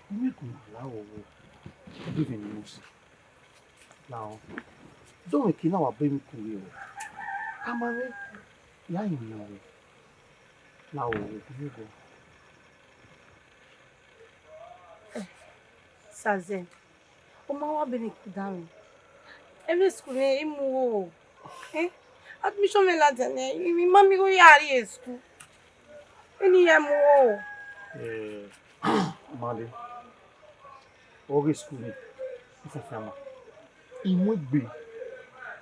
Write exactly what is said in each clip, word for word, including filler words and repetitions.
Gu mwẹ gu ma, la o, o, ọ de vbe ne mu si. La o, dọmwẹ eke na wa ba emwi ku rre o. Ka ma vbe ya yin mwẹ o. La o, gu mwẹ gu. Sazẹ, u ma wa bene ku danmwẹ. Emwi school ne I mu o. Eh, admission mwẹ ladian nẹ, I ma miẹn igho ya rrie school. Vbene I ya mu o. Eh, Made, ọ ghe school ni, I fiafia ma. I mu egbe,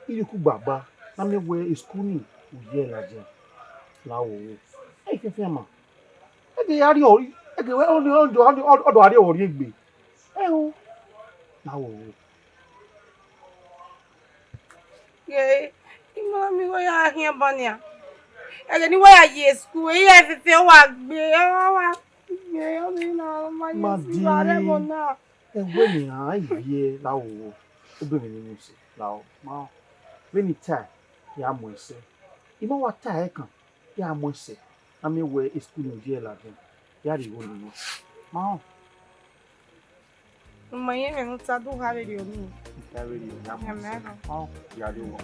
I rhie uku gbagba, ne a miẹn wẹẹ school ni, u ye ladian. La o, I fiafia ma. Ẹdẹ ya rrie ọre, ẹdẹ wẹ, ọ, ọ, ọ, ọ, ọ do rrie ọre egbe. Ẹo, na wo wo. Ye, I ma miẹn igho ya khian ban nian. Ẹghẹ ne I wa ya ye school, I ya fẹfẹ wa gbe, ọ wa gbe, ọ vbe na ma ye school, a rẹ ẹmwẹ na. Ẹwẹ nian, I viẹ, la wo wo. Obọ mwẹ ne I mu sẹ, la o, ma. Vbene I tae, ya mu ẹsẹ. I ma wa tae ẹkan, ya mu ẹsẹ, a miẹn wẹẹ school ni u ye ladian, ya rhie igho ne I nọ. Ma họn. U ma rẹn ẹmwẹ ne u ta, do gha vberriọ nii. I gha vberriọ, ya mu ẹsẹ. Ẹmwẹ họn. Ma họn, ya rhie owa.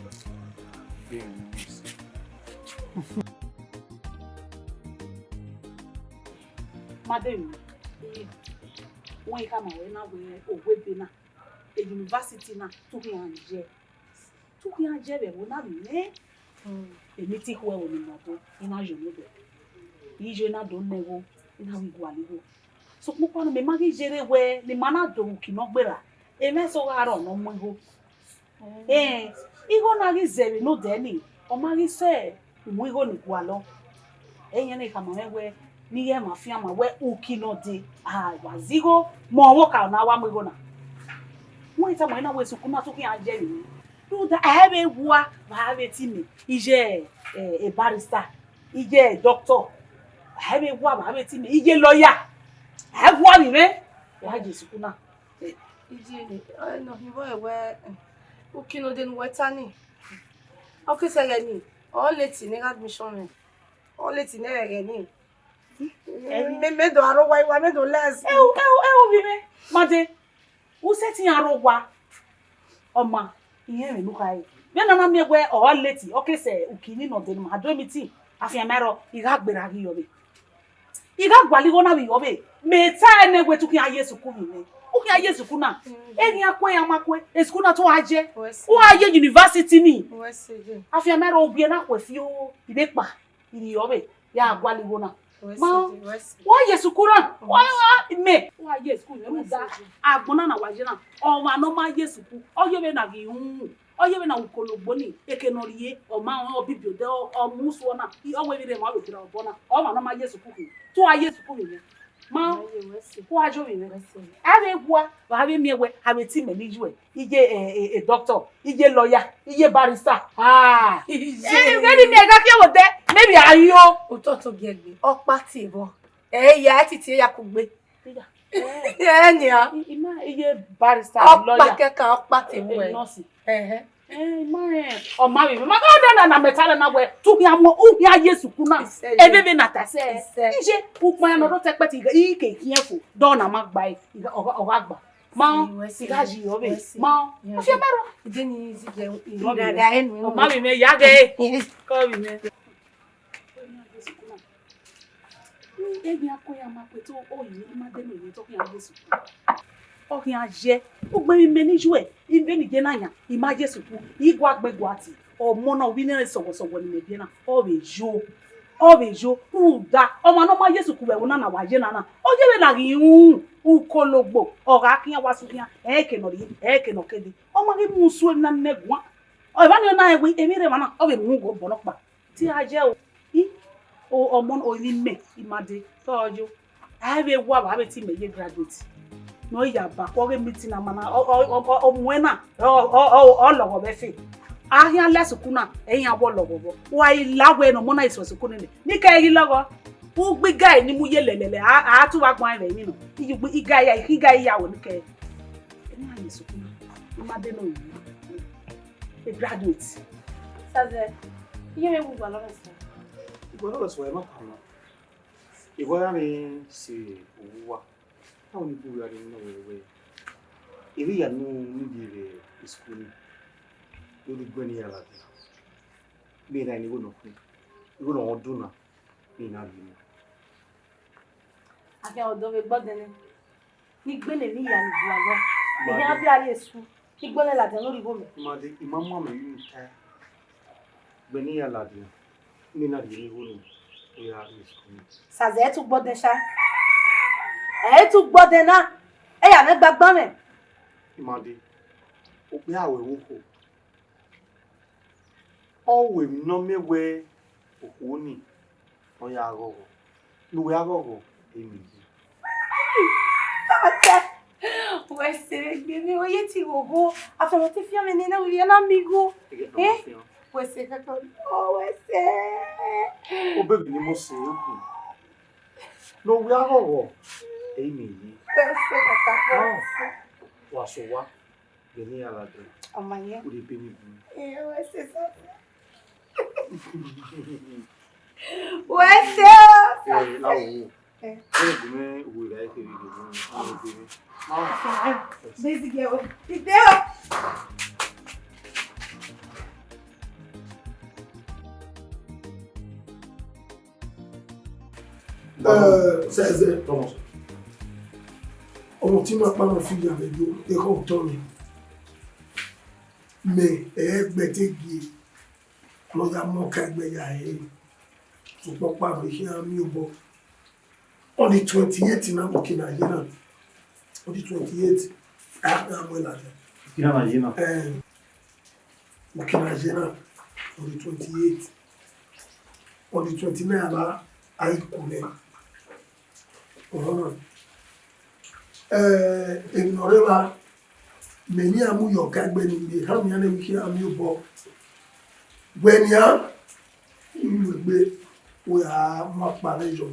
Vbene I mu sẹ. Madam, wẹ I khama ruẹ na wẹẹ, owa ebe na, university na, te u khian ye. Te u khian ye vbe ẹvbo na vbe mwẹ. Eni te I khu ẹvbo ne ima do, I na ye onobọ. I ye na do nẹ igho, I na ghi gualọ igho. Sokpan ọkpa nọ, mẹ ma ghi ye rre wẹẹ ne ima na do vbe uki ne ọ gberra, emwa eso gha rrọọ ne ọ mu igho. Ẹn, igho na ghi zẹ vbe ne odẹ ni, ọ ma ghi sẹ uwu igho ni gualọ. Ẹi rẹn ne I khama mwẹ wẹẹ, ne I ghẹ ma fian ma wẹẹ uki ne ọ dee, a wa zẹ igho, mẹ ọmwa ọka ne a wa mu igho na. Wẹ I tama ẹn na wẹẹ sukuna te u khian ye vbe mwẹ. Rhunmwuda a i vbe wa vbe a vbe te imẹ, iye, eh, barrister, iye doctor, a i vbe wa vbe a vbe te imẹ, iye lawyer, a i wa vbe mwẹ, wa ye sukuna. Iye, eh, nọ hin vbọ wẹẹ, eh, uki ne ọ dee ne uwẹ ta ni, ọ ke sẹ ẹghẹ ni, ọ late ne admission mwẹ, ọ late ne ẹghẹ ni. Mẹ, mẹ do aro wa iwa, mẹ do less. Ẹ wo, ẹ wo, ẹ wo vbe mwẹ, ma dee. U sẹtin aro wa, ọ ma, irẹn mwẹ ne u khare. Vbene a na miẹn wẹẹ ọ ra late, ọ ke sẹ uki ni ne ọ dee ne ima do meeting, afianma ẹrọ, I gha gberra ghi yọ vbe. I gha gualọ igho na vbe yọ vbe. Mẹ ta ẹnẹ wẹẹ te u khian ye sukuru vbe mwẹ. U khian ye sukuru na. Eghian kue ya ma kue, esukuru na te u gha ye. U gha ye university ni. Afianma ẹrọ, owiẹ na khuẹ fi o, I vbe kpa, I rhie ọvbe, ya gualọ igho na. Ma, wa ye sukuru na. Wa, wa, mẹ. Wa ye sukuru, rhunmwuda agbọn na ne wa ye na, ọmwa ne ọ ma ye sukuru, ọ ye vbene a ghi ru. Ọ ye vbene a ru kologbo ni, eke ne ọ rhie, ọ ma rẹn, ọ bibi odẹ, ọ, ọ mu usuo na, ọ wẹ vbe rre emwa vbe kherhe obọ na, ọmwa ne ọ ma ye sukuru khin, te u gha ye sukuru vbe mwẹ. Ma, u gha ye ovbi mwẹ. A vbe wa, vbe a vbe miẹn wẹẹ, a vbe te imẹ ne iye, iye, eh, eh, eh, doctor, iye lawyer, iye barrister. Ah, iye. Eh, vbene imẹ gha khian vbe odẹ, maybe a yo. Otọ to giẹ gbe, ọkpa tie vbọ. Ẹ ya, ẹ titi ya kugbe. Ẹ nia. I, I ma, iye barrister, lawyer. Ọkpa kẹkan, ọkpa te mu ẹ. Nurse. Ẹhẹn. Eh, I ma rẹn, ọ ma vbe, ma ka da na, na mẹ ta na wẹẹ, te u khian mu, u khian ye sukuru na. Isẹ. Ẹ vbe vbe na ta sẹ. Isẹ. Iye, ukpọn ya nọ do tẹ kpẹti, I ke khian fo, dọ na ma gba ẹ, ọ gha, ọ gha gba. Ma, I gha yi ọvbe. Ma, ọ fiẹ mẹ rọ. Ide ni zi jẹ, ọ ma vbe mẹ, ya ghe. Kọ vbe mẹ. Eghian kue ya ma kue te oyi ima de ne oyi te ọ khian ye sukuru. Ọ khian ye, ugbẹn vbe imẹ ni yuẹ, vbene I ye na yan, I ma ye sukuru, I gua gbe gua ti, ọmọ na, ovbi ne sọwọsọwọ ne imẹ biẹ na, ọ vbe yo, ọ vbe yo, rhunmwuda, ọmwa ne ọ ma ye sukuru vbe ẹvbo na na wa ye na na, ọ ye vbene a ghi ru, ukologbo, ọ gha khian wa su khian, ẹ i ke ne ọ rhie, ẹ i ke ne ọ ke dee, ọ ma ghi mu usu emwi na ne imẹ guan, ọ evba ni ọ na rẹn wẹẹ, emwi rre emwa na, ọ vbe mu ugho obọ nọkpa. Te a ye o, I, o, ọmọ, o, emwi mẹ, I ma dee, te ọ yo. A i vbe wa vbe a vbe te imẹ ye graduate. Ne ọ ya ba, ku ọ ghe meeting na ma na, ọ, ọ, ọ, ọ, ọ muẹn na, ọ, ọ, ọ, ọ lọghọ vbe ẹfe. A khian la sukuru na, ẹ i yan wẹ ọ lọghọ vbọ. Wa i la wẹ ne ọmọ na i sẹ sukuru nene. Ne I ke ghi lọghọ. Ugbo iga ni mu ye lẹlẹlẹ, a, a tu vbe agbọn vbe emwi nọ. I ugbo iga ya, I khian iga ya wẹ ne I ke. Ẹ na ye sukuru na. I ma dee ne ọ yi. A graduate. Sazẹ, iye mwẹ wu gualọ mwẹ sẹ. Igualọ mwẹ sẹ, ẹ ma kpama. Igualọ mwẹ sẹ, owa. Ọni bu gha rre nọ wẹ wẹ, erha ne u ni ye vbe school ni, ne u rhie guẹ ne I ya ladian. Mẹ na ne igho ne ọ khin, igho ne ọ dun na, ne I na rhie nẹ. Akhian ọdọ vbe gbe ọdẹn nẹ, ne I gbele emwi hia ni gualọ, ne I khian viọ a rrie school, ne I gbele ladian ne u rhie igho mẹ. Made, I ma mu amẹ ye unu tae. Vbe ne I ya ladian, ne I na rhie igho ne u ya rrie school. Sazẹ, ẹ i tu gbe ọdẹn sha. Ẹ i tu gbe ọdẹn na. Ẹ ya mwẹ gbagba mwẹ. Made, okpia wẹ vbe okhuo. Ọ wẹ emwi ne ọ miẹn wẹ okhuo ni, ọ ya ghọghọ. Ne uwẹ a ghọghọ, emwi ye. Wẹ sẹ vbe gbe emwi, wẹ ye te ghogho. Afẹn wẹ te fian mwẹ ne, ne u rhie na miẹn igho. Ege Eh? Fian. Wẹ sẹ kaka, ọ, wẹ sẹ. Obọ emwi ne I mu sẹ okhuo. Ne uwẹ a ghọghọ, emwi ye. Wẹ sẹ kaka, wẹ Ah. sẹ. Wa sẹ owa. Vbe ne I ya ladian. Ọ ma yẹn. U rhie ebe ni bun. Eh, wẹ sẹ sẹ. Wẹ sẹ o. Eh, la wo. Eh. Vbe gu mwẹ uwu ra eke vbe gu mwẹ. Basic girl. Ide o. Eh, sẹsẹ. Thomas. Ọmọ te ima kpa nọ fi ya vbe do, ekhọe otọ mwẹ. Mẹ, ẹ i gbe ẹtin gie ne ọ ya mu ọka egbe ya ẹre. Sokpan ọkpa vbe khian miẹn obọ. On the twenty-eight na, uki na ye na. On the twenty-eight, a ya mu ẹn ladian. Uki na na ye na. Eh, uki na ye na, on the twenty-eight. On the twenty-nine, a ba, a i ku nẹ. Ọhọn na. Eh, emwi ne ọ rre evba, mẹ ne iran mu ye ọka egbe ni, mẹ khama iran ne emwi khian miẹn obọ. Wẹ nian, I mu egbe, u ya mu akpa vbe yọ.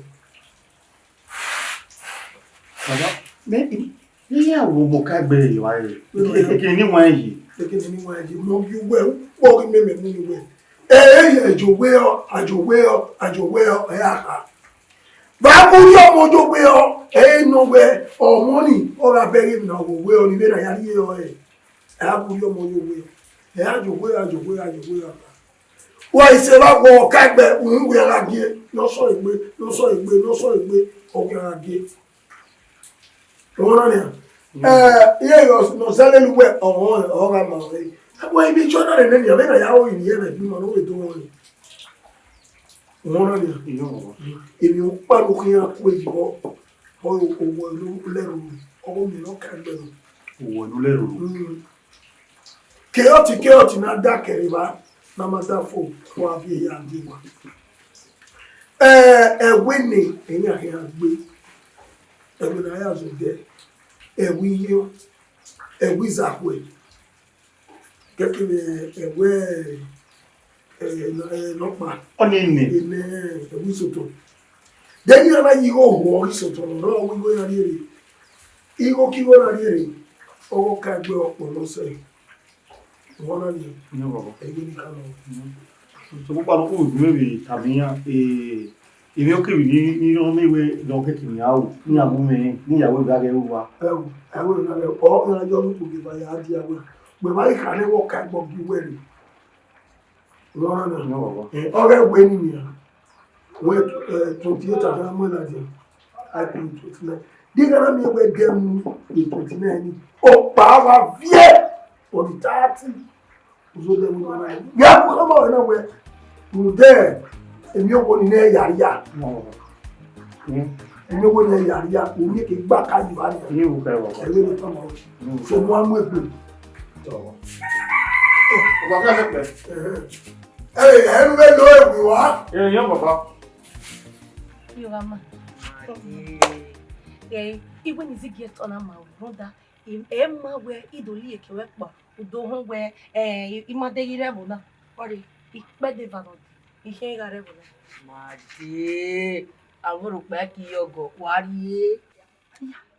Baba, mẹ, I, I ya wo obọ ọka egbe ye wa re. Wẹ nian. Ekene ne I wa ye. Ekene ne I wa ye, mẹ ọ gie uwẹ, ukpọ ghi mẹ mẹ mu ne uwẹ. Ẹ, ẹ, ẹ, jọ wẹ ọ, a jọ wẹ ọ, a jọ wẹ ọ, ẹ, a kha. Vbe a gbe urhiọmọ yo wẹ ọ, ẹ i nọ wẹ ọmọ ni, ọ gha bẹghe emwi ne ọ wẹ ọ ni vbene a ya rhie ọre. Ẹ a gbe urhiọmọ yo wẹ ọ, ẹ a yo wẹ, a yo wẹ, a yo wẹ. Wa i sẹ vbe a wọ ọka egbe, uhunmwu wẹ a gha gie, ne ọ sọ egbe, ne ọ sọ egbe, ne ọ sọ egbe, ọ wẹ a gha gie. Ọmọ na nian. Eh, iye yo, ne ọ zẹ lele uwẹ, ọmọ, ọ gha ma ọre. Ẹ wẹ ibi jọ na rẹ nẹ nian, vbene a ya ro eni ẹmwẹ gbe ima ne ọ vbe do rọre. Ọmọ na nian. Iyo, baba. Emwi ọkpa ne u khian ku eyi vbọ, ọ, owẹ ne u lẹ roro, ọ ghe miẹn ne ọ ka gbe nọ. Owẹ ne u lẹ roro. Mm. Ke ọtẹn, ke ọtẹn na da kẹre evba, ne a ma da fo, wa viẹ ya die wa. Eh, ẹwe ne, ẹyan khian gbe. Ẹwe ne a ya zẹ odẹ. Ẹwe iyo, ẹwe izahuẹ. Kẹkẹ vbe ẹwe, eh, nọ-, eh, nọkpa. Ọni ene. Ene, ẹwe isotọ. Dẹ ni a na ye igho huọ isotọ nọ, ọ wẹ igho ya rhiere. Igho ke igho na rhiere, ọ ghe ọka egbe ọkpọ ne ọ sẹ. Ọmọ na nian. Iyo, baba. Ẹgbẹe ni ka nọ. Mhm. So, kpukpa ne u ru vbe tama iran, eh, emwi ọkievi ni, ni rhọnmwẹ wẹ ne ọ kẹkẹ ne iran ru, ne iran gu mwẹ rẹn, ne iran wẹ gha ghẹ ru uwa. Ẹ wo, ẹ wo, na ghẹ, ọ, iran yọ ne ukpogeba ya dia wẹ. Wẹ ma ghi kha ne wẹ ọka egbe ọ gie uwẹ rre. Ọmọ na nian. Iyo, baba. Eh, ọ ghẹ wẹ ni nian. Wẹ, eh, twenty-eight a gha mu ẹn ladian, a i ku twenty-nine. Deghẹ a na miẹn wẹ ẹdẹ mu vbe twenty-nine ni, ọkpa wa viẹ on the thirty. Uzo dẹ mu na, ya ku ọmọ na wẹ, rhunmwuda emwi owo ni nẹ ya ria. Emwi owo ni nẹ ya ria, u miẹn ke gba ka yi vba nia. Ẹvbo ne tama. So, mu a mu egbe. Ẹhẹn. Ẹ, ẹ nu vbe lo ewu wa. Ẹ, yọ, baba. Yo, mama. Ẹ, iwẹ ne I zighi ẹtọ na ma rhunmwuda, ẹ ma wẹ I do rhie eke ruẹ kpa, u do họn wẹ, ẹ, I ma deghẹ I rre ẹvbo na. Ọre, ikpẹdẹ eva nọ, I khian gha rre ẹvbo na. Made, avbe rhọkpa ki ye ọgọ, wa rrie.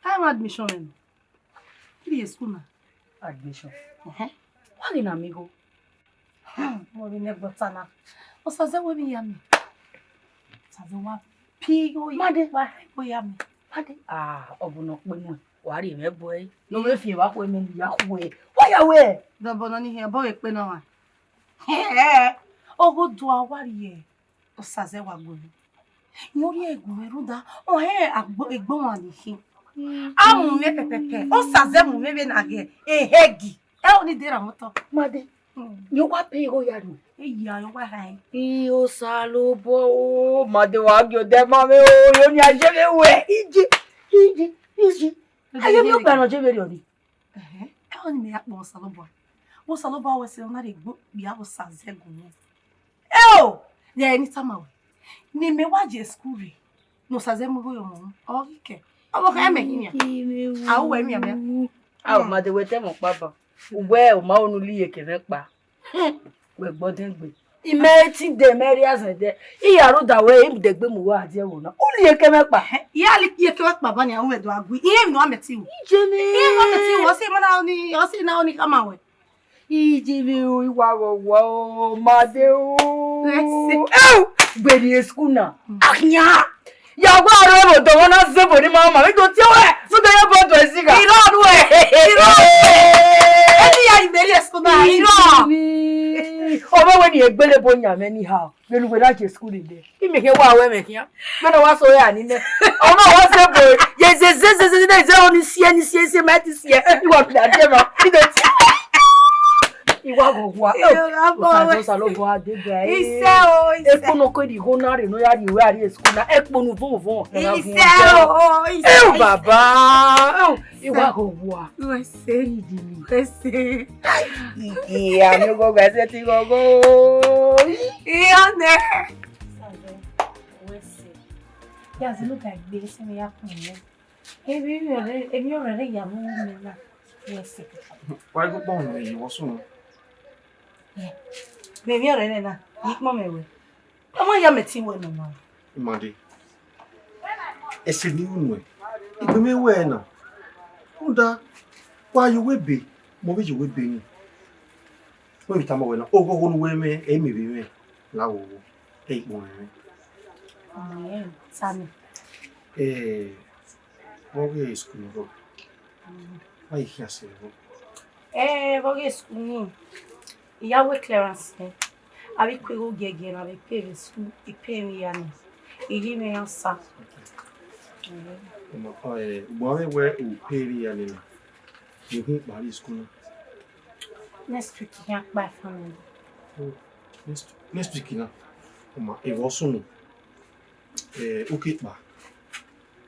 Ka mwẹ admission mwẹ nọ. I rrie school na. Admission? Ẹhẹn. Wa ghi na miẹn igho? Hmm, mo vbe nẹ ẹgbẹe ọta na. Osaze wẹ vbe ya mẹ. Osaze wa pi igho ya. Made. Wa igho ya mẹ. Ade, ah, ọ bu ne ọ kpe nuẹn, wa rhie mwẹ bu ẹre. Ne ọ vbe fian evba khu ẹmwẹ ne I ya khu ẹre. Wa ya wẹ. Dọbọ nọ ni hian, ọbọ vbe kpe nọ wa. Oghodua wa rhie Osazẹ wa gue mwẹ. Irẹn ọ rhie gu mwẹ rhunmwuda, ọ hẹ egbe ọmwa ni khin. A mu mwẹ pẹpẹpẹ, Osazẹ mu mwẹ vbene a ghe ehẹgi. Ẹ ọni de ra mọtọ. Made, Hmm. Yo wa pe igho ya ru. Eya, yo wa ha ẹn. I Osanobua o, Made wa gie odẹ ma mwẹ o, yo ni a je vbe wẹ. Ije, ije, ije. Aye mi okpia nọ je vbe rriọ ni. Ẹhẹn, ẹ ọni mẹ ya kpọ Osanobua. Osanobua wẹ sẹ ọ na rhie egbe okpia Osazẹ gu mwẹ. Eo! Rẹn ne I tama wẹ, ne imẹ wa ye school rre, ne Osazẹ mu igho ye ọmọ mwẹ, ọ ghi kẹ. Ọvbokhan ẹmwẹ hin nian. A ru wẹ mianmian. A ru Made wẹ te ẹmwẹ ọkpa ban. Uwẹ u ma ho ne u li iyeke mwẹ kpa. Wẹ gbe ọdẹn gbe. Imẹ i ti de, mẹ rhie azẹn dẹ. I ya rhunmwuda wẹ, I de egbe mu uwa a die ẹvbo na. U li iyeke mwẹ kpa. I ya li iyeke mwẹ kpa ban nian, u vbe do a gui. Irẹn emwi ne ọ mẹ te ru. Iye mwẹ. Irẹn emwi ne ọ mẹ te ru, ọ sẹ emọ na ni, ọ sẹ na ni khama wẹ. Iye mwẹ o, I wa ghọghọ o, Made o. Ẹse. Ẹu, gberriẹ school na. Akhian. Ya wa rre vbe odọ, na zẹ vbe ne ima ma, vbe do tie wẹ, so do ye bọ do ẹzigha. Irọ nuẹ, irọ. Eni ya ri vbe rrie school na, irọ. Ọ vbe wẹ ne I gbele ebo yan mwẹ anyhow. Vbene uwẹ na ye school dede, imẹ khian wa ru ẹmwẹ khian. Vbene ọ wa so ya ni nẹ, ọ ma wa se bo, ye ze ze ze ze ze ze oni sie ni sie sie ma ti sie. I wa bla die ma, I do ti. I wa ghọghọ. Iyo, gha bọ wẹ. Osanobua dede. Isẹ o, isẹ. Ekpo nọ ko di igho na rre ne ọ ya rhie uwẹ a rrie school na. Ekpo ne uvọn uvọn. Isẹ o, isẹ. Ewu baba. Ewu. I wa ghọghọ. Wẹ se. Idi mi. Wẹ se. Iya, mi ghọghọ, ẹ sẹtin ghọghọ. Iya nẹ. Wẹ se. Ya zẹ ne u ga egbe, sẹ ne ya kun mwẹ. Emwi ọrẹre, emwi ọrẹre ya vbe ru mẹ na. Wẹ se. Wa gu kpọ mwẹ yi, wọ sunu. Mẹ emwi ọrẹre na, yi kpọ mwẹ wẹ. Ọ ma ya mẹ ẹtin wẹ nọ ma. Imade. Ẹse ne I ru nuẹn, I gbe mwẹ wẹ na. Rhunmwuda, wa ye uwu ebe, mẹ ọ vbe ye uwu ebe ni. Wẹ vbe tama wẹ na, oghogho ne uwẹ mwẹ, ẹ i miẹn vbe mwẹ, la wo wo, ẹ i kpọnmwẹ mwẹ. Amen. Tama. Eh, vbe ọ ghe school nọ? Mm. Wa i khian sẹ vbọ? Eh, vbe ọ ghe school ni? I ya wẹ Clarence, eh. Avbe ikhuo igho giẹgiẹ ne avbe pay vbe school, I pay emwi hia ni. I ghi mwẹ answer. Ọ ma, eh, ugbẹn avbe wẹ u pay emwi hia ni na, u khin kpa rrie school na. Next week, I khian kpa family. Oh, next, next week na. Ọ ma, evbọ sunu. Eh, u ke kpa.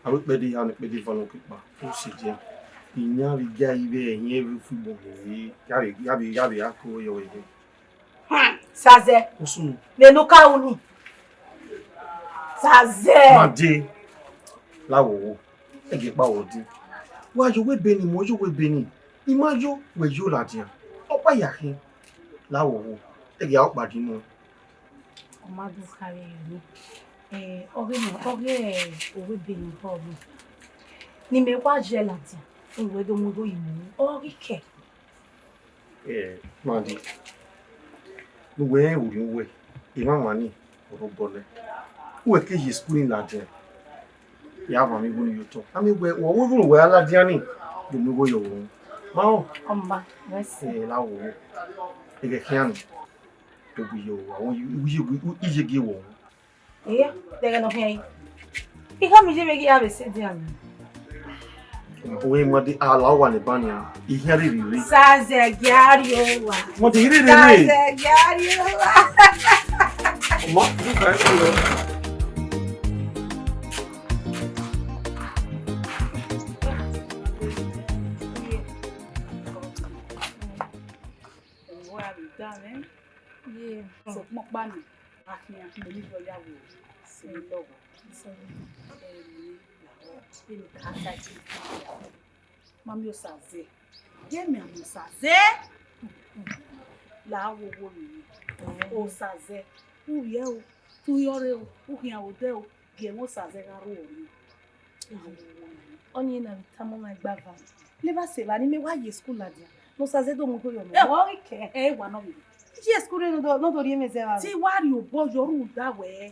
Avbe ikpẹdẹ hia ne ikpẹdẹ eva ne u ke kpa. U sẹ dia. Iyan vbe gia ivbi ẹre, iyan vbe fu ibọ rre. Ya vbe, ya vbe, ya vbe ya ko yọ vbe. Hmm, Sazẹ. Usunu. Vbene u ka ru ni. Sazẹ. Ma de. La wo wo. Ẹghẹ kpa wọ de. Wa ye uwu ebe ni, mẹ ọ ye uwu ebe ni. I ma yo, wẹ yo ladian. Ọkpa ya khin. La wo wo. Ẹghẹ a ọkpa di nọ. Ọ ma do khare yọ ni. Eh, ọ ghe nọ, ọ ghe uwu ebe ni họ ni. Ne imẹ wa ye ladian. Uwẹ do mu igho yi mu. Ọ ghi kẹ. Eh, Madi, ne uwẹ rẹn orhiọn uwẹ, emwamwa ni ọre ọ bọlẹ. Uwẹ ke ye school ni ladian, ya vamwẹ igho ni ye otọ. A miẹn wẹ, wẹ ọvbokhan uwẹ a ladian ni, do mu igho ye ọvbokhan. Ma họn? Ọmwa, wẹ sẹ. Eh, la wo, ẹghẹ khian ni, do gbe ye ọvbokhan, iye gie wọ. Iya, de ẹghẹ ne ọ khian yi. I khama iye mwẹ ghi a vbe sẹ edian mwẹ. Uwẹ ma de ala uwa ne eba nian, I khian rhirhi rre. Sazẹ gia rrie owa. Ma de rhirhi rre. Sazẹ gia rrie owa. Ọma, du ka ẹ lọ. Owa rre da mwẹ. Ye. Sokpan ọkpa ni, a khian, mẹ ni vbe ọ ya wẹ, sẹ lọghọ. Sẹ. Ẹ, mẹ ni lahọ, vbene I ka sa ẹtin. Ma miẹn Osazẹ. Gie mẹ miẹn Osazẹ. La wo wo rre. Osazẹ. U rhie o. Tu yọ rre o. U khian odẹ o. Gie mwẹ Osazẹ gha rro ọre. Ọni na vbe tama ọmwa ẹgbava. Levba sẹ evba ne imẹ wa ye school ladian. Ne Osazẹ do mu igho yọ mẹ. Ẹ, ọ ghi kẹ. Ẹ wa nọ vbe. Iye school rre ne ọ do, ne ọ do rhie mwẹ zẹ evba. Te I wa rhie obọ yọ rhunmwuda wẹ.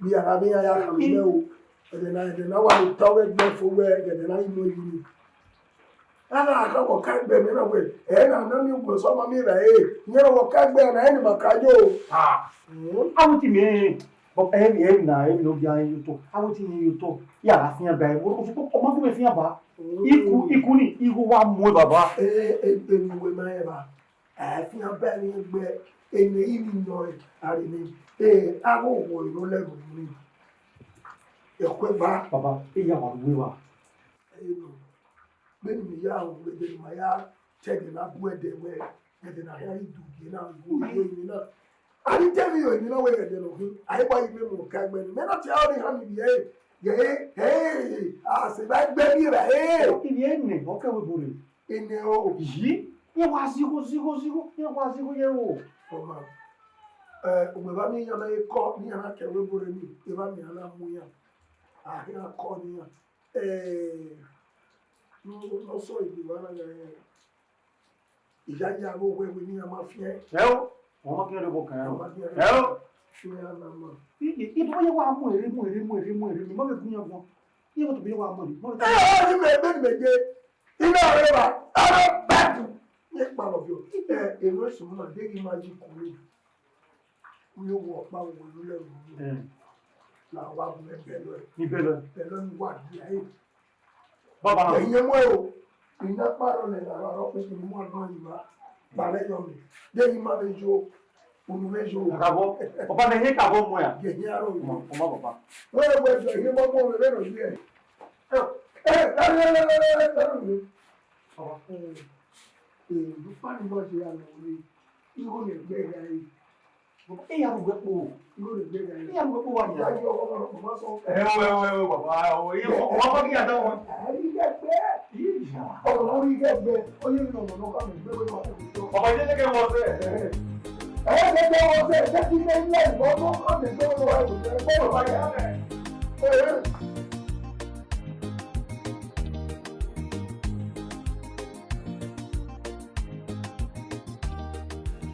Vbe a gha vbe iran ya khama imẹ o. Ẹdẹ na, ẹdẹ na wa vbe ta ọghe ẹgbẹe fo wẹ ẹdẹ na ghi mu emwi nii. A na kha wọ ka egbe mẹ na wẹ, ẹ na na miẹn ugbẹn sẹ ọma miẹn evba ẹre, iran ne ọ wọ ka egbe na, ẹ ne ima ka yo. Ah, Mm. Avbe otọ mwẹ, but emwi, emwi na, emwi ne ọ gia ye otọ. Avbe otọ mwẹ ye otọ. Ya gha fian ba, ọ, ọ, ọ ma gu mwẹ fian ba. Mm. Iku, iku ni, igho wa mu ẹre baba. Eh, eh, eh, emwi wẹ ma rẹn ba. A fian ba emwi egbe, ene ivbi nọ, a rre nẹ. Eh, avbe owa ne ọ lẹ ru ni. Ẹkhuẹ ba. Baba, eya wa ru wa. Eh, no. Vbene imẹ ya ru, vbene ima ya te ẹdẹ na gu ẹdẹ wẹ, ẹdẹ na hia i du gie na, iwo iwo emi na. A ni te emwi ro emi na wẹ ẹdẹ nọ khin, a i gba yi mẹ mu ka egbe ni. Mẹ na tie aro ni ha mi vbiẹ, ye, ye, a sẹ ba egbe ni ra, eh. Ivbi ẹnẹ, ọ kẹ wẹ ebo rre. Enẹ o. Yi, iran wa zigho, zigho, zigho, iran wa zigho ye ro. Ọma, eh, ugbẹn vbe a miẹn iran na ye kọ, ne iran na kẹ wẹ ebo rre ni, evba miẹn iran na mu iran. A khian kọ ne iran. Eh, no, no, sorry, the one, eh, I ya ya vbe owẹ wẹ ne iran ma fian. Ẹ o, ọ ma khian rre vbe ọkan ya. Ọ ma khian rre. Ẹ o. Fian na ma. I, i, i do ye wa mu ere, mu ere, mu ere, mu ere, ne ima vbe gu iran guan. Iye vbe tobọ iye wa mu ere, ma vbe. Ẹ, ọ, ni mẹ, mẹ, mẹ ye. I na rre ba, aro bẹtu. Ye kpalọ viọ. Ẹ, ero eso na, de ghi ma yi kure. Uyo wọ ọkpa wo wẹ lulẹ ru. Eh. La wa bu mẹ bẹlọ. Ni bẹlọ. Bẹlọ ni wa dia e. Baba. Ẹyin mu o. Ina kparo ne la ro pe ni mu agbọn yi ba. Ba lẹ yọ mi. De ni ma vbe yo. Unu vbe yo. Akabọ. Baba ne he kabọ mu ya. Ye ni aro. Ọmọ, ọmọ baba. Wẹ wẹ jọ, ye mọ mọ rẹ rọ ye. Eh, eh, eh. Baba. Eh, eh, du pa ni mo je ya lo re. Igho ne ẹgbẹ gha re. Iran ru wẹ kpo. Igho ne ẹgbẹ gha re. Iran ru wẹ kpo wa ya. Ya yo ọmọ ọmọ ọmọ sọ. Ẹ o, ẹ o, ẹ o, baba, o, iye ọmọ ọmọ kí ya da wọn. Ẹ rí gẹgbẹ. Iya. Ọmọ rí gẹgbẹ. Ó yẹ mi ọmọ náà ká mi gbé wẹ náà. Baba, jẹ́ kẹ́ wọ́n sẹ́. Ẹ ẹ jẹ́ kẹ́ wọ́n sẹ́, jẹ́ kí ilé ilé ìwọ náà ká mi gbé wẹ náà. Ẹ ẹ gbọ́dọ̀ bá yà. Ẹ ẹ.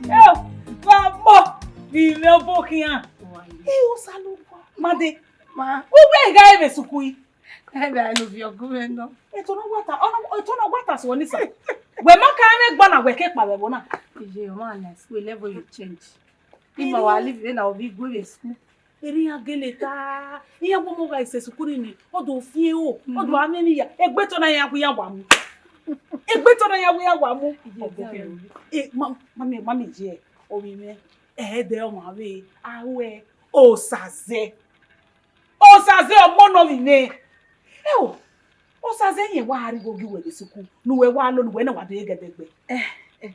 Eo, baba, vbe imẹ ọbo khian. Eo, Osanuwa. Made. Ma. Uwẹ gha vbe sukui. Ẹ bẹ a no viọ gu mwẹ nọ. Eto na wa ta, ọ na, eto na wa ta sẹ uwẹ ni sa. Wẹ ma ka mwẹ gba na wẹ ke kpa vbe ẹvbo na. Iye, ọ ma nice, we level you change. Ima wa live na obi gue vbe school. Erha iran gele ta, iran wẹ ọmọ gha sẹ sukuru ni, ọ do fian ero, ọ do a mwẹ emwi ya, egbe tọ na iran wẹ iran wa mu. Egbe tọ na iran wẹ iran wa mu. Ọ bọ kẹ ro. E, ma, ma mi, ma mi je, ovbi mwẹ, ẹdẹ ọmwa vbe, a ru ẹ, Osaze. Osaze ọmọ nọ vbe mwẹ. Eo, Osaze, iran wa rhie igho gie uwẹ vbe sukuru, ne uwẹ wa lo, ne uwẹ na wa do ye gẹdẹgbẹ. Eh, eh,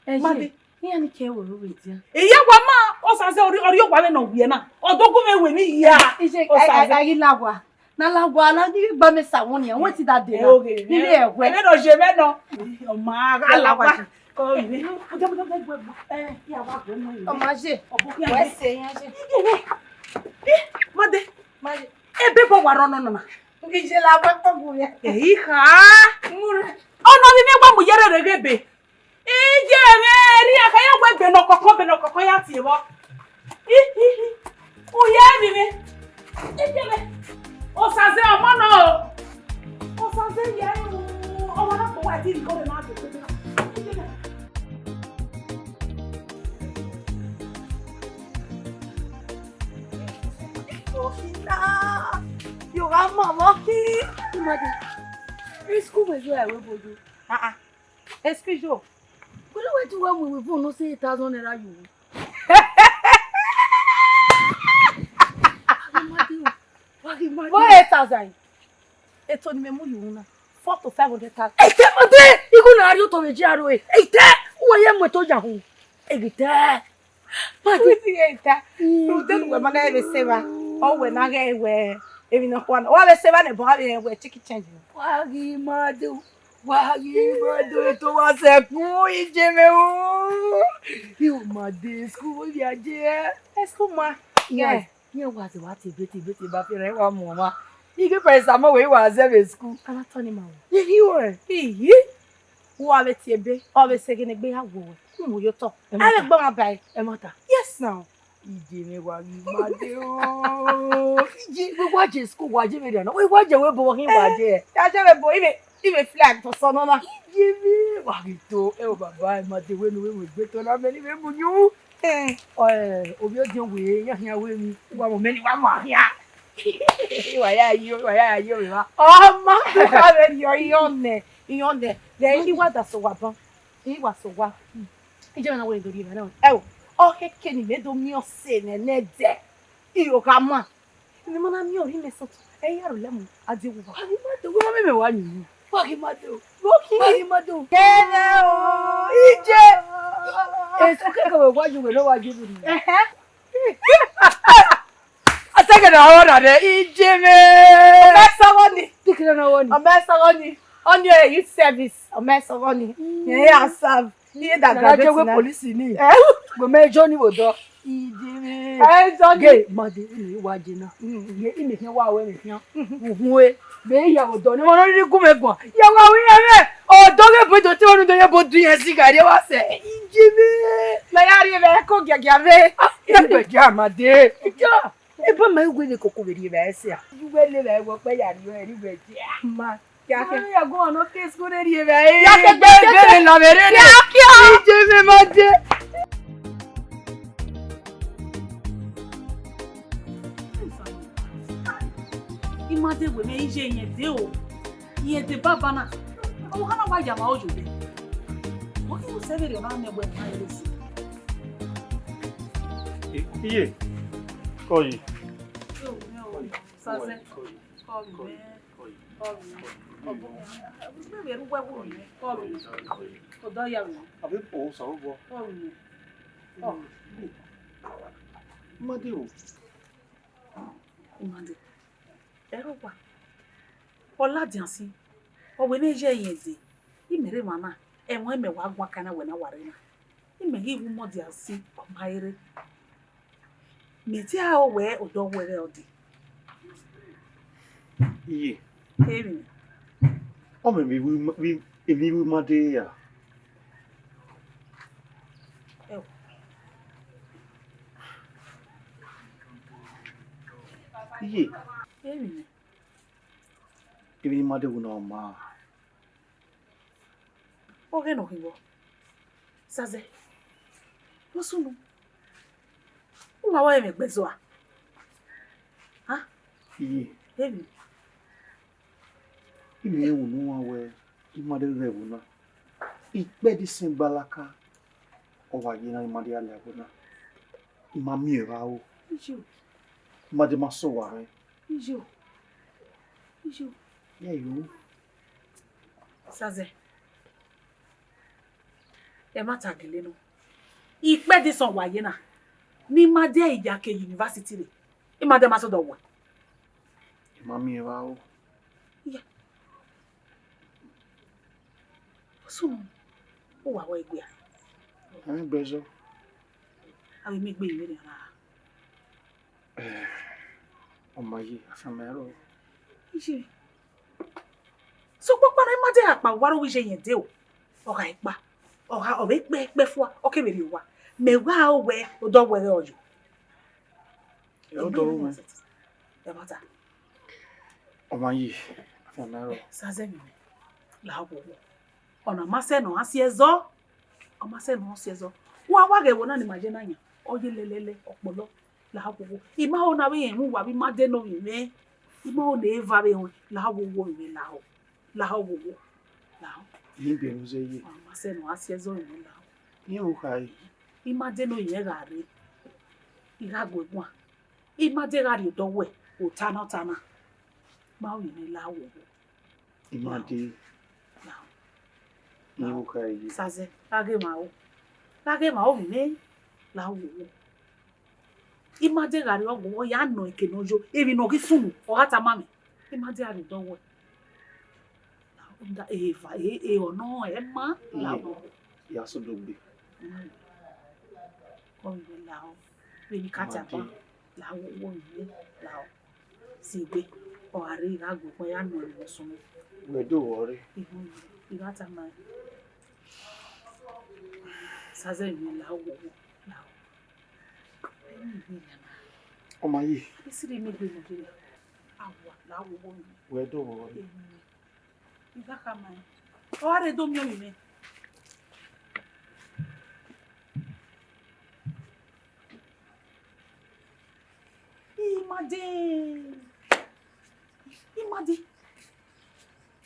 eh, Made. Ye, iran ni ke wẹ vbe dia. Iye wa ma, Osaze, ọ rhie, ọ rhie owa vbe ne ọ wiẹ na. Ọ do gu mwẹ wẹ ni ya. Iye, Osaze. A, a, a ghi la wa. Na la wa, na ghi gba mẹ sa wọn nian, wẹ ti da de na. Ni re ẹwẹ. Ẹmẹ nọ je mẹ nọ. Ọ ma gha la wa. Ko ire. Mo jẹ, mo jẹ, mo jẹ, mo jẹ. Eh, ya wa gbe mo ire. Ọ ma je. Ọ bo ya. Wẹ se yan je. Iye, Made. Made. Ebe bọ wa rọ nọ nọ na. Iye la wa kpọ gu ya. Ehi kha. Mu re. Ọna ni mẹ wa mu yẹrẹ rẹ ghe ebe. Iye mwẹ, erriọ kha ya wẹ ebe nọ kọkọ, ebe nọ kọkọ ya tie vbọ. Ihihi. Uye vbe mwẹ. Iye mwẹ. Osaze ọmọ nọ o. Osaze ya o. Ọmọ na kpọ wa ti ri kọ ma do. Iye mwẹ. Yo, gha ma vbọ khin. Imagine. School vbe yo ẹre vbe bojo. Ah, ah. Excuse you. Wẹ ne wẹ te uwẹ mu ivun nọ sẹ eight thousand naira ye unu? Wa ghi ma di o. Wa ghi ma di o. What eight thousand? Eto ni mẹ mu ye unu na, four to five hundred thousand. Eite, Made, igho na rhie otọ vbe G R A. Eite, uwẹ ye mu eto ya hu. Eite. Made. Eite. Rhunmwuda ne uwẹ ma na vbe sẹ evba, ọ wẹ na ghẹ wẹ emwi nọkhua na. Wa vbe sẹ evba nẹ, but a vbe rẹn wẹ chicken change. Wa ghi ma do. Wa ghi ma do, eto wa sẹ kun, iye mwẹ o. Yo, Made, school vbe ya je. School ma. Yes. Iran wa zẹ wa te ebe, te ebe, te ebe, a fi rẹn wa mu ọmwa. I ghi paracetamol wẹ, I wa zẹ vbe school. A na tọ ni ma wẹ. Ye ni wẹ. Iyi. Wa vbe tie ebe, ọ vbe sẹ ghe ne egbe ya wu wẹ. Mu yo tọ. Ẹ ma ta. A vbe gbe ọmwa ba ẹre. Ẹ ma ta. Yes now. Iye mwẹ wa ghi ma de o. Iye, wẹ wa je school, wa je vberriọ na. Wẹ wa je wẹ bo wa khin wa je. Ya je vbe bo, ive, ive flag for sun na. Iye mwẹ wa ghi to. Ẹ o baba, ẹ ma de wẹ ne u vbe mu egbe to na, mẹ ni vbe mu yu. Eh, ovbi ọdiọn wẹ, iran khian wẹ emwi. Wa mu mẹ ni wa mu khian. Wa ya yo, wa ya yo vbe wa. Ọ ma, u kha vbe rhie iran nẹ, iran nẹ. Ghẹ I wa da sẹ owa ban. I wa sẹ owa. Iye mwẹ na wẹ ne do rhie evbare na. Ẹ o, ọ khẹke ne imẹ do miẹn ọse nẹ nẹdẹ. I ro gha ma. Imẹ ma na miẹn ọre imẹ sọtọ. Ẹ i ya ro lẹ mu, a die wu. Wa ghi ma do, wa mẹ mẹ wa yin. Wa ghi ma do. Wa ghi ma do. Kẹrẹ o, Iye. Esu kẹkẹ wẹ wa ju wẹ ne wa ju vbe ni. Ẹhẹn. Asẹgẹ na ọ na rẹ Iye mwẹ. Ọmọ ẹsọghọ ni. Dikẹ na wọ ni. Ọmọ ẹsọghọ ni. Ọni ẹ youth service. Ọmọ ẹsọghọ ni. Ẹ ya serve. Iye da na je graduate wẹ na. Police ni. Eh? Wẹ mẹ jo ni wo dọ. Iye mwẹ. Ẹ jọ ni. Gẹ ma de ni wa je na. Mm. Ye ime khian wa wẹ mẹ khian. Uhun e. Mẹ ya wo dọ ni mo no riri gu mẹ guan. Ya wa wi ya mẹ. Ọdọ ghe bo do ti wonu do ye bo du yẹn sigari wa sẹ. Iye mwẹ. Mẹ ya rhie vbe ẹko giagia vbe. Ah, iye mwẹ ja ma de. Ja. Ebe ma iwe ne koko vbe rhie vbe ẹse a. Iwe le vbe ẹghẹ ọkpẹ ya rhie ẹre vbe ẹdia. Ma. Kiakia. Ẹ ya gu ọnọ ke school rhie vbe ẹre. Kiakia, kiakia, kiakia. Iye mwẹ ma de. I ma de wẹ mẹ iye yẹn de o. Iyẹn de baba na, ọ wa na wa ya ma oyo dẹ. Wọ́n kì í sẹ́bẹ̀rẹ̀ ọ̀nà mẹ́wẹ́ ọ̀nà ẹ̀rọ sí. Iye, kọ yi. Yóò mẹ́ o, sazẹ́, kọ mi mẹ́, kọ mi mẹ́. Ọ̀bùn mẹ́wẹ́ ẹ̀rú wẹ́wù mi mẹ́, kọ mi mẹ́. Ọ̀dọ́ ya mi. Àbí pọ̀ ó sàrúgbọ́. Kọ mi mẹ́. Ọ̀, Made o. Made. Ẹrọ wa. Ọ ladian sin, ọ wẹ ne iye yẹn de, imẹ rre emwa na, ẹmwẹ mẹ wa guan kan na wẹ na wa rre na. Imẹ ghi wu mọdia sin, ọ ma rre. Mẹ te aro wẹ odọ wẹrẹ ọ de. Iye. Kevbe. Ọ mẹ emwi ru ma de ra? Ẹo. Iye. Kevbe. Emwi ne ima de wu na ọ ma. Ọghe ne ọ khin vbọ? Sazẹ, vbọ sunu? U wa wa ẹmwẹ gbe zọ a? Ha? Iye. Kevbe. Imẹ rẹn unu uan wẹ ima de rre ẹvbo na, ikpẹdẹ isẹn gbalaka ọ wa ye na, ima de ya la ẹvbo na, ima miẹn evba ro. Iye o. Ima de ma sẹ owa rẹn. Iye o. Iye o. Iye o. Sazẹ, ẹmwata gele nọ. Ikpẹdẹ isẹn wa ye na, ne ima de ya ke university rre, ima de ma sẹ odọ wẹ. Ima miẹn evba ro. Iya. Sunu, u wa wẹ egbe a? Ẹ i gbe zọ. Avbe miẹn egbe vberriọ na. Eh, ọ ma ye, afianma ẹre o. Iye. Sokpan ọkpa na, ima de gha kpa, wa ro wẹ iye yẹn de o. Ọ gha kpa, ọ gha, ọ vbe kpẹ kpẹ fua, ọ kevbe rrie owa. Mẹ wa ro wẹ odọ wẹ rẹ ọ yo. Ẹ, odọ wẹ. Ẹmwata. Ọ ma ye, afianma ẹre o. Sazẹ mi, la oghogho. Ọna ma sẹ ne ọ gha si ẹzọ. Ọ ma sẹ ne ọ gha si ẹzọ. Wa wa ghẹ ẹvbo na ne ima ye na yan, ọ ye lẹlẹlẹ, ọkpọlọ, la oghogho. Ima ho na vbe rẹn mu uwa vbe ima de ne ovbi mwẹ. Ima ho ne eva vbe ruẹn, la oghogho, ovbi mwẹ, la o. La oghogho. La o. Iyẹn biẹ ne u zẹ ye. Ọ ma sẹ ne ọ gha si ẹzọ, ovbi mwẹ, la o. Iyẹn u kha re. Ima de ne ovbi mwẹ gha rre, I gha gu ẹre guan. Ima de gha rrie odọ wẹ, ota na, ota na. Ma ovbi mwẹ, la oghogho. Ima de. La o. Iyẹn u kha re. Sazẹ, gha ghe emwa o. Gha ghe emwa ovbi mwẹ, la oghogho. Ima de gha rrie ọgua, ọ ya nọ eke ne ọ yo, emwi ne ọ ghi sunu, ọ gha tama mwẹ. Ima de gha rrie odọ wẹ. Eva, e, e, ọ nọ, ẹ ma, la o. Ya sẹ odogbe. Mm. Kọ vbe la o. Vbene I ka ta ban, la o, wo vbe la o. Si egbe, ọ gha rre, I gha gu ẹre, ya nọ emwi ne ọ sunu. Wẹ do vbọ rre? Ihwo, I gha tama ẹn. Sazẹ emwi la o, wo, wo, la o. Ọ ma ye. Isi rre miẹn egbe nọ rre. Awa la wo wo mi. Wẹ do vbọ rre? Emi. I gha khama ẹn. Ọ gha rre do miẹn emwi mwẹ. Imade. Imade.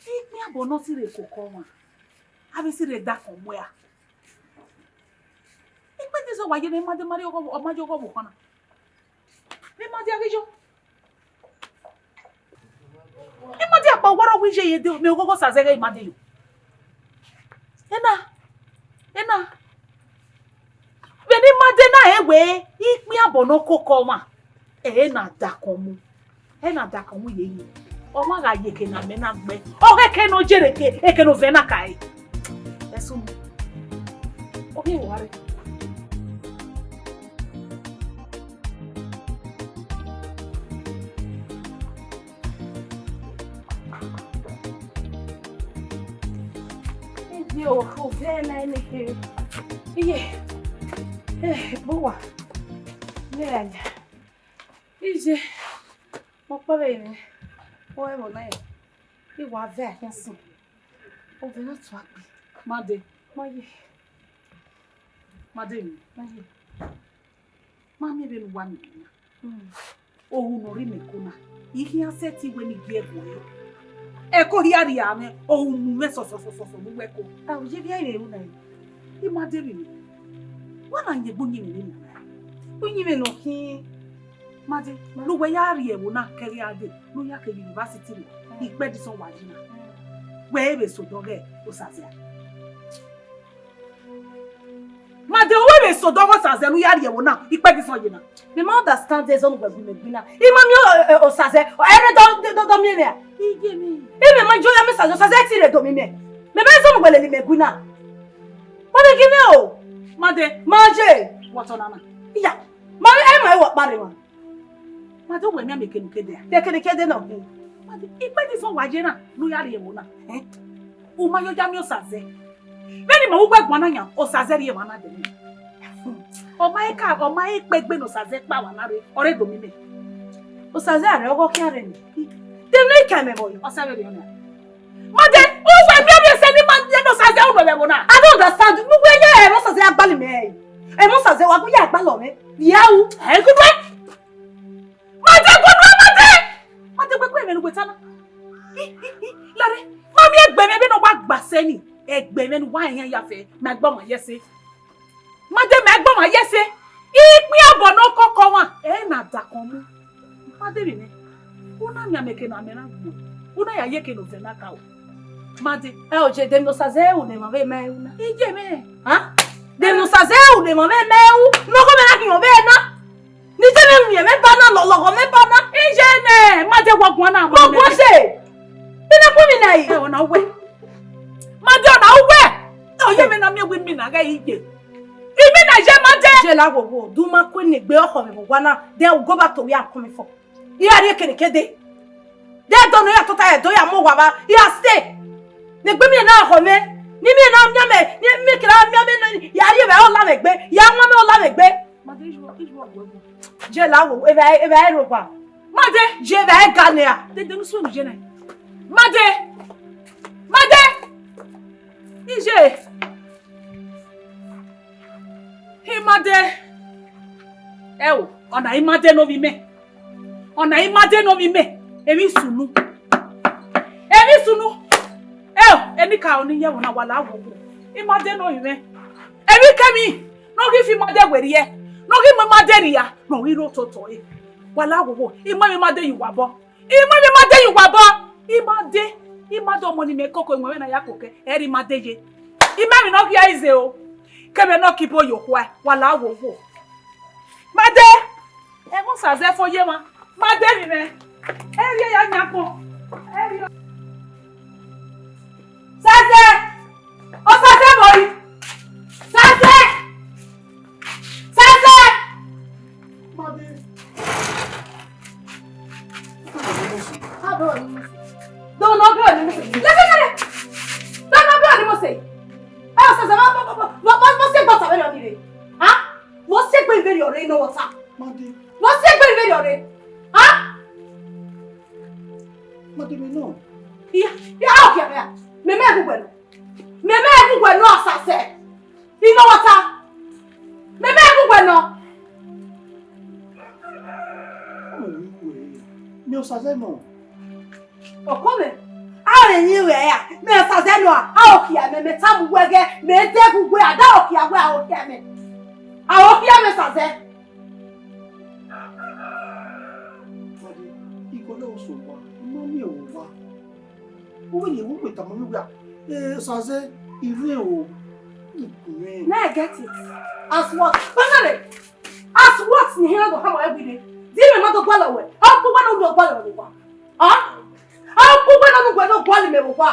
Ikpia bọ ne ọ sirre koko ọmwa. Avbe sirre dakọn muẹn a. Ikpẹdẹ zọ wa ye ne Imade ma rrie ọghọ, ọ ma ye ọghọ vbe okhan na. Vbe Imade a ghi yo? Imade akpa wọrọ wẹ iye ye de, mẹ oghogho sa zẹghẹ Imade yo. Ena, ena. Vbene Imade na rẹn wẹẹ ikpia bọ ne ọ koko ọmwa, ẹ na dakọn mu. Ẹ na dakọn mu yeye. Ọmwa gha ye eke ne amẹ na gbe. Ọ ghe eke ne ọ ye rre eke, eke ne ovẹn na ka ẹre. Ẹsunu. Ọ ghi wa rre. Ebi o, ovẹn na ne kere. Iye. Eh, bo wa. Ne ya ya. Iye. Mo kpọvbe mwẹ. Wo ẹvbo na ya. I wa vẹ ahian sin. Ovẹn na tua kpe. Imade. Ma ye. Imade mi. Ma ye. Ma miẹn vbene uwa miẹn na. Hmm. Ohu ne ọ rre imẹ ko na, I khian sẹtin wẹ ne I gie ẹguae. Ẹko hia rhie mwẹ, ohu mu mwẹ sọsọsọsọ ne uwu ẹko. A, u ye vbe a i re ru na re? Imade vbe mwẹ. Wa na yin egbe uyinmwẹ ne emwa na. Uyinmwẹ ne ọ khin. Imade, ne uwẹ ya rrie ẹvbo na kẹghe a dee, ne u ya ke university rre, ikpẹdẹ isọn wa yi na. Wẹ vbe sẹ odọ ghe Osaze a? Imade, wẹ vbe sẹ odọ ghe Osaze ne u ya rrie ẹvbo na, ikpẹdẹ isọn ye na. Mẹ ma understand ẹzọ ne uwẹ gu mẹ gbe na. I ma miẹn o, o, Osaze, ẹ rre dọ, dọ, dọ, dọ miẹn mwẹ a? Iye mwẹ. Imẹ ma yo ya miẹn Osaze, Osaze te rre do miẹn mwẹ. Mẹ ma ẹzọ ne uwẹ lele mẹ gbe na. Wa vbe gie mwẹ o. Imade. Ma ye. Wọtọ nana. Iya. Ma vbe, ẹ ma vbe wọ kpa rre mwa. Imade, uwẹ miẹn mẹ ekenukede a? Ekenukede nọ gu. Imade, ikpẹdẹ isọn wa ye na, ne u ya rrie ẹvbo na. Eh? U ma yo ya miẹn Osaze. Vbene ima ru uwẹ guan na yan, Osaze rhie emwa na dẹ mwẹ. Ọ ma he ka, ọ ma he kpe egbe ne Osaze kpa wa na rre, ọ rre do miẹn mwẹ. Osaze a rre ọghọ khian rre nẹ. De ne I ka mẹ vbọ? Ọ sa vberriọ na. Imade, uwẹ miẹn ovbi ẹse ne ima, ne Osaze ru ẹvbo na. I don't understand. Ne uwẹ ye ẹmwẹ Osaze a gbalọ mẹ. Ẹmwẹ Osaze wa gu ya gbalọ mwẹ. Via u. Ẹ gudu. Imade, gudu, Imade. Imade, wẹ kue ẹmwẹ ne uwẹ ta na. Lare, ma miẹn egbe mwẹ vbene ọ wa gba sẹ ni. Egbe mwẹ ne uwa yan ya fẹ, ma gbe ọmwa ye ẹse. Imade, ma gbe ọmwa ye ẹse. Ikpia bọ ne ọ koko ọmwa, ẹ na dakọn mu. Imade vbe mwẹ. U na miẹn amẹ eke ne amẹ na gbe. U na ya ye eke ne ovẹn na ka o. Imade. Ẹ o, je de ne Osaze ru ne emwa vbe ma ru na. Iye mwẹ. Ha? De ne Osaze ru ne emwa vbe ma ru. Ne ọghọ mwẹ na khian vbe na. Ne I te mwẹ wian mwẹ ba na, lọlọghọ mwẹ ba na. Iye nẹ, Imade, wa guan na. Wa guan se. I na ku emwi na yi. Ẹ, ọna uwẹ. Imade, ọna uwẹ. Ẹ, ọ ye mwẹ na miẹn wẹ imina ghẹ iye. Imina ye, Imade. Je la wowo, du ma ku eni egbe ọkhọ mwẹ vbe owa na, then we go back to where I'm coming from. I ra rrie ekenukede. De ẹdọ ne ọ ya tota ẹdọ ya mu owa vba, I ra stay. Ne egbe miẹn na khọ mwẹ, ne imina miẹn mwẹ, ne imina kira miẹn mwẹ, I ra rrie evbare ola mwẹ egbe, I ra wan mwẹ ola mwẹ egbe. Imade, ijọ, ijọ ọgua ẹvbo. Je la wo, evbare, evbare rre owa. Imade, je evbare ga nẹ ra. Dede ne u suẹn ye na. Imade, Imade, ije. Imade. Ẹ o, ọna Imade ne ovbi mẹ. Ọna Imade ne ovbi mẹ. Emwi sunu. Emwi sunu. Ẹ o, enikaro ne I ye ẹvbo na, wa la wo wo. Imade ne ovbi mẹ. Emwi kẹmwi ne ọ ghi fi Imade werriẹ, ne ọ ghi mu Imade rhia, ne ọ ghi rre ototọ ẹre. Wa la wo wo, I mu emwi Imade ye uwa obọ. I mu emwi Imade ye uwa obọ. Imade, Imade ọmọ ne imẹ koko iwẹnmwẹ na ya koko, ẹ rre Imade ye. I ma emwi ne ọ ghi a ize o. Kevbe ne ọ ke ibo ye okhua, wa la wo wo. Imade, ẹmwẹ Osaze fo ye mwa. Imade vbe mwẹ. Ẹ rhie ya yan kpọ. Ẹ rhie. Osaze! Osaze boy! Osaze! Osaze! Imade. Dọmọ ne ọ biẹ ọni mu se. Lẹsẹ kẹrẹ. Dọmọ ne ọ biẹ ọni mu se. Ẹ, Osaze, mo, mo, mo, mo, mo, mo se gbe ọta vberriọ ni rre. Ha? Mo se gbe vberriọ rre ne ọ ta. Vbọ si egbe vberriọ rre? A? Mọdede nọ. Iya, iya, okhian mẹ a. Mẹ mẹ gu wẹ nọ. Mẹ mẹ gu wẹ nọ, Sazẹ. I nọ wẹ ọta. Mẹ mẹ gu wẹ nọ. Mẹ Sazẹ nọ. Ọkọ mẹ, a rẹn emwi ruẹ ra? Mẹ Sazẹ nọ a, a okhian mẹ, mẹ tama uwẹ ghẹ, mẹ dẹ gu wẹ, a da okhian wẹ, a okhian mẹ. A okhian mẹ Sazẹ. Igho na oso owa, I ma miẹn owa. U vbe rhie ẹvbo kpe tama mwẹ wẹẹ, eh, Sazẹ, I rre o. Now I get it. As what? Pastor, as what ni hia do hama ẹgbe ne? Di mẹ ma do gualọ wẹ. Ọ kpogba ne u do gualọ vbe owa. Ọ? Ọ kpogba ne u do gualọ mẹ vbe owa.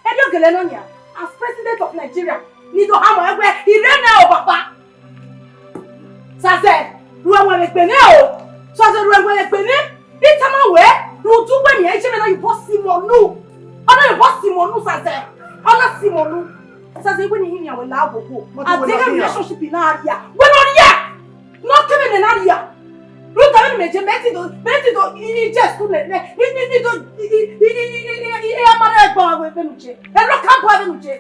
Ẹdẹ ọgẹlẹ nọ nian, as president of Nigeria, ni do hama ẹgbe, I rre nẹ o papa. Sazẹ, ru ẹwẹn vbe egbe nẹ o. Sazẹ, ru ẹwẹn vbe egbe nẹ. I tama wẹ, rhunmwuda uwẹ nian, iye mwẹ na ye obọ si imẹ unu. Ọ na ye obọ si imẹ unu, Sazẹ. Ọ na si imẹ unu. Sazẹ, iwẹ ni hia wẹ la ogbogbo. A deghẹ relationship na a rria. Wẹ ne ọ rria. Ne ọ kevbe ne na rria. Rhunmwuda vbene mẹ je, mẹ ti do, mẹ ti do, I, I je school nẹ, nẹ, I, I, I do, I, I, I, I, I, I, I, I, I, ma rẹ ẹgbọn vbe, vbene u je. Ẹ rọ ka bọ vbene u je.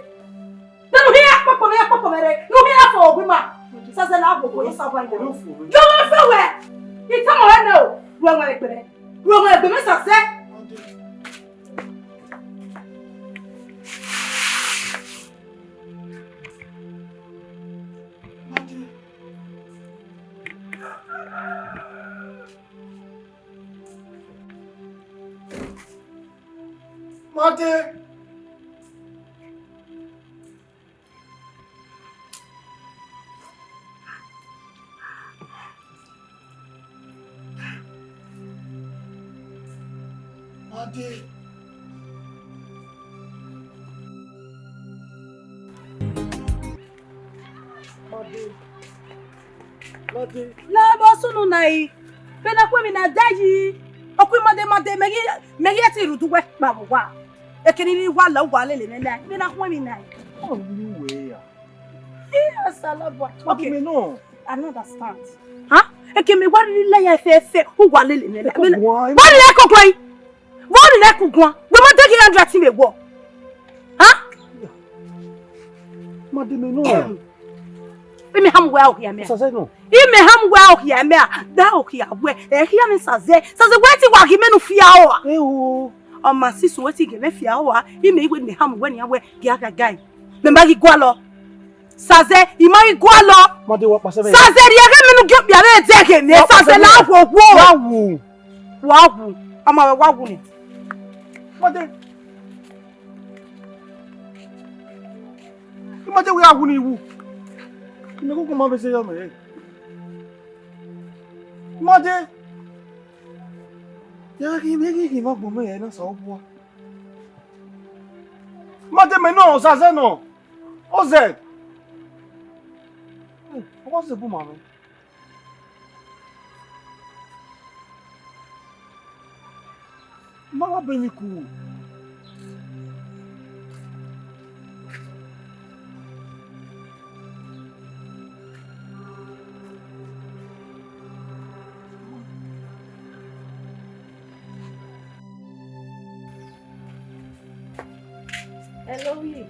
Vbene u hia kpokpo mwẹ, ya kpokpo mwẹ rre, ne u hia fo owa ima. Sazẹ la ogbogbo, ye sa wa ina. Yo, ma fẹ wẹ. I tama wẹ nẹ o. Ru ẹwẹn vbe egbe mwẹ. Ru ẹwẹn vbe egbe mwẹ, Sazẹ. Made. Made. Made. Made. La vbe ọ sunu na yi. Vbene a khu emwi na da yi. Ọ khu made made, mẹ ghi, mẹ ghi ẹtin rhunmwuda uwẹ kpao vbe owa. Ekene ne I wa la uwa lele mwẹ na, vbene a khu emwi na yi. Ọ rhunmwuda uwẹ ya. Yes, I love what. Okay. Made, me no. I don't understand. Huh? Ekene mẹ wa rhirhi la ya fẹfẹ, uwa lele mwẹ na. Eko guan. Wa rhirhi eko guan. Vbọ ni nẹ ku guan? Wẹ ma dẹghe iran dia ẹtin vbe wọ. Ha? Made, me no. Imẹ hama wẹ a okhian mẹ a. Sazẹ no. Imẹ hama wẹ a okhian mẹ a. Da okhian wẹ. Ẹ khian mwẹ Sazẹ. Sazẹ wẹ te wa ghi mẹ ne u fia ua. Eho. Ọ ma si sunu wẹ te ghe mwẹ fia ua. Imẹ iwẹ ne hama wẹ nian wẹ gia gha gae. Mẹ ma ghi gualọ. Sazẹ, I ma ghi gualọ. Made, wa kpasẹ mwẹ. Sazẹ, rhie ẹghẹ mẹ ne u gie okpia vbe ẹdẹ ghe mẹ. Sazẹ, la wo wo. Wa wu. Wa wu. Ọ ma wẹ wa wu nẹ. Made. Made, wẹ a wu ni wu. Mẹ koko ma vbe sẹ yọ mẹ. Made. Ya ghi, mẹ ghi ghi ma gbọn mẹ na sa obua. Made, me no, Sazẹ no. Ozẹ. Ọ wa sẹ bu ma mwẹ. Ma wa bẹ emwi ku. Hello, Willie.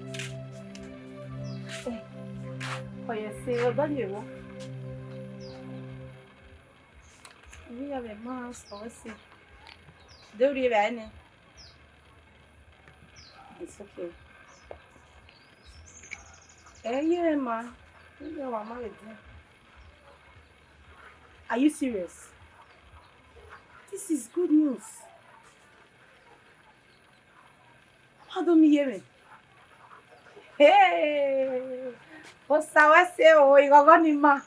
Ọ ye ẹse, ọ dọlọ vbọ? Ivbi ya vbe ma sọ ẹse. De u rri evbare nẹ? It's okay. Ẹ ye ma, ẹ ye wa ma vbe dian. Are you serious? This is good news. Ọ ma do miẹn iye mwẹ. Hey! Osa wẹ ẹse o, ighọghọ ni ma.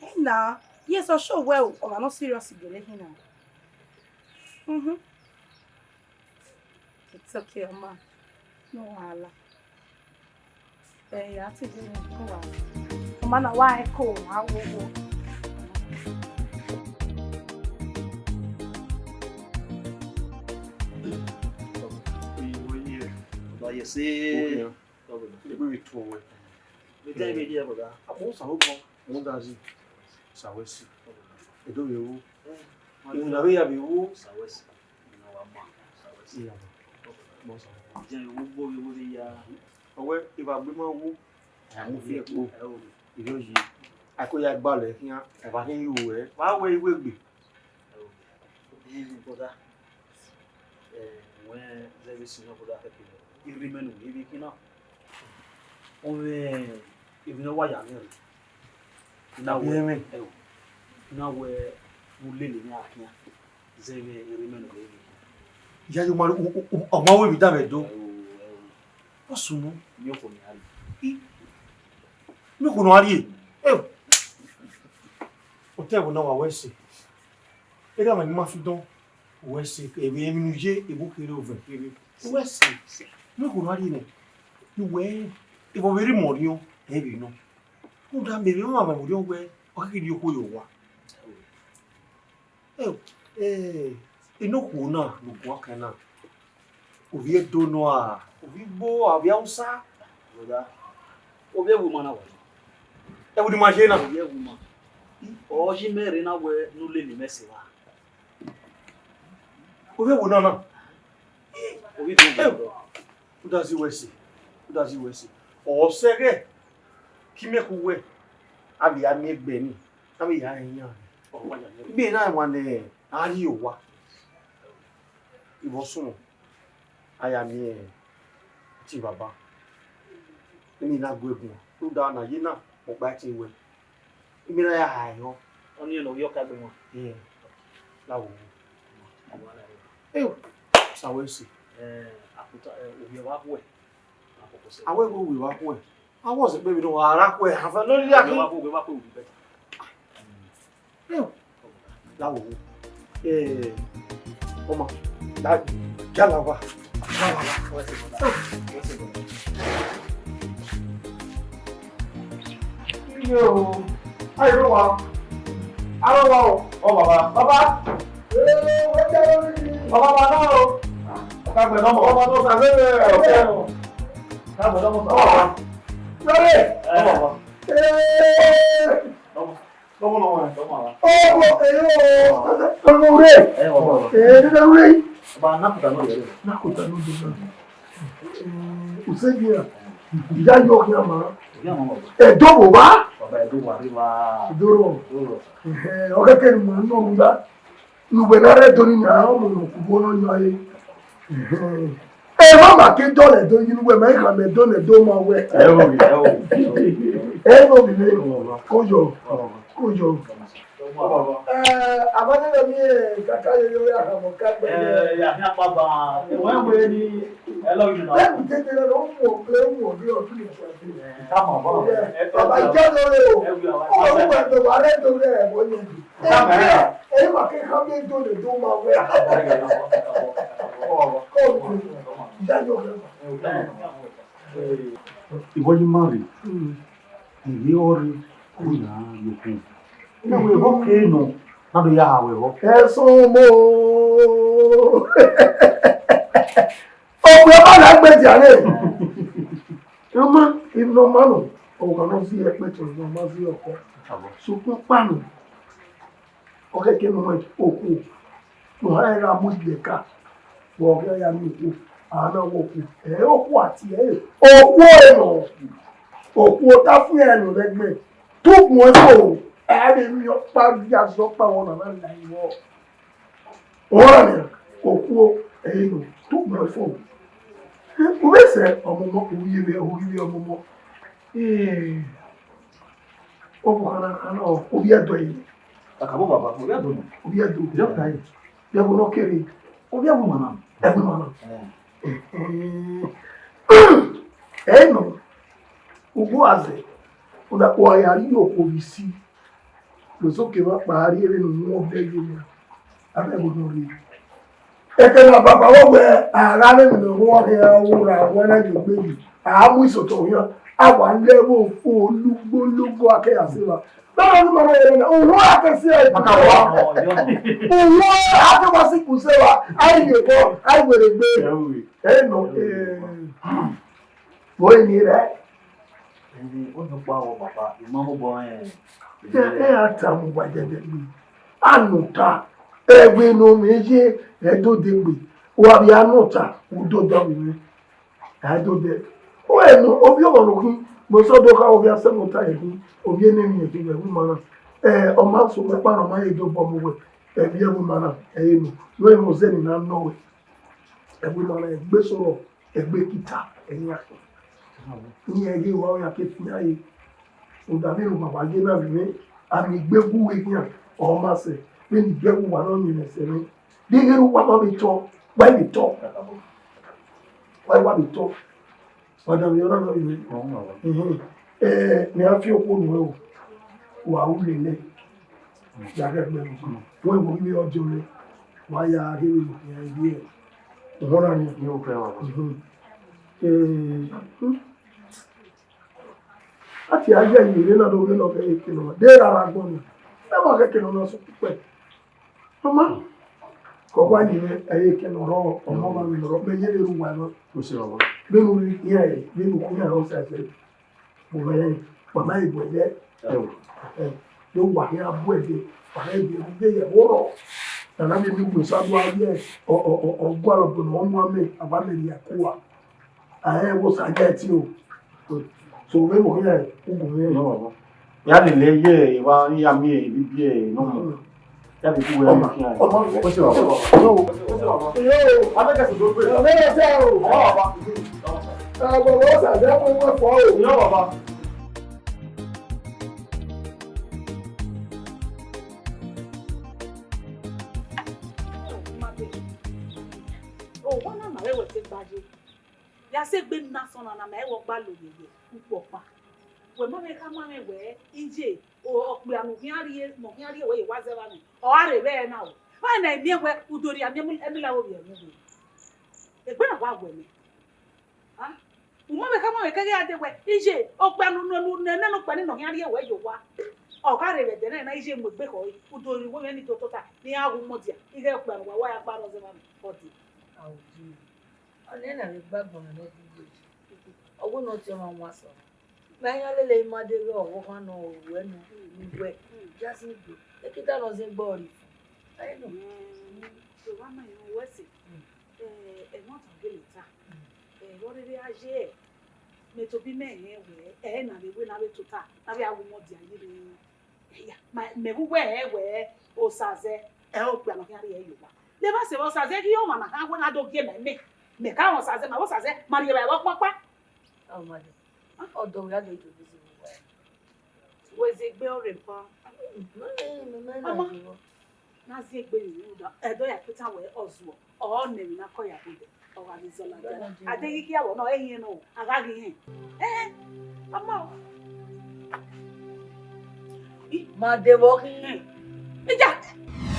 Ena, yes, ọ sure wẹ o, ọmwa ne ọ serious gele khin na. Mhm. It's okay, ọ ma. No wahala. Eh, ya ti do ni ko wa. Ọ ma na wa ẹko, a wo wo. Oye, oye. Ba ye se. Oye. Egbe vbe tuẹ wẹ. Vbe de vbe ye, brother. Apo sa ho gbọn. Rhunmwuda zẹ, Sawẹsi, e do vbe ru. Emwi ne a vbe ya vbe ru. Sawẹsi, ne a wa ma, Sawẹsi. Iya, boss. Ọwẹ, evba gbe ma wo, a mu fi ẹkpo. Irẹn yi, a ko ya gbalọ khian, ẹvba khian ru ẹre, wa wẹ iwegbe. Brother, wẹ zẹ vbe sin nọ, brother, kẹkẹ irhi mẹ ne u ye vbe khin na. Ọ mwẹ emwi ne ọ wa ya mwẹ rre. Na wẹ, ẹo, na wẹ u lele mwẹ khian, zẹ vbe irhi mẹ ne u ye vbe khin. Iyayi, ọ ma wẹ vbe da mwẹ do. Ẹo, ẹo. Ọ sunu. Miẹn okhuo ne a rrie. Miẹn okhuo ne a rrie. Ẹo. Otọ ẹvbo na wa wẹ ẹse. Erha mwẹ ne ima fi dọn, wẹ ẹse, emwi ne u ye, evbo kherhe, ovẹn kherhe. Wẹ ẹse, ne okhuo na rrie nẹ, ne uwẹ, evba vbe rre imẹ ọriọn, ẹ vbe nọ. Rhunmwuda mẹ vbe ọmwa mwẹ ọriọn wẹ, ọ khẹke rhie okhuo ye owa. Ẹ, ẹ, ene okhuo na ne u guan kan na, ovbi Ẹdo nọ a, ovbi Igbo, ovbi Hausa? Brother, ovbi ẹvbo ima na wa. Ẹvbo ne ima ye na? Ovbi ẹvbo ima. Ọ yi mẹ rre na wẹ ne u lele mwẹ ẹse evba. Ovbi ẹvbo na na. Ovbi Igbo. Ẹ, u da zẹ wẹ ẹse, u da zẹ wẹ ẹse. Ọ sẹ ẹghẹ, ke imẹ ku wẹ, a vbe ya miẹn egbe nii, a vbe ya rẹn iran. Igbe na wa ne a rrie owa. Ivbi ọsunu, a ya miẹn te baba. Emwi na gu egun, rhunmwuda na ye na, mẹ ọkpa ẹtin wẹ. Imẹ na ya ha ẹre. Ọnii ne ovbi ọka egbe mwa. Ẹ, la wo. Ẹ, Sawẹsi. Ẹ, akuta, ẹ, ovbi ẹvbo akhuẹ. Awẹ vbe ovbi ẹvbo akhuẹ. Awẹ ọzọ kpe vbe ne uwa ra khuẹ, a fẹ ne ọ rhirhi akhin. Ovbi ẹvbo akhuẹ, ovbi ẹvbo akhuẹ will be better. Ẹ, la wo. Ẹ, ọma, la, ya la wa. Yo, ayi ló wà. Arọ wa o. Ọ baba. Baba. Ee, wọ́n jẹ́ lórí mi. Baba, baba náà o. Ká gbẹ̀dọ̀ mọ̀. Baba tó ta lé rẹ̀. Ká gbẹ̀dọ̀ mọ̀. Baba. Lórí. Ẹ. Baba. Ee. Lọ́mọ, lọ́mọ, lọ́mọ. Ọmọ, èyí o. Ọmọ rẹ̀. Ẹ, baba. Ee, dídá rẹ̀. Baba, náà kò tà lórí rẹ̀. Náà kò tà lórí rẹ̀. Ee, Usegia, ìyá yọ ọkàn àmà. Ìyá àmà baba. Ẹ̀dọ́ wò wá? Baba, Ẹdo wa rre wa. Ẹdo rọ. Ẹdo rọ. Ẹhẹn, ọkẹkẹ ni mo ń nọ mu gba. Nugbe na rẹ do ni na, ọmọ nọ kugbo nọ yọ ẹ. Ẹhẹn. Ẹ ma ma ke dọlẹ do yi nugbe, ma ka mẹ dọlẹ do ma wẹ. Ẹ o, ẹ o. Ẹ o mi ne. Ko yọ. Ko yọ. Ẹ, abadẹdẹ mi, ẹ, kaka yeye ya ha mọ ka gbẹ. Ẹ, ya ni akpa ba. Ẹ, wẹ wẹ ni, ẹ lọ yìí na. Ẹ, mi tete lọ, ó mú ọgbẹ, ó mú ọgbẹ ọdún yìí ṣe. Ẹ, ká mọ̀ bọ́. Ẹ, bàbá ìjọ lóore o. Ẹ wí àwọn. Ó wà wíwà ẹgbẹ́ wa rẹ̀ tó rẹ̀ ẹ̀wọ̀ yẹn. Ẹ, ẹ, ẹ, wà kí ká bí ejò lè dó máa wẹ̀. Kó o tún, ìyá yóò fẹ́ mọ̀. Ìwọ yìí má rè. Ìwé ọrẹ kò yà á yòókù. Ìwé ìwọ kéènù, má ló yà á wẹ̀ wọ́. Ẹ sún mọ́ o. Ọ̀pọ̀ ẹ̀ bá dàgbé jàre. Ọmọ, iná mánu, ọ̀gá náà sí ẹ̀pẹ̀ tó iná máa sí ọkọ. Sukun pàánù. Ọkẹ kí ẹnu mọ òkú. Mo ha ra mu ìgbẹ́ ká. Wọ ọkẹ ya mi òkú. Àánú wọ òkú. Ẹ òkú àti ẹ. Òkú ẹ̀nà. Òkú ọ̀tá fún ẹ̀nà lẹ́gbẹ̀ẹ́. Tó gùn ẹ fò. Ẹ á lè mi ọ̀pá bí aṣọ pa wọn nàá láì wọ. Ọ̀rọ̀ ni òkú ẹ̀yìn nù tó mọ̀ fún un. Ẹ, uvẹsẹ ọmọmọ, owiẹvẹ, owiẹvẹ ọmọmọ. Ẹ, ọmọ kana kana, obi ẹdọ yìí. Kakabo baba, obi ẹdọ nù. Obi ẹdọ. Yọ ka yìí. Yẹ wo nọ kere. Obi ẹwu mana. Ẹwu mana. Ẹ. Ẹ, ẹ nọ. Ugbo azẹ. Ọdakpo a ya ri okhuo vbe isi. Lo so kevbe akpa a rhie vbene u mu ọbẹ ye na, avbe ẹvbo nọ rre. Eke na baba vbe wẹ a gha rre emwi ne ọ rhuọn khian, ọ wu ra wẹ na ye egbe yi, a mu isotọ khian, a wa lẹ vbe ofo lugbolugbo a ke ya sẹ evba. Bẹ́ẹ̀ ni ma rẹ yẹrẹ na, uwu a ke si ẹ. Uwu a ke wa si kun sẹ evba, a yi ye kọ, a yi were egbe. Ẹ nọ, eh, bo eni rẹ. Ọdọ kpa wọ papa, I ma mobọ rẹn. Ẹ, ẹ a ta mu wa dẹdẹ gbe. Anọta, ẹvbo ne ọ mwẹ ye, ẹ do de gbe. Wa vbe anọta, u do da vbe mwẹ. A do de. Wẹ nọ, ovbi ọmọ ne ọ khin, mẹ sẹ ọdọ kha ovbi asẹ ne ọ ta ye khin, ovbi ene emwi ye khin, vbe ẹvbo ima na. Ẹ, ọ ma sẹ mwẹ kpa ne ọ ma ye do bọ mu wẹ, ẹ vbe ẹvbo ima na, ẹ ye nọ. Wẹ mẹ ọzẹ ne I na nọ wẹ. Ẹvbo ima na, egbe sọrọ, egbe kita, ẹyan. Iran ghi wa ya ke fian ye. Rhunmwuda vbene uwa wa ye na vbe mwẹ, a miẹn egbe gu wẹ khian, ọ ma sẹ, vbene I gie uwa ne ọ yẹn mwẹ sẹ mwẹ. Deghẹ uwa ma vbe tọ, wa vbe tọ. Wa wa vbe tọ. Madam, yọ na nọ vbe mwẹ. Ẹhẹn. Eh, mẹ a fi okhuo nuẹn o. Wa ru lele. Ya ghẹ gbe mu. Wẹ wo vbe ọdiọn nẹ. Wa ya ghe vbe ya ye. Ọmọ na ni. Ni o fẹ wa. Mhm. Eh, hmm. A ti a ye ye na do ghe nọ kẹ eke nọ. De ra ra gbọn ni. Ẹ ma kẹ eke nọ na sọ pupẹ. Ọma, ke ọ wa ye mwẹ, ẹ i re eke ne ọ rrọọ, ọmọ ọmwa vbe ne ọ rrọọ, mẹ ye vbe ru uwa nọ. Vbene u rhie iran, vbene u khu iran rọ sẹsẹ, u mwẹ rẹn, wa ma he bu ẹdẹ. Ẹ, do wa khian bu ẹdẹ, wa khian bu ẹdẹ, ye ẹvbo rrọọ. Nana vbe emiẹn ugbẹn sa do a ye, ọ, ọ, ọ, ọ gualọ bu ne ọ mu amẹ, a wa mẹ rhie ku uwa. A rẹn vbe Osa ya ẹtin o. So, vbe mu iran ugbẹn mwẹ. Ya lele ye evba, ya miẹn ebibiẹ nọ mu. Ya vbe ku wẹ ọmọ, khian. Ọmọ, o se baba. Yo. Yo. A bẹ kẹsì tó gbé. Ọmọ, ẹ jẹ́ o. Ọmọ baba. Ẹ, baba, ó sàdé fún wọn fọ́ o. Ìyá baba. O, wọn na ma wẹ wẹ te gbaje. Ya sẹ egbe ne asọn na, na ma ẹvbo ọgba lo yeye ukpo ọkpa. Wẹ ma vbe khama mwẹ wẹ, iye, o, okpia ne u khian rhie, ne u khian rhie wẹ ye wa zẹ vbe amẹ, ọ gha rre vbe ẹre na o. Vbene I miẹn wẹ u do rhie amẹ, emila vbe ovbi ẹre vbe. Egbe na wa wẹ mẹ. A? U ma vbe khama mwẹ keghi a de wẹ, iye, okpia ne u, ne u, ne u, ne okpia ni ne ọ khian rhie wẹ ye owa. Ọ gha rre vbe ẹdẹ na, iye mu egbe khọ, u do rhie uwu mwẹ ni do tota, ne iran gu mọ dia, ighẹ okpia ne uwa wa ya gba rre ọzọ vbe amẹ, ọ dee. Ọnii na vbe gbe agbọn mwẹ ne ọ gu ye. Ọ wẹ ne ọ tie ọmwa wan sẹ ọmwa. Mẹ a yan lele ima deghẹ ọvbokhan nọ ruẹ nọ, ne uwẹ ya zin gbe. Ekita nọ zin gbe ọre ifun. Ẹ nọ. Mm, so wa ma yan wẹ sẹ. Mm. Eh, ẹmwata gele ta. Mm. Eh, vbe ọ rre a ye, mẹ tobọ imẹ rẹn wẹ, ẹ na vbe wẹ na vbe tota, na vbe a gu mọ dia ye vbe. Iya, ma, mẹ vbe uwẹ rẹn wẹ, Osazẹ, ẹ okpia ne ọ khian rhie ye owa. Levba sẹ vbe Osazẹ ghi ọmwa na kha wẹ na do gie mẹ mẹ. Mẹ ka mwẹ Osazẹ, ma vbe Osazẹ, ma rhie vbe ẹvbo ọkpọkpa. Ọ ma dẹ. Ọdọ wẹ a do introduce vbe uwa. Wẹ zẹ egbe ọre ban. Mama, na zẹ egbe vbe uda. Ẹdọ ya kpeta wẹ ọ zuọ. Ọ nẹ emwi na kọ ya gbe. Ọ gha vbe zọ ladian. A deghẹ I khian vbe nọ, ẹ hiẹn nọ, a gha ghi hẹn. Eh, mama o. Ma de vbe ọ khin. Ija,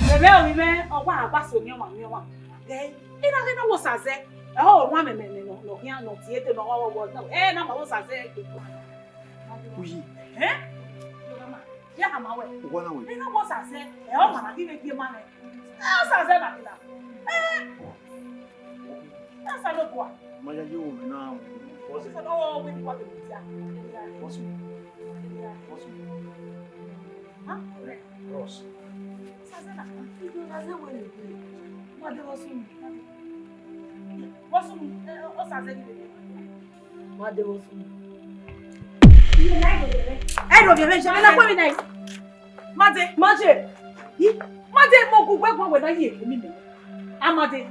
mẹ vbe ovbi mwẹ, ọ wa gha gba so miẹn ọmwa, miẹn ọmwa. Ẹ, I na ghe ne ọ wẹ Osazẹ. Ẹ, ọ wan mẹ, mẹ, mẹ, nọ, nọ khian, nọ tie ete, nọ, ọ, ọ, ọ, ẹ, na ma wẹ Osazẹ. Uyi. Ẹ? Ya hama wẹ. Uwa na wẹ. I na wẹ Osazẹ. Ẹ, ọ ma na ghi vbe gie ma nẹ. Ẹ, Osazẹ na ghi na. Ẹ. Ẹ, Osanobua. Ma ya ye owo mwẹ na. Osanobua, wẹ ni wa vbe dia. What's up? What's up? Ha? Bros. Osazẹ na. Ido na ze wẹ ni. Ma de vbe sunu. Vbe sunu. Ẹ, Osazẹ ni vbe. Ma de vbe sunu. Ẹ do vbe vbe jẹ na kwe mi nice. Ma de. Ma de. Yi. Ma de mo gu gbe gbe wẹ na ye mi me. A ma de.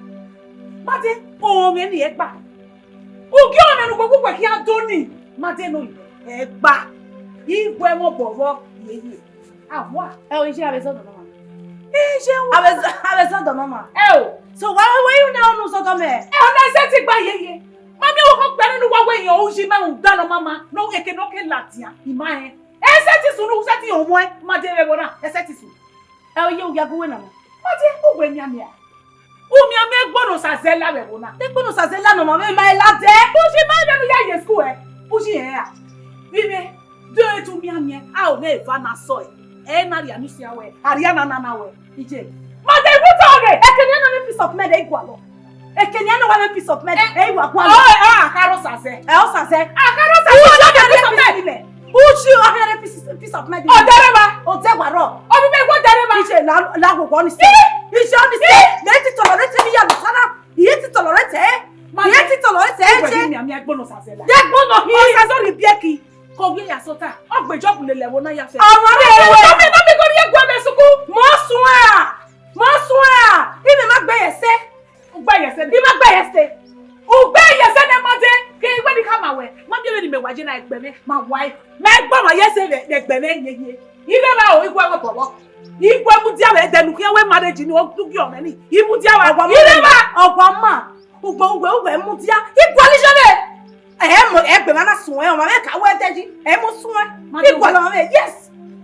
Ma de. O me ni egba. U gie ọmwa ne ugbẹn ugbẹn khian do ni, ma de nọ ẹgba. Igwe ẹmwẹ obọ vbọ ye ye. Awa. Ẹ o, iye avbe zọdọ nọ ma. Iye wa. Avbe zọ-, avbe zọdọ nọ ma. Ẹ o. So wa we you now nu zọdọ mẹ. Ẹ o na ẹsẹ ti gba ye ye. Ma miẹn ọkhọ gbe nene uwa wẹ yan uyi mẹ u da nọ mama. No eke no ke ladian. I ma hẹn. Ẹsẹ ti sunu, ẹsẹ ti họn muẹn. Ma de vbe ẹvbo na. Ẹsẹ ti sunu. Ẹ o, iye u ya gu wẹ na ma. Ma de, u wẹ mianmian. U mianmian egbe ne Osazẹ la vbe ẹvbo na. Egbe ne Osazẹ la nọ ma, mẹ ma la dẹ. Uyi ma vbe ne u ya ye school ẹ. Uyi ẹ ra. Vbe ivẹ, do e tu mianmian, a o vbe eva na sọ ẹ. Ẹ na rhia ni sia wẹ, a rhia na na na wẹ. Iye. Ma de, iwu ta ọghe. Eke ne a na mwẹ peace of mind, ẹ i gualọ. Eke ne a na wa mwẹ peace of mind, ẹ i wa gualọ. Ọ, ọ, a kha rre Osazẹ. Ẹ Osazẹ. A kha rre Osazẹ. Uyi ọ na Peace of mind. Uchi ọhiẹnrẹ peace, peace of mind. Ọdẹrẹwa. Ọdẹwa rọ. Ọbibẹ wọ ọdẹrẹwa. Iye la, la wo wọ ni se. Iye ni se. Mẹ ti tolerate ni ya lo sana. Iye ti tolerate. Iye ti tolerate. Iye ti tolerate. Iye gbọnọ sazẹ la. Iye gbọnọ hi. Ọsazọ ni bieki. Kọ wiẹ ya sota. Ọgbẹjọ kun lele ẹvbo na ya fẹ. Ọmọ mi ẹwẹ. Mami, mami, kọ rhie ẹguẹ mẹ suku. Mo suẹn a. Mo suẹn a. Ime ma gbe ye ẹse. U gbe ye ẹse nẹ. I ma gbe ye ẹse. U gbe ye ẹse nẹ, ma dee. Ke iwẹ ni khama wẹ. Ma miẹn vbene imẹ wa ye na ẹgbẹ mwẹ. Ma wa ẹe. Mẹ gbe ọmwa ye ẹse vbe ẹgbẹ mwẹ yeye. I rre evba o, I gu ẹmwẹ bọbọ. I gu ẹmwẹ mudia vbe ẹdẹ ne u khian wẹ marriage ni, u gie ọmwẹ ni. I mudia vba. Ọgua ma. I rre evba. Ọgua ma. Ugbẹ uwẹ uwẹ mudia. I gualọ iye vbe. Ẹ mọ ẹgbẹ mwa na suẹn, ọmwa mwẹ ka wẹ ẹdẹ yi, ẹ mu suẹn. Ma dee. Igualọ ọmwa mwẹ, yes.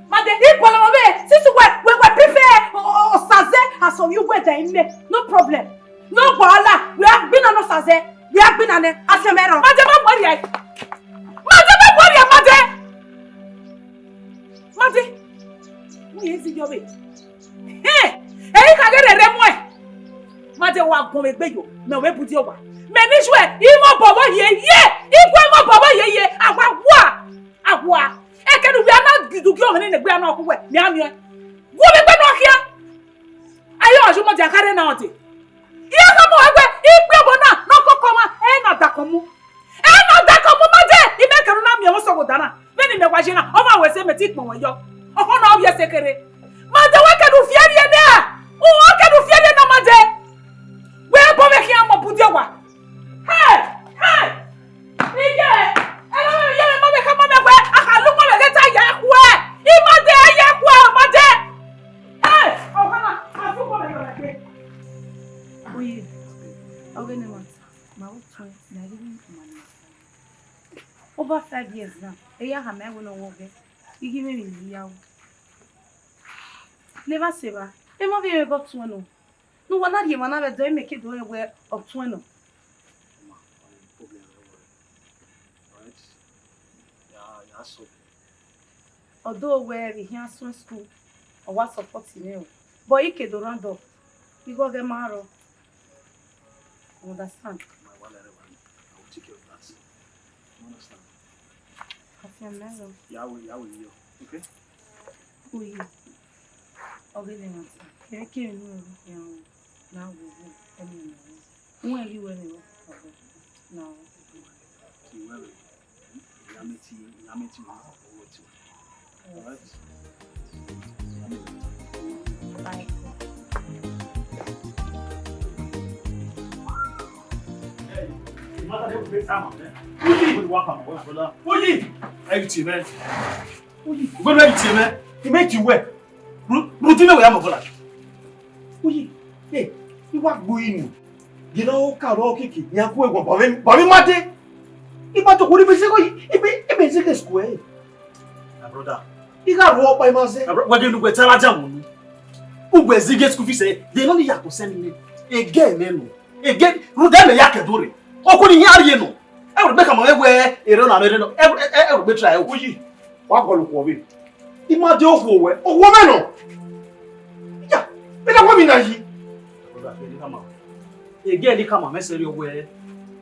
Ma dee. Igualọ ọmwa mwẹ, since wẹ, wẹ, wẹ prefer, ọ, ọ, Osaze, as of you, wẹ da ime, no problem. No wahala, wẹ a gbinna ne Osaze, wẹ a gbinna nẹ, afianma ẹrọ. Ma dee, ma muẹn rhie. Ma dee, ma muẹn rhie, ma dee. Ma dee. Wẹ ye zighi ọvbe. Hẹn, ẹ i khaghe rherhe muẹn. Ma dee, wa guọnmwẹ egbe yo, mẹ ọ vbe bu die owa. Mẹ ne iye, I mwẹ obọ vbe ọ ye ye, I gu ẹmwẹ obọ vbe ọ ye ye, a wa wa, a wa. Ẹkẹdẹ uwẹ a na du gie ọmwẹ ne egbe a na khu wẹ, mẹ a miẹn. Gu vbe egbe nọ khian. Aye ọjọ mọ dia khare na ọde. Iye khama wẹ, ikpe obọ na, ne ọ kọkọ ọmwa, ẹ na dakọ mu. Ẹ na dakọ mu, ma dee, imẹ kẹre na miẹn ọmọ sọghe odara. Vbene imẹ wa ye na, ọ ma wẹ sẹ mẹ te ikpọnmwẹ yọ. Ọkhọ na ọ vbiẹ sẹ kere. Ma dee, wẹ kẹdẹ u fi ẹre na, u wẹ kẹdẹ u fi ẹre na, ma dee. Wẹ bọ mwẹ khian mọ bu die owa. Hey! Hey! Iye! Ẹ na mwẹ iye mwẹ, ma vbe khama mwẹ wẹ, a kha lu ma vbe ghe ta ya khuẹ. I ma dee, ya khuẹ, ma dee. Hey! Ọkhan, a fu kọ mẹ yọ gbe. Oye, ọghe ne ma ta, ma ru tuẹn, ma ghi vbe ma ni. Over five years now, eya khama wẹ ne ọ wọ ghe, I ghi mwẹ emwi ne I ya ru. Ne evba sẹ evba, emwa vbe mwẹ ghe ọtuẹn nọ. Ne uwa na rhie emwa na vbe ẹdẹ, mẹ ke do rẹn wẹ ọtuẹn nọ. Ọma, ọma problem rẹ wọrẹ. Right? Ya, ya solve. Although wẹ vbe khian suẹn school, ọ wa support mwẹ o. But I ke do round up. Igho ọghẹ ma rrọọ. You understand? My wallet, I will take care of that. You understand? Afianma ẹrọ. Ya we, ya we yo. Okay? Oye. Ọghe ne ma ta. Kẹmwẹ kẹmwẹ ne u rhie khian o. Na wo wo, ẹmwẹ ne u rhie. Uwẹ ghi wẹ ne ọ, ọghe na o. Ti wẹ vbe, ya mẹ ti, ya mẹ ti wẹ, ọghe ti wẹ. All right? Bye. Hey, the matter dey with time, man. Uyi! What do you want, my brother? Uyi! Everything, man. Uyi! Go do everything, man. He make you well. Ru-, Rudy, me we am, my brother. Uyi, hey, I wa gbe inu. Gele ọ ka rrọọ keke, iran ku ẹguọn, bọvbi, bọvbi ma dee. I ma toko rhie ibe zẹgẹ, ibe, ibe zẹgẹ school ẹre. My brother. I gha rrọọ ọkpa ima zẹ. My bro-, wẹ ghe ne uwẹ te alaja mu unu. Uwẹ zighi school fees ẹre, de nọ ni ya concern mwẹ. Ege mwẹ nọ. Ege, rhunmwuda mẹ ya kẹ do rre. Ọkọ ni hia rrie nọ. Ẹ wẹ gbe khama mwẹ wẹ, erriọ na mwẹ rre nọ. Ẹ, ẹ, ẹ, ẹ wẹ gbe try ẹ. Uyi. Wa gọlọ okhuo vbe. I ma dee okhuo wẹ, okhuo mwẹ nọ. Ya, vbene wa mi na yi. Brother, ẹ ni khama. Ege ni khama mwẹ sẹrriọ wẹ,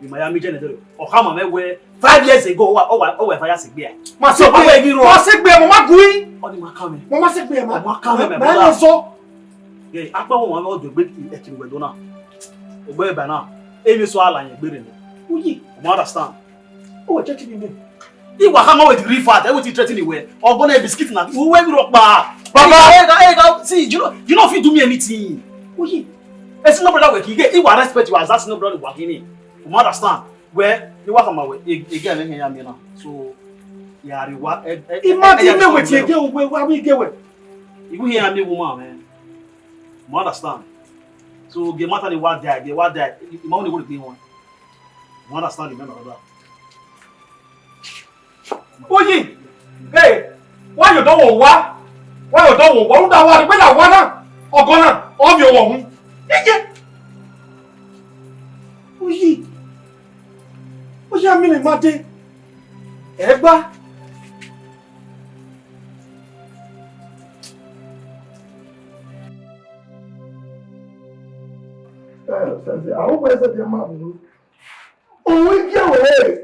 I ma ya miẹn iye nẹ dẹrẹ. Ọ khama mwẹ wẹ, five years ago, ọ wa, ọ wa, ọ wa eva ya sẹ egbe a. Ma sẹ egbe, ma sẹ egbe, mo ma gu i. Ọ ni ma kan mwẹ. Mo ma sẹ egbe, ma, ọ ma kan mwẹ, my brother. Ma sọ. Yeah, akpa wo wan do egbe ẹtin wẹ do na. Ogbe ba na. Emi so ala yẹn gbere nẹ. Uyi. You understand? Oh, check me. I wa come out with real fact, everything threatening we. Or gonna biscuit na. Who we rock ba? Baba, hey, hey, hey, see, you know, you know if you do me anything. Uyi. A senior brother we kige. I wa respect you as a senior brother we kini. You understand? Well, you wa come out with again, eh, ya me na. So, ya ri wa, eh, eh, I ma eh, ti eh, me eh, with eh, you, we, we, we, we. You hear me, woman, man. You understand? So, the matter the wa die, the wa die. You only go to be one. You understand the man of that? Uyi, hey, why you don't want? Why you don't want? What would I want? When I wanna, or gonna, or you want? Yeah, yeah. Uyi, Uyi, I mean, Mate, Egba. Eh, I hope I said your mom. Uyi, yeah, yeah.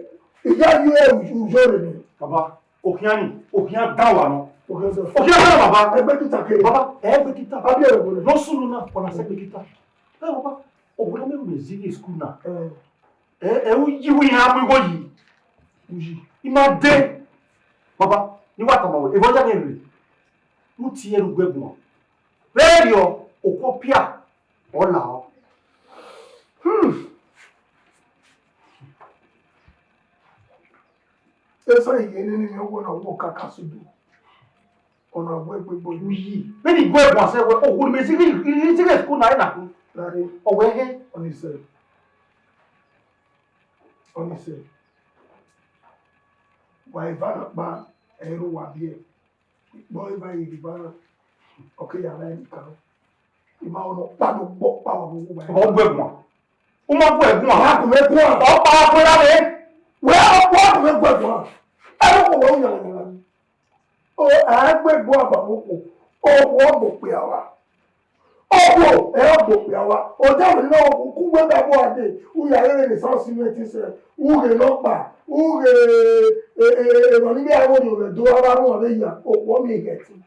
Ìyá yìí ẹ ujọ rẹ ni. Baba, okhian ni, okhian dan wa nọ. Okhian sir. Okhian dan, baba. Ẹgbẹ kita kere. Baba, ẹgbẹ kita. Abi ẹrẹ bọlẹ. No sunu na, ọna sẹ ẹgbẹ kita. Ẹ, baba, ọwẹ na me wẹ zighi school na. Eh. Ẹ, ẹ, u yi wẹ iran mu igho yi. U yi. I ma de. Baba, ne I wa tama wẹ, evba ya mwẹ rre. U tie ẹre ugbẹn guan. Vberriọ, okhuo pia, ọ la ọ. Hmm. Esa iye nene ni ọwọ na wọ kaka sudu. Ọna wẹ gbegbo yi. Vbene I gu ẹre guan sẹ wẹ, ohu ne mẹ zighi, zighi school na, ẹ na kun. Lare. Ọ wẹ hẹ. Ọni sẹ. Ọni sẹ. Wa eva na kpa, ẹ i ru wa biẹ. Ikpọ eva ye eva na. Ọ ke ya ra ẹre kan. I ma ọnọ kpa do gbọ kpa wa vbe uwu wa. Ọ gu ẹre guan. U ma gu ẹre guan. Wa gu ẹre guan. Ọ kpa wa fue ra vbe. Wẹ ọ kpa wa gu ẹre guan. Ẹ wo ko wa u yan yan. O, a gbe gbo aba wo ko. O wo gbo pe awa. Ọgbo ẹ ọgbo pia wa, odẹ wẹ ne ọ ku wẹ ba ẹbọ a dee, u ya rere ne South Cement sẹ, u ghe nọkpa, u ghe emwa ni vbe aro ni ovbi Ẹdo avbe arhuan vbe ya, okhuo miẹn hẹ ẹtin.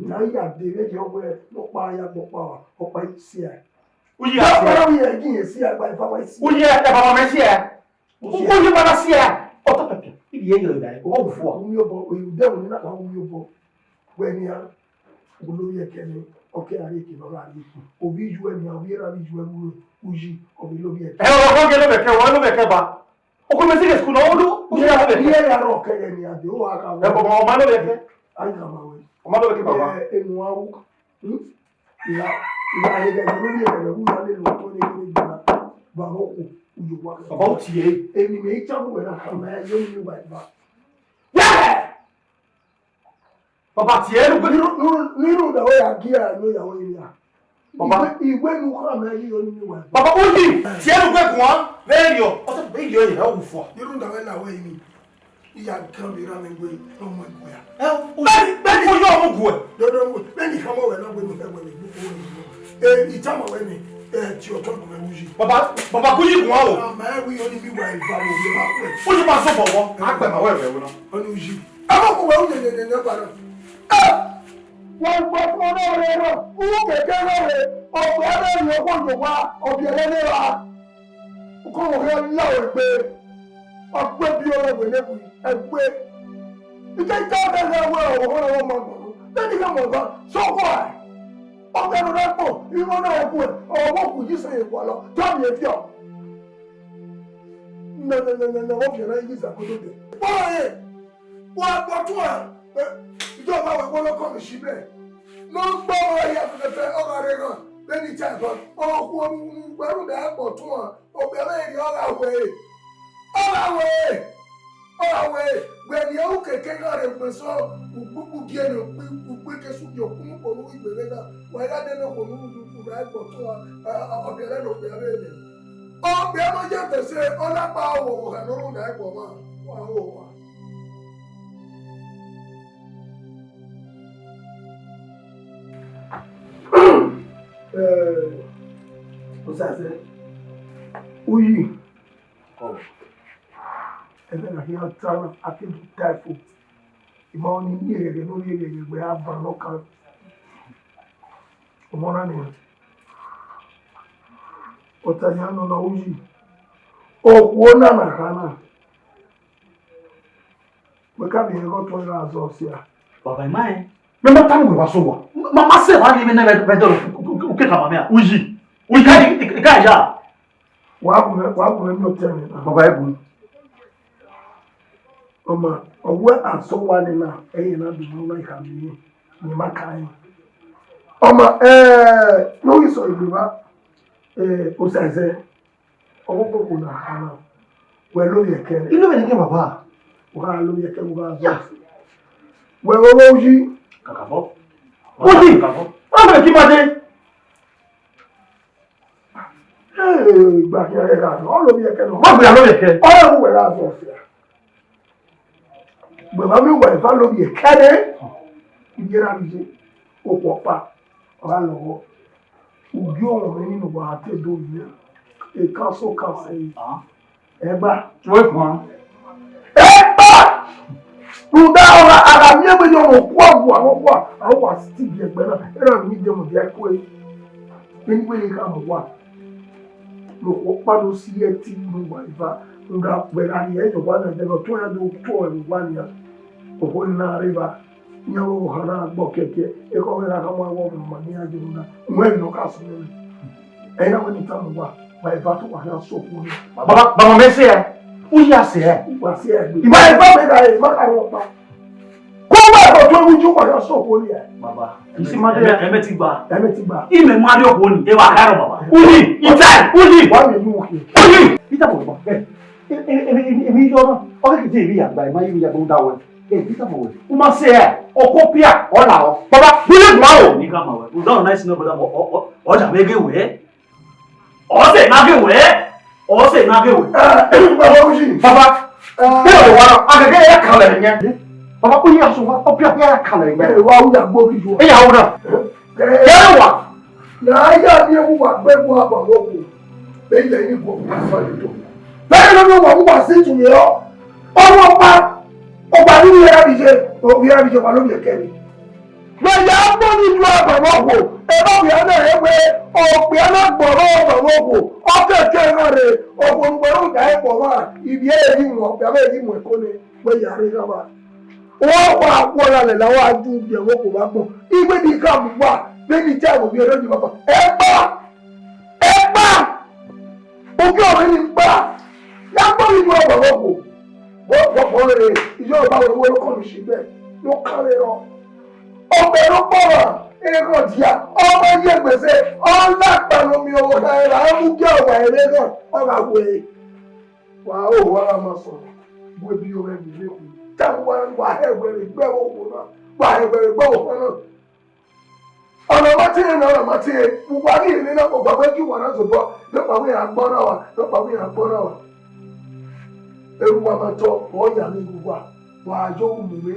Na ya dee vbe ẹdẹ ọghe nọkpa ya gbe ọkpa, ọkpa i si ẹe. U ye a si ẹe. Ọkpa i si ẹe. U ye ẹbaba mẹ si ẹe. U ye ma na si ẹe. Ọtọ pẹpẹ, ibi ẹre yọ ẹre, ọ wu fua. Umiobọ, odẹ wẹ ne na ka umiobọ. Wẹ nian, olori ẹkẹ nẹ, ọ ke gha rrie eke ne ọ gha rrie. Ovbi iyuẹ nian, ovbi erha vbe iyuẹ vbe uyi, ọ vbe lori ẹkẹ. Ẹ, ọ ghe lori ẹkẹ, ọ lori ẹkẹ ba. Okhuo mẹ zighi school na, ọ lu, u si ya lori ẹkẹ. Iye ya rọ kẹghẹ nian, de, ọ gha gha wẹ. Ẹ, baba, ọ ma lori ẹkẹ. A gha ma wẹ. Ọ ma lori ẹkẹ, baba. Ẹ, enu a wu. Hmm? Ìyá, ìyá, ìyá, ìyá, lórí ẹ̀rẹ̀ wúlò lè lọ tó ní kíní gbà. Bàbá òkú, ìjọba. Baba, u tie. Èmi mi í jábọ̀ wẹ̀ náà, kàmá ẹ yóò ní ìwà ìbá. Wẹ́ẹ̀! Baba, tie ẹnu gbé. Nínú, nínú, nínú ìyàwó ya gí ẹ ló ìyàwó yìí ya. Baba. Ìwé, ìwé nu kọ́ àmọ́ ẹ yóò ní ìwà ìbá. Baba, u yi, tie ẹnu gbé gùn án, bẹ́ẹ̀ yọ, ọtí bẹ́ẹ̀ yọ yẹn, ẹ wù fọ. Nínú ìdàwẹ́ làwọ̀ yìí ni, ìyá kan mi rà mí gbé, ọmọ ìgbéyà. Ẹ, u bẹ́ẹ̀ ni, bẹ́ẹ̀ ni, ó yọ ọmọ gùn ẹ. Dodo, bẹ́ẹ̀ ni, kọ́mọ wẹ̀ náà gbé mi fẹ́ wẹ̀ mí, gbogbo wẹ̀ mí. Ẹ, ìtàmọ̀ wẹ̀ mí, ẹ, tí ọjọ́ gbọ̀ngàn wúyí. Baba, baba, kú yìí gùn án o. Àmọ́ ẹ wí, ó ní bí wà ìbá wò, ó bá wẹ̀. Ó ti máa sọ bọ̀wọ̀, á gbẹ̀ máa wẹ̀ rẹ̀ wọ́n náà. Ó ní wúyí. Ẹ bá kú wẹ̀, ó yẹ, yẹ, yẹ, yẹ, padà. Ẹ! Wẹ gbe fun ọnọre na, u kẹkẹ rrọọ re, ọ gbe ẹmwẹ rhie ọkhuo ye owa, ọ biẹ ẹre ne ra. Ukọmọ khian la ruẹ egbe, ọ gbe biẹ ọnrẹn wẹ ne ẹvbo ẹgbe. I te ta ẹmwẹ rhie wẹ ọvbokhan na ọmọ agbọn, vbene I khama ọba, sẹ ọkhuẹ. Ọ gha nọ na kpọ, igho na ẹguẹ, ọ vbe okhuo ye isẹn ye gualọ, te ọ miẹn viọ. Nẹ, nẹ, nẹ, nẹ, nẹ, ọ viọ na ye izakodo dẹ. Kpọrọ rẹ, wa kpọtuan, eh, ido ma wẹ wọlọ kọ mi si bẹ. Ne ọ gbe ọmọ ya fẹfẹfẹ, ọ gha rre ghan, vbene I ta ẹban, okhuo ne uwẹ rhunmwuda ẹre kpọtuan, okpia mwẹ rhie ọ gha wẹ ẹre. Ọ gha wẹ ẹre, ọ gha wẹ ẹre, wẹ ne u keke gha rre ugbẹn sọ, ugbugbu gie ne ukpe, ukpe ke su gie okpunu kponu igbe vbe na, wa gha de ne okhuo ne u rhunmwuda ẹre kpọtuan, ọ, ọ, ọ biẹ ẹre ne okpia mwẹ rre. Okpia ma ye vbe ẹse, ọ na kpa owa owa ne ọ rhunmwuda ẹre kpọ ọmwa, wa ho owa. Eh, Osaze, u yi. Ẹmwẹ na khian ta na, a ke do ta ẹfo. I ma ọni miẹn ghẹghẹ ne ọ rhie ghẹghẹ wẹ a ban nọ kan. Ọmọ na nian. Ọta nian nọ na u yi. Okhuo na na kha na. Wẹ ka miẹn ẹghẹ ọtuẹn gha zọ sia. Baba, I ma rẹn. Mẹ ma ta ne uwẹ wa sẹ owa. Ma, ma sẹ evba ni vbe nẹ vbe, vbe dọlọ, u ke khama mẹ a? U yi. U yi. I ka, I ka ya. Wa gu mwẹ, wa gu mwẹ miẹn otọ ẹmwẹ na. Baba, ẹ gu. Ọma, ọ wẹ a sẹ owa nẹ na, ẹre na do ma na khama mẹ, ne I ma ka rẹn. Ọma, eh, ne ọ ghi sẹ egbe evba, eh, Osaze. Ọvbokoko na kha na, wẹ lori ẹkẹ. I lori ẹkẹ, baba. U gha lori ẹkẹ, u gha zọ. Wẹ vbe ọghe u yi. Kakabọ. U yi. Kakabọ. Ọ bẹrẹ ki ma dee. Ee, igba khian rẹ gha nọ, ọ lori ẹkẹ nọ. Wa gbe lori ẹkẹ. Ọ rẹ vbe uwẹ gha zọ fia. Wẹ ma miẹn uwa eva lori ẹkẹ nẹ, ivbi erha vbe iye, okhuo ọkpa, ọ gha lọghọ. Ugie ọmọ mwẹ ni ne uwa te do ye, ekan so kan sẹ. Ẹgba. Wẹ guan. Ẹgba! Rhunmwuda ọghe a gha miẹn wẹ yọ ne okhuo awa, ne okhuo awa, a wa si igie ẹgbẹ na, erha ne I dẹ mu dia ẹko ẹre. Vbene I wẹ ne I khama uwa, ne okhuo ọkpa do si ẹtin ne uwa eva, rhunmwuda wẹ gha rhie ẹyọ uwa na, ẹdẹ ne ọ tuẹn ya do tuẹ uwa nian, okhuo ni na rre evba. Iran vbe ohan na gbe ọkẹkẹ, ekhọe ọghe erha khama wẹ ọ ma ne iran ye unu na, wẹ ne ọ ka sunu nẹ. Ẹ i na wẹ ne I tama uwa, wa eva te uwa khian sẹ okhuo nẹ. Baba, baba, mẹ sẹ ẹ, u ya sẹ ẹ. Wa sẹ ẹ gbe. Ima eva mẹ gha re, ma ka rhọ ọkpa. Ko wẹ ẹbọ do ru ju uwa khian sẹ okhuo nẹ. Baba, isi ma de, ẹmẹ ti gba. Ẹmẹ ti gba. Imẹ ma rhie okhuo ni, eva kha rọ baba. Uli, ita, uli. Wa mẹ yu okhuo. Uli. Ita baba. Ẹ, ẹ, ẹ, ẹ, ẹ, ẹ, ẹ, yọ na. Ọ ke je ivbi ya gba, ẹ ma ivbi ya gba, u da wẹ. Ẹ, Peter, ma wẹ, u ma sẹ ẹ, ọkọ pia, ọ la ọ. Baba, wẹ lẹ gba o. Ni ka ma wẹ. U da nice no brother, ọ, ọ, ọ, ọ da mẹ ghe wẹ. Ọ sẹ na ghe wẹ. Ọ sẹ na ghe wẹ. Ẹ, baba, u ji. Baba, ẹ, ẹ, wa, a ghe ghe ya ka lẹ nẹ. Baba, u ya so wa, ọ pia pia ya ka lẹ nẹ. Ẹ, wa u ya gbo bi ju. Ẹ ya u na. Ẹ, ẹ wa. Na ya ni ewu wa gbe gbo aba wo ko. Be ya ni gbo ka fa ni to. Be no no wa wa si tu yo. Ọmọ pa. Ọba ni mi ra bi je, o mi ra bi je wa lo mi kẹ mi. Wẹ ya gbọ ni ju agbọn ọgho, ẹ bọ wẹ a na rẹ wẹ, okpia na gbọ ọghe ọgho, ọ kẹkẹ na rre, ọgho ne uwẹ ru da ẹkpọ mwa, ivbi ẹre ghi wọn, okpia vbe ghi wọn ẹko nẹ, wẹ ya rre gha vba. Ọ wa wọ na lẹla, wa ju ubiẹ vbe okhuo vbe agbọn, iwẹ ni ka mu uwa, vbene I ta ẹvbo vbe erha Jihova. Ẹkpa! Ẹkpa! Ugie ọmọ ni kpa! Ya gbọ ni ju agbọn vbe okhuo. Vbọkpọkpọ rere, Jihova wẹ wẹ okọ ni shi bẹ, ne ọ kan vbe rọ. Ọgbẹn ne ọ kpọmwa, erha dia, ọ ma ye gbese, ọ na kpa ne ọ miẹn ọvbokhan ra mu gie ọwa ẹre ghan, ọ gha wẹẹ, wa ho, wa gha ma sẹ, bu ebi ore ni vbe khu. Te wa, wa hẹ wẹ vbe gbe vbe okhuo na, wa hẹ wẹ vbe gbe vbe okhuo na. Ọna ma tie na, ọna ma tie, uwa ni rhie na, ọgbagba ki uwa na zobọ, ne ọkpa wẹ ya gbọ na wa, ne ọkpa wẹ ya gbọ na wa. Erha uwa ma tọ, ọ ya ne uwa, wa yo mu mwẹ.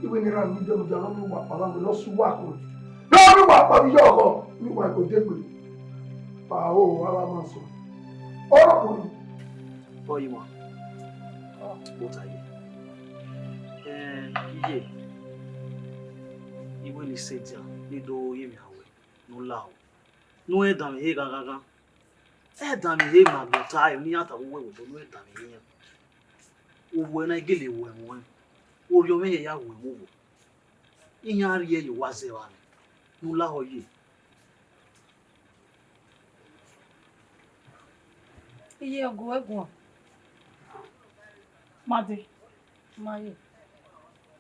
Iwẹ ne erha ni dẹ mu dia, ne ọ miẹn uwa kpa vbe, ne ọ sẹ uwa kọn. Ne ọ miẹn uwa kpa vbe iyọghọ, ne uwa ko degbe. Wa ho, wa gha ma sẹ. Ọ rọ kuru. Ọ ye wa. But aye. Eh, iye. Iwẹ ni sẹ dia, ne do ye mwẹ awẹ, ne u la o. Ne u rẹn danmwehọ ghanghanghan. Ẹ danmwehọ ma gbe ọta, ẹ ne iran ta vbe uwu ẹvbo, ne u rẹn danmwehọ iran. Uwẹ na gele wẹ ẹmwẹ, orhiọn mwẹ ya wẹ ẹmwẹ uwẹ. Iran rhie ye uwa zẹ evba nẹ, ne u lahọ ye. Iye ọguẹguọ. Ma dee. Ma ye.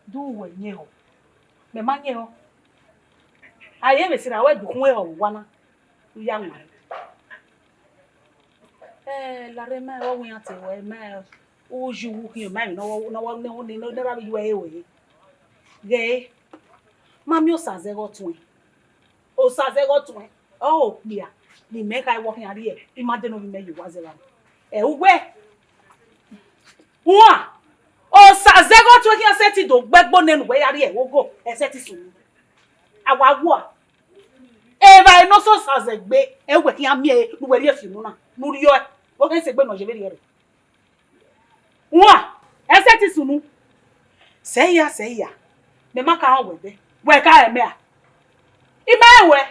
Do wẹ yẹn họ. Mẹ ma yẹn họ. A ye vbe sirra wẹ du khun ehọ vbe owa na. U ya wan. Ẹ, larre ma, ọ wẹ iran te wẹ ma, u yi uwu khian ma emwi ne ọ, ne ọ, ne ọ, ne ọ, ne ọ ra vbe ye uẹ re. Ghẹ, ma miẹn Osa zẹ ghe ọtuẹn. Osa zẹ ghe ọtuẹn, ọ ho okpia ne imẹ kha ẹvbo khian rrie, I ma de ne ovbi mẹ ye uwa zẹ evba. Ẹ uwẹ, uan, Osa zẹ ghe ọtuẹn khian sẹtin do gbe ẹgbo nẹ ne uwẹ ya rrie ẹvbo go, ẹ sẹtin sunu. A wa wua. Evbare ne ọ sẹ Osa zẹ gbe, ẹ uwẹ khian miẹn ẹre ne uwẹ rhie fi unu na, ne u rriọe, ọ khẹ sẹ egbe ne ọ ye vberriọ rre. Uan, ẹ sẹtin sunu. Sẹ hia, sẹ hia. Mẹ ma ka họn wẹ ẹdẹ. Wẹ ka rẹn mẹ a? I ma rẹn wẹ.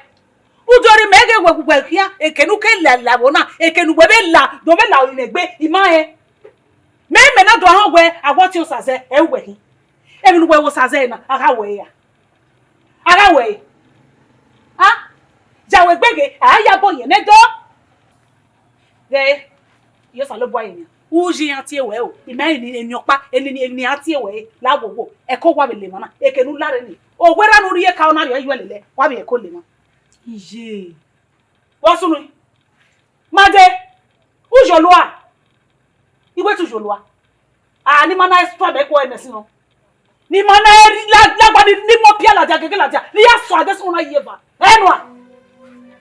U do rhie mẹ ghe wẹ, wẹ khian, eke ne u ke la, la vbo na, eke ne uwẹ vbe la, do vbe la orinmwẹ egbe, I ma rẹn. Mẹ, mẹ na do họn wẹ, a wa tie Osa zẹ, ẹ uwẹ khin. Emwi ne uwẹ vbe Osa zẹ na, a gha wẹ ra? A gha wẹ re? A? Ya wẹ egbe ghe, a ya bọ yẹn nẹ dọ. Ghẹ, ye Osanobua ye nian. U yi iran tie wẹ o. I ma eni, eni ọkpa, eni, eni, eni iran tie wẹ, la wo wo. Ẹko wa vbe le emwa na. Eke ne u la rre ni. Owerra ne u rhie ka, ọ na rhie yuẹ lele. Wa vbe ẹko le emwa. Iye. Vbọ sunu? Ma dee. U yolua. I wẹ te u yolua. A, ne ima na extra mẹ kue ẹmwẹ sin nọ. Ne ima na la, lagba ni, ni mọ pia ladian, gege ladian, ne I ya sọ adesẹ na ye eva. Ẹnua.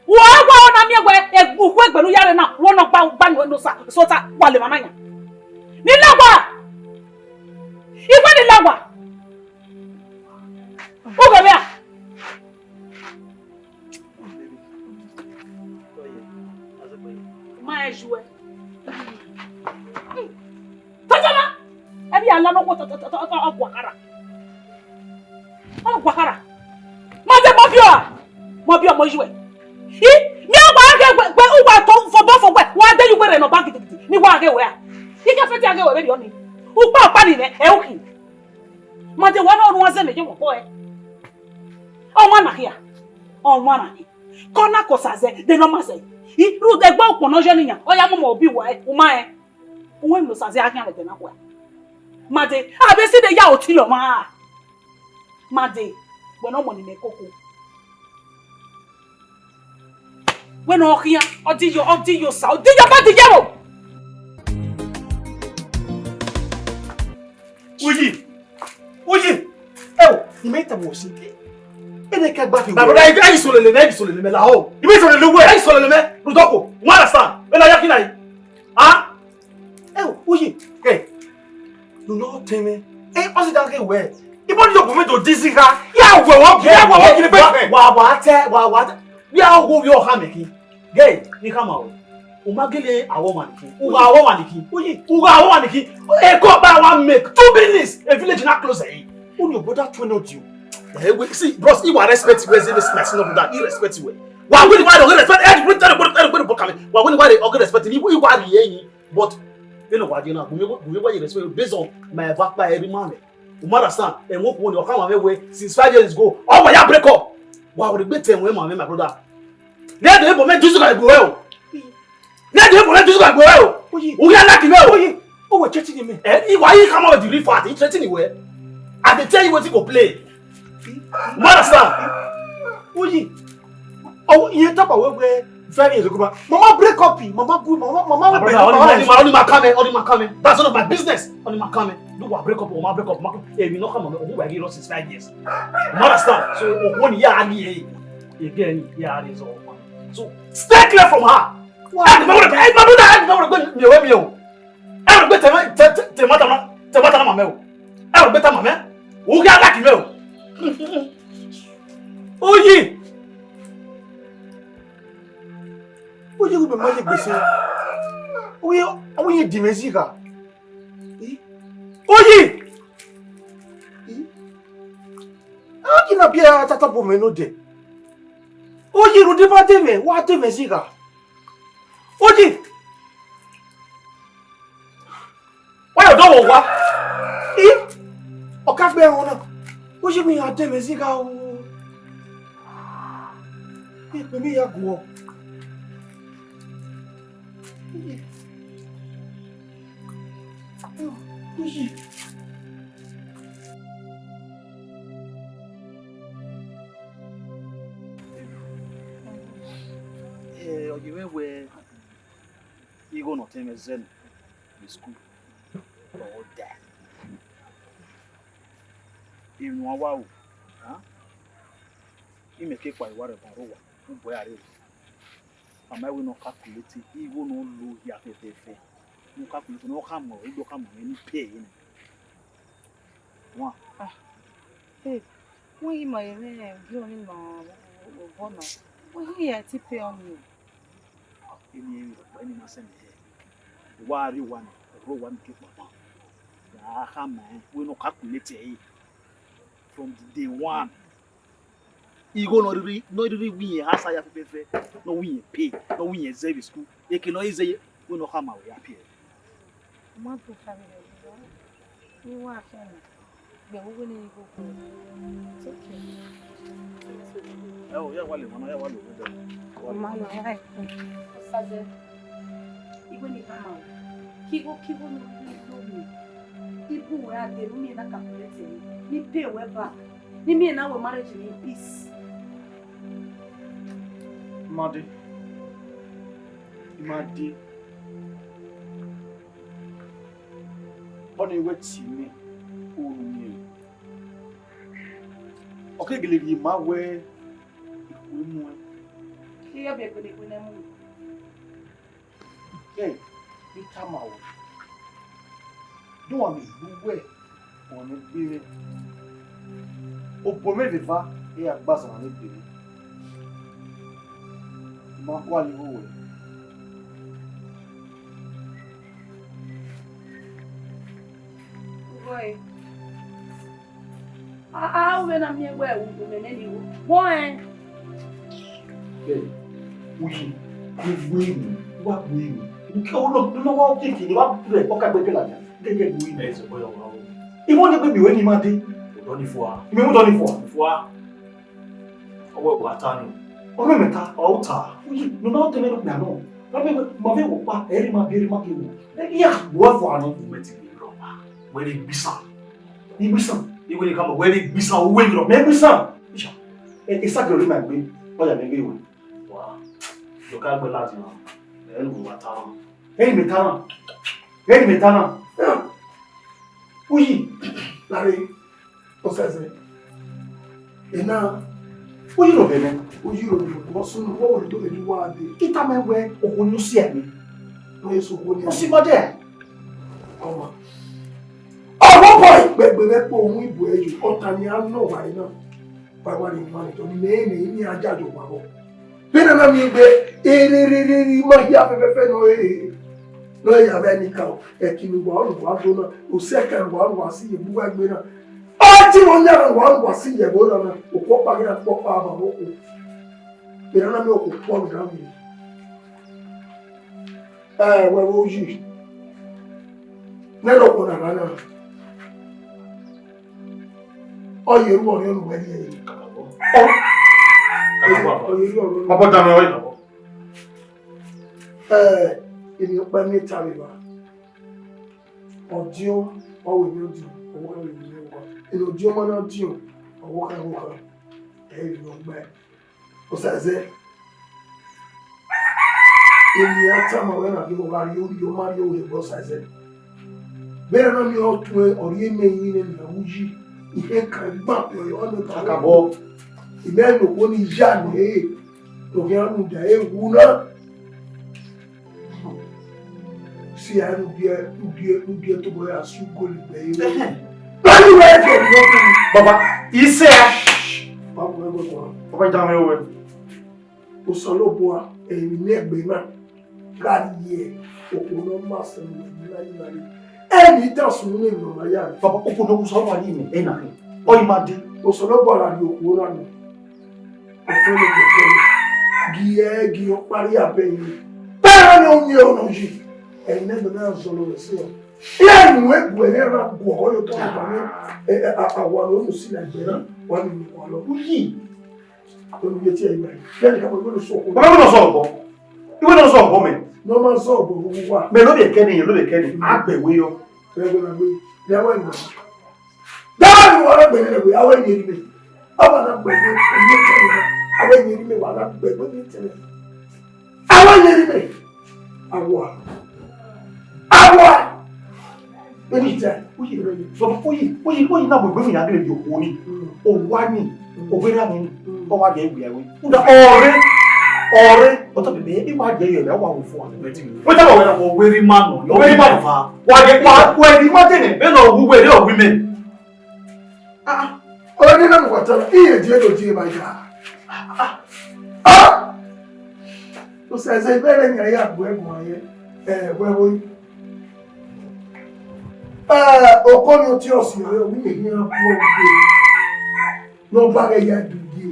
Wẹ wa na miẹn wẹ, egbe, ukhu egbe ne u ya rre na, wẹ nọ gba, gba ni wẹ ne Osa, Osa ta, wa le emwa na yan. Ni lagba. I wẹ ni lagba. U ghẹ vbe a? Ma ẹ ju ẹ. Tọjọba, ẹ bi a La nọ, ọ guakhara. Ọ guakhara. Ma de mọ biọ a? Mọ biọ mọ yuẹ. I, mi a wa ghe gbe, gbe uwa to fo bọ fo wẹ, wa de yu wẹ rẹ nọ ba gidigidi, ni wa ghe wẹ a? I ke fẹti a ghe wẹ vberriọ ni. Ukpa ukpa ni nẹ, ẹ u khin. Ma de wa na ọrhuan zẹ mẹ ye wọ bọ ẹ. Ọmwa na hia, ọmwa na hia. Kọ na kọ sa zẹ, de nọ ma zẹ. I, ru de gbe ukpọn nọ yọ ni yan, ọ ya mọmọ obi wa ẹ, u ma ẹ. Uwẹ mẹ osa zẹ a khian vbe ẹdẹ na kua. Ma de, a vbe si de ya oti lọ ma. Ma de, wẹ ne ọ mọ ni mẹ koko. Wẹ ne ọ khian, ọ di yo, ọ di yo sa, ọ di yo ba di yẹro. Uyi, uyi, ẹ o, ni mẹ tama wẹ si. Ene ka gba fi. My brother, ẹ i sọlọ lele mẹ, ẹ i sọlọ lele mẹ la o. I mẹ sọlọ lele wẹ. Ẹ i sọlọ lele mẹ, Rudoko. Wẹ understand? Ẹ na ya kina yi. Ah? Ẹ o, uyi. Hey. Do not tell me. Ẹ, ọ si da ke wẹ. Ibọ ni yo government to dizzy ha. Ya wẹ wọ, ya wẹ wọ gidi pẹpẹ. Wa, wa tẹ, wa, wa tẹ. Ya wo yo ha mẹ ki. Gay, ni khama o. U ma gele awọ wa ni ki. U gha awọ wa ni ki. Uyi. U gha awọ wa ni ki. E ko ba wa make two business. A village na close eh. Unu your brother twenty of you. Eh, we, see, bros, he wa respect you as if it's my senior brother. He respect you. Wa win why don't respect? Eh, we tell you, we tell you, we come. Wa win why they don't respect him. He wa ri eyin. But you know what you know. We we we respect you based on my work by every man. You understand? And what one your come away since five years ago. Oh, we ya break up. Wa we be ten when my brother. Ne de bo me juju ka gbe o. Ne de bo me juju ka gbe o. Uyi. U ya like me o. Uyi. O we threaten me. Eh, he wa he come out with the real fact. He threaten you. I dey tell you wetin go play. You understand? Uyi. Oh, you talk about we very good. Mama break up. Mama good. Mama, mama. My brother, only, only, only my comment, only my comment. That's none of my business. Only my comment. Do what break up, or my break up. Hey, we not come on. Who were you lost since five years? You understand? So, when you are here, again, here is all. So, stay clear from her. Why? Hey, my brother, hey, my brother, hey, my brother, mi o, mi o. Ẹ rọ gbe tẹ mẹ, tẹ, tẹ, tẹ mata na, tẹ mata na ma mẹ o. Ẹ rọ gbe ta ma mẹ. U gha like mẹ o. Oyi. Oyi, u be ma ye gbese. Oyi, oyi di mẹ zigha. Oyi. Oyi na biẹ a tata bu mẹ nodẹ. Oyi, rhunmwuda I ma de mwẹ, wa de mwẹ zigha. Oyi. Wa ya odọ vbe owa. I, ọ ka gbe ẹmwẹ na. Oyi, mi ya de mwẹ zigha o. Ikpe mi ya guọ. Oyi. Oyi. Eh, ọ ye mwẹ wẹẹ, igho ne ọ tẹn mwẹ zẹ nọ vbe school, ọ da. Emwi ne uwa wa ru, a? Imẹ ke kpa, I wa rhie ẹbọ rre owa, u bu ẹre rre. Ọ ma wẹ ne ọ calculate igho ne ọ lo hia fẹfẹfẹ. Ne ọ calculate, ne ọ khama, ọ do khama mwẹ ne I pay ẹre nẹ. Wan. Ah, babe, wẹ ghi ma ye mwẹ ugie ọnii ma obọ na, wẹ ghi ya ẹtin pay ọnii o. Eni ẹre rhọkpa, eni ma sẹ mẹ hẹ. Wa rrie owa ni, ọ rre owa ni ke kpama. Ya khama ẹn, wẹ ne ọ calculate ẹre from the day one. Igho ne ọ rhirhi, ne ọ rhirhi wẹ irẹn ha sa ya fẹfẹfẹ, ne ọ wẹ irẹn pay, ne ọ wẹ irẹn zẹ vbe school. Eke ne ọ i zẹ ye, wẹ ne ọ khama wẹ ya pay ẹre. Ọ ma do family, I wa fian na. Gbe wo wene igho khuẹ. It's okay. Ẹ o, ya wa le mwa na, ya wa le mwa na. Ọ ma nọ, ya. Osaze, I wẹ ne I khama o. Ke igho, ke igho ne u rhirhi lo miẹn, I bu wẹ a dee, ne u miẹn na calculate ẹre, ne I pay wẹ back, ne I miẹn na ru marriage in peace. I ma dee. I ma dee. Ọnii wẹ tie mwẹ, unu miẹn. Ọ ke gele rhie ma wẹ I kue muẹn. Ke I ya biẹ gbele iwinna mu. Kẹ, I tama ruẹ, de uwa miẹn egbe uwẹ, uwa miẹn egbe mwẹ. Obọ mwẹ vbe eva, I ya gba zẹ ọmwa ne egbe mwẹ. I ma gualọ igho ruẹ. Ẹ, a, a, u vbe na miẹn wẹ u, u mẹ nene igho. Vbọ rẹn? Ẹ, uyi, u gbe ru, u wa gbe ru. U ke, u nọ, u nọ wa kiki, ne wa rẹ ọka gbe ke ladian. Ke ke gbe ru. Ẹ, sẹ bọyọ wa o. Imẹ ọni egbe miẹn wẹ ne ima dee. Odọ ni fua. Imẹ odọ ni fua. Fua. Ọ wẹ wa ta ni. Ọ mẹ mẹ ta. Ọ ta. Uyi, ne u na tẹmwẹ ne okpia nọ. Ọ mẹ, ma vbe wẹ ọkpa, ẹ i re ima biẹ, ẹ i re ima ke ru. Ẹ, I ya gbe uwa fua nọ. U mẹ ti gbe rọ ọkpa. Wẹ rre igbisan. Igbisan? Iwẹ ne ka mọ, wẹ rre igbisan, uwẹ rọ. Mẹ igbisan. Isha. Ẹ, esa gẹrẹ ma gbe. Ọ ya mẹ gbe wẹ. Wa. Yo ka gbe lati na. Ẹ, lu wa ta na. Ẹ i re imẹ ta na. Ẹ i re imẹ ta na. Uyi. Lare. Osẹsẹ. Ena, u yi ro vbe nẹ? U yi ro vbe nẹ? Vbọ sunu, vbọ wẹ do vbe ne uwa dee? I tama wẹ okhuo ni u si ẹre. Ne ọ ye sẹ okhuo ni. U si mọ dẹ? Ọma. Ọmọ bọ ikpẹgbe vbe ẹkpo ohun ibu ẹre, ọta ni a nọ wa na. Wa wa ni ma ni tọ ni mẹ ne ini a jajo wa vbọ. Vbene a na miẹn egbe, ererere ma hia fẹfẹfẹ nọ re. Ne ọ ya vbe ẹnika o, ẹki ne uwa ọrhuwa do na, osẹkẹ ne uwa ọrhuwa si ye egbe uwa egbe na. Ọ te mwẹ ọyan ne uwa ọrhuwa si ye ẹvbo na na, okhuo ọkpa ghi na kpọ ọkpa ba vbe okhuo. Vbene a na miẹn okhuo kpọ vbe na vbe. Ẹ, wẹ vbe uyi. Nene okhuo na gha na. Ọ ye ru ọre ọre uwẹ rhie ẹre. Ọ, ọ ye ru ọre ọre. Papa, dame hoy. Ẹ, emwi ọkpa ne I tama evba. Ọdiọn, ọ wẹ emwi ọdiọn, ọ wẹ emwi ọkpa. Ene ọdiọn ma na diọn, ọ wẹ okhan wẹ okhan. Ẹ i re ọgba. Osaẹzẹ. Emwi a tama wẹ na ghe ọ gha rrie, ọ ma rrie, ọ wẹ egbe Osaẹzẹ. Vbene a na miẹn ọtuẹn, ọ rhie mẹ rinmwian ne mẹ wu yi. Ihe kan gba ọyọ ne kakabọ. Imẹ ne okhuo ni ya nẹ, ne ọ khian rhunmwuda ẹre wu na. Si a nu biẹ, nu biẹ, nu biẹ tobọ ya su gol gbe ẹre. Ẹhẹn. Baba, isẹ. Ba bu ẹgbẹ kan. Baba, ja mwẹ wẹ. Osanobua, emwi ne ẹgbẹ na gha rhie okhuo ne ọ ma sẹ ne uwẹ ne I na ye na re. Ẹ ne I dan sunu ne emwi ne ọ ma ya re. Baba, okhuo ne Osanobua rhie mẹ, ẹ na khin. Ọ i ma dee. Osanobua gha rhie okhuo na nẹ. Ọtẹn ne ọtẹn ne. Gie, gie ọkpa rhie abẹ yi. Bẹghe ne ọ yin ọnọ yi. Ẹ ne ẹgbẹ na zọlọ rẹ sẹ. Iran nu ẹguẹ ne a na guọghọ ye otọ ọba ne, ẹ, ẹ, a, a wa ne ọ mu si na ẹgbẹ na, wa ni mu wa lọ. Uyi. Unu ye tie iwe. Bẹghe ne ọ sọ ọbọ. Iwe ne ọ sọ ọbọ mẹ. Ne ọ ma sọ ọbọ vbe uwu uwa. Mẹ ne ovbi ẹkẹ ne, ne ovbi ẹkẹ ne. A gbe ẹwe yọ. Vbe ẹwe na gbe. Vbe ẹwe na. Vbe ẹwe na wa na gbe ẹwe, a wẹ ye ri mẹ. A wa na gbe ẹwe, a wẹ ye ri mẹ, wa na gbe ẹwe ni tẹnẹ. A wẹ ye ri mẹ. A wa. A wa. Uyi, uyi, uyi, uyi, uyi na gbegbe mi na gele di okhuo ni. Mm. Owa ni, mm, ovberra ni, mm, ọ wa ghe wia we. Nda, ọre, ọre, ọtọ bebe, I wa ghe yọ, ọ wa wo fua. Wẹ ta wẹ na. Ovberra ima nọ, ovberra ima nọ. Wa ghe, wa, wẹ di ma tene. Bẹghe ne ọ wu wẹ, ọ wu mẹ. Ah, ah. Ọre ni na mu wa ta, iye die do die ba ya. Ah, ah. Ah! Osaẹzẹ, I bẹghe ne a ya gbe ẹguae ye. Ẹ, wẹ vbo. Ẹ, okọ ni ọtiọsi ọre, ọ wẹ imẹ ghi iran bu ọghe. Ne ọ ba ghẹ ya du ye.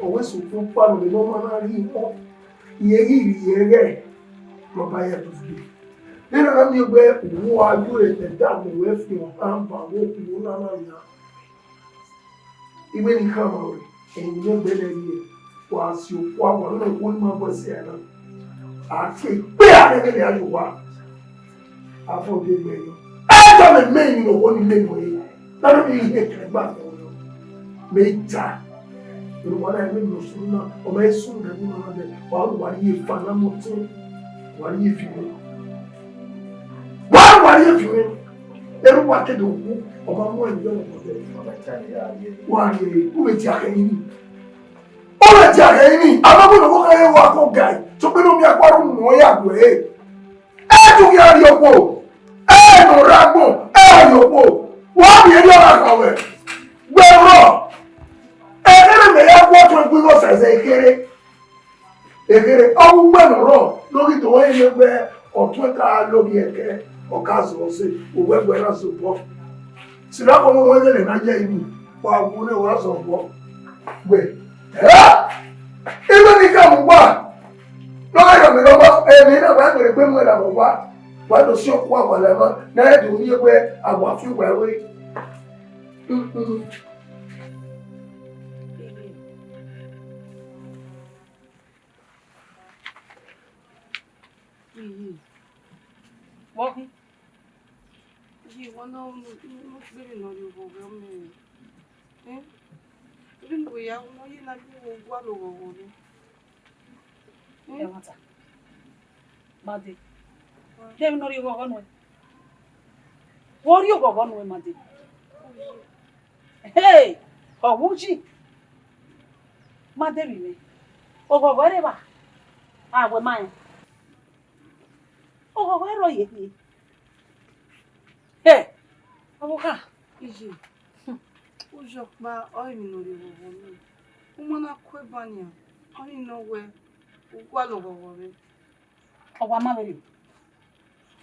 Ọ wẹ sokpan ọkpa nọ, ne ọ ma na rhie imọ. Irẹn ghi rhie ẹghẹ, ne ọ ba ya du ye. Nene na miẹn wẹ uwa yu ẹdẹ da mu wẹ fi ọhan ba vbe okhuo na na yan. Iwe ni khama wẹ, ẹmwẹ ne ọ gbẹlẹ rhie, wa si okhuo awa ne okhuo ni ma bu ẹse ẹre na. A tie ikpe a rẹn gele a ye owa. A fọ de gbe yọ. Ẹ tọ mẹ, mẹ emwi ne okhuo ni le nọ re. Na na miẹn ihe kẹrẹ gba fẹ wẹ. Mẹ i ta. Unu wa na ẹmwẹ ne ọ sunu na, ọ ma sunu rẹ unu na dẹ. Wa unu wa rhie efa na mọ tẹn. Wa rhie efi mwẹ. Wa unu wa rhie efi mwẹ. Erha uwa ke do wu, ọ ma mu ẹmwẹ yọ vbe obọ dẹ. Wa rhie, u vbe dia khẹ yin ni. U vbe dia khẹ yin ni. A ma wẹ ne ọ kha re wa ko ga. Sokpan ne ọ miẹn akhuẹ aro mu ya gu ẹre. Ẹ tu ghi a rhie okhuo. Ẹ ne ọ rre agbọn, ẹ rhie okhuo. Wa miẹn erriọ gha kha wẹ. Wẹ rrọọ. Ekherhe mẹ ya gu ọtuẹn gu igho Osaẹzẹ ekherhe. Ekherhe, ọ wu uwẹ ne ọ rrọọ, ne ọ ghi do ẹre ne wẹ ọtuẹn ka lo ghi ẹkẹ, ọ ka zọ ọse, uwẹ wẹ na zobọ. Sirako mo wẹẹ gele na ye inu, wa wu ne wa zọ vbọ. Wẹ, ẹ, iwe ni ka mu wa. Nọ gha yọ mẹ nọ ma, emwi na wa gele gbe mu ẹre vbọ wa. Wa do si ọkua wa la ma, na ẹ do rhie wẹẹ a wa fi uwa ẹre. Vbọ khin? Iye, wa na unu, unu vbene ọ rhie oghọghọ mẹ. Eh? Vbene uwẹ ya unu, ọ ye na gbe uwẹ gua lọ oghọghọ rre. Eh? Ẹmwata. Made. De emwi ne ọ rhie oghọghọ nuẹn? Vbe ọ rhie oghọghọ nuẹn, Made? Hey! Ọ wu uyi. Made vbe mwẹ. Oghọghọ ẹre evba. A wẹ ma rẹn. Oghọghọ ẹre ọ ye khin. Hey! Ọvbokhan. Iye. Uyi ọkpa ọre emwi ne ọ rhie oghọghọ nuẹn. U ma na ku eba nian, ọnii nọ wẹẹ u gualọ oghọghọ rre. Ọ wa ma vberriọ.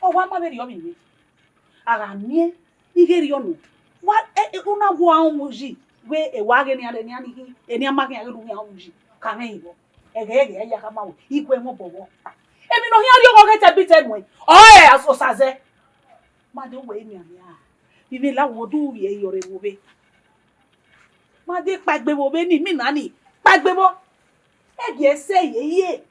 Ọ wa ma vberriọ vbe ire. A gha miẹn ighẹ erriọ nọ, wa, e, e, u na gu aro mu yi, wẹ e wa ghe nian rre nian ni khin, enian ma khian ghe ne u khian ru yi, ka mwẹ ivbọ. Ẹghẹ ẹghẹ ya khama wẹ, I gu ẹmwẹ obọ vbọ. Emwi ne ọ khian rhie oghọghọ te ẹbitẹ nuẹn, ọre Osazẹ. Made, uwẹ i miẹn a, vbe la, wẹ ọ do vbiẹ yọ rre vbe ovbe. Made, kpaegbe vbe ovbe ni, imina ni, kpaegbe vbọ. Ẹgie ẹse ye ye,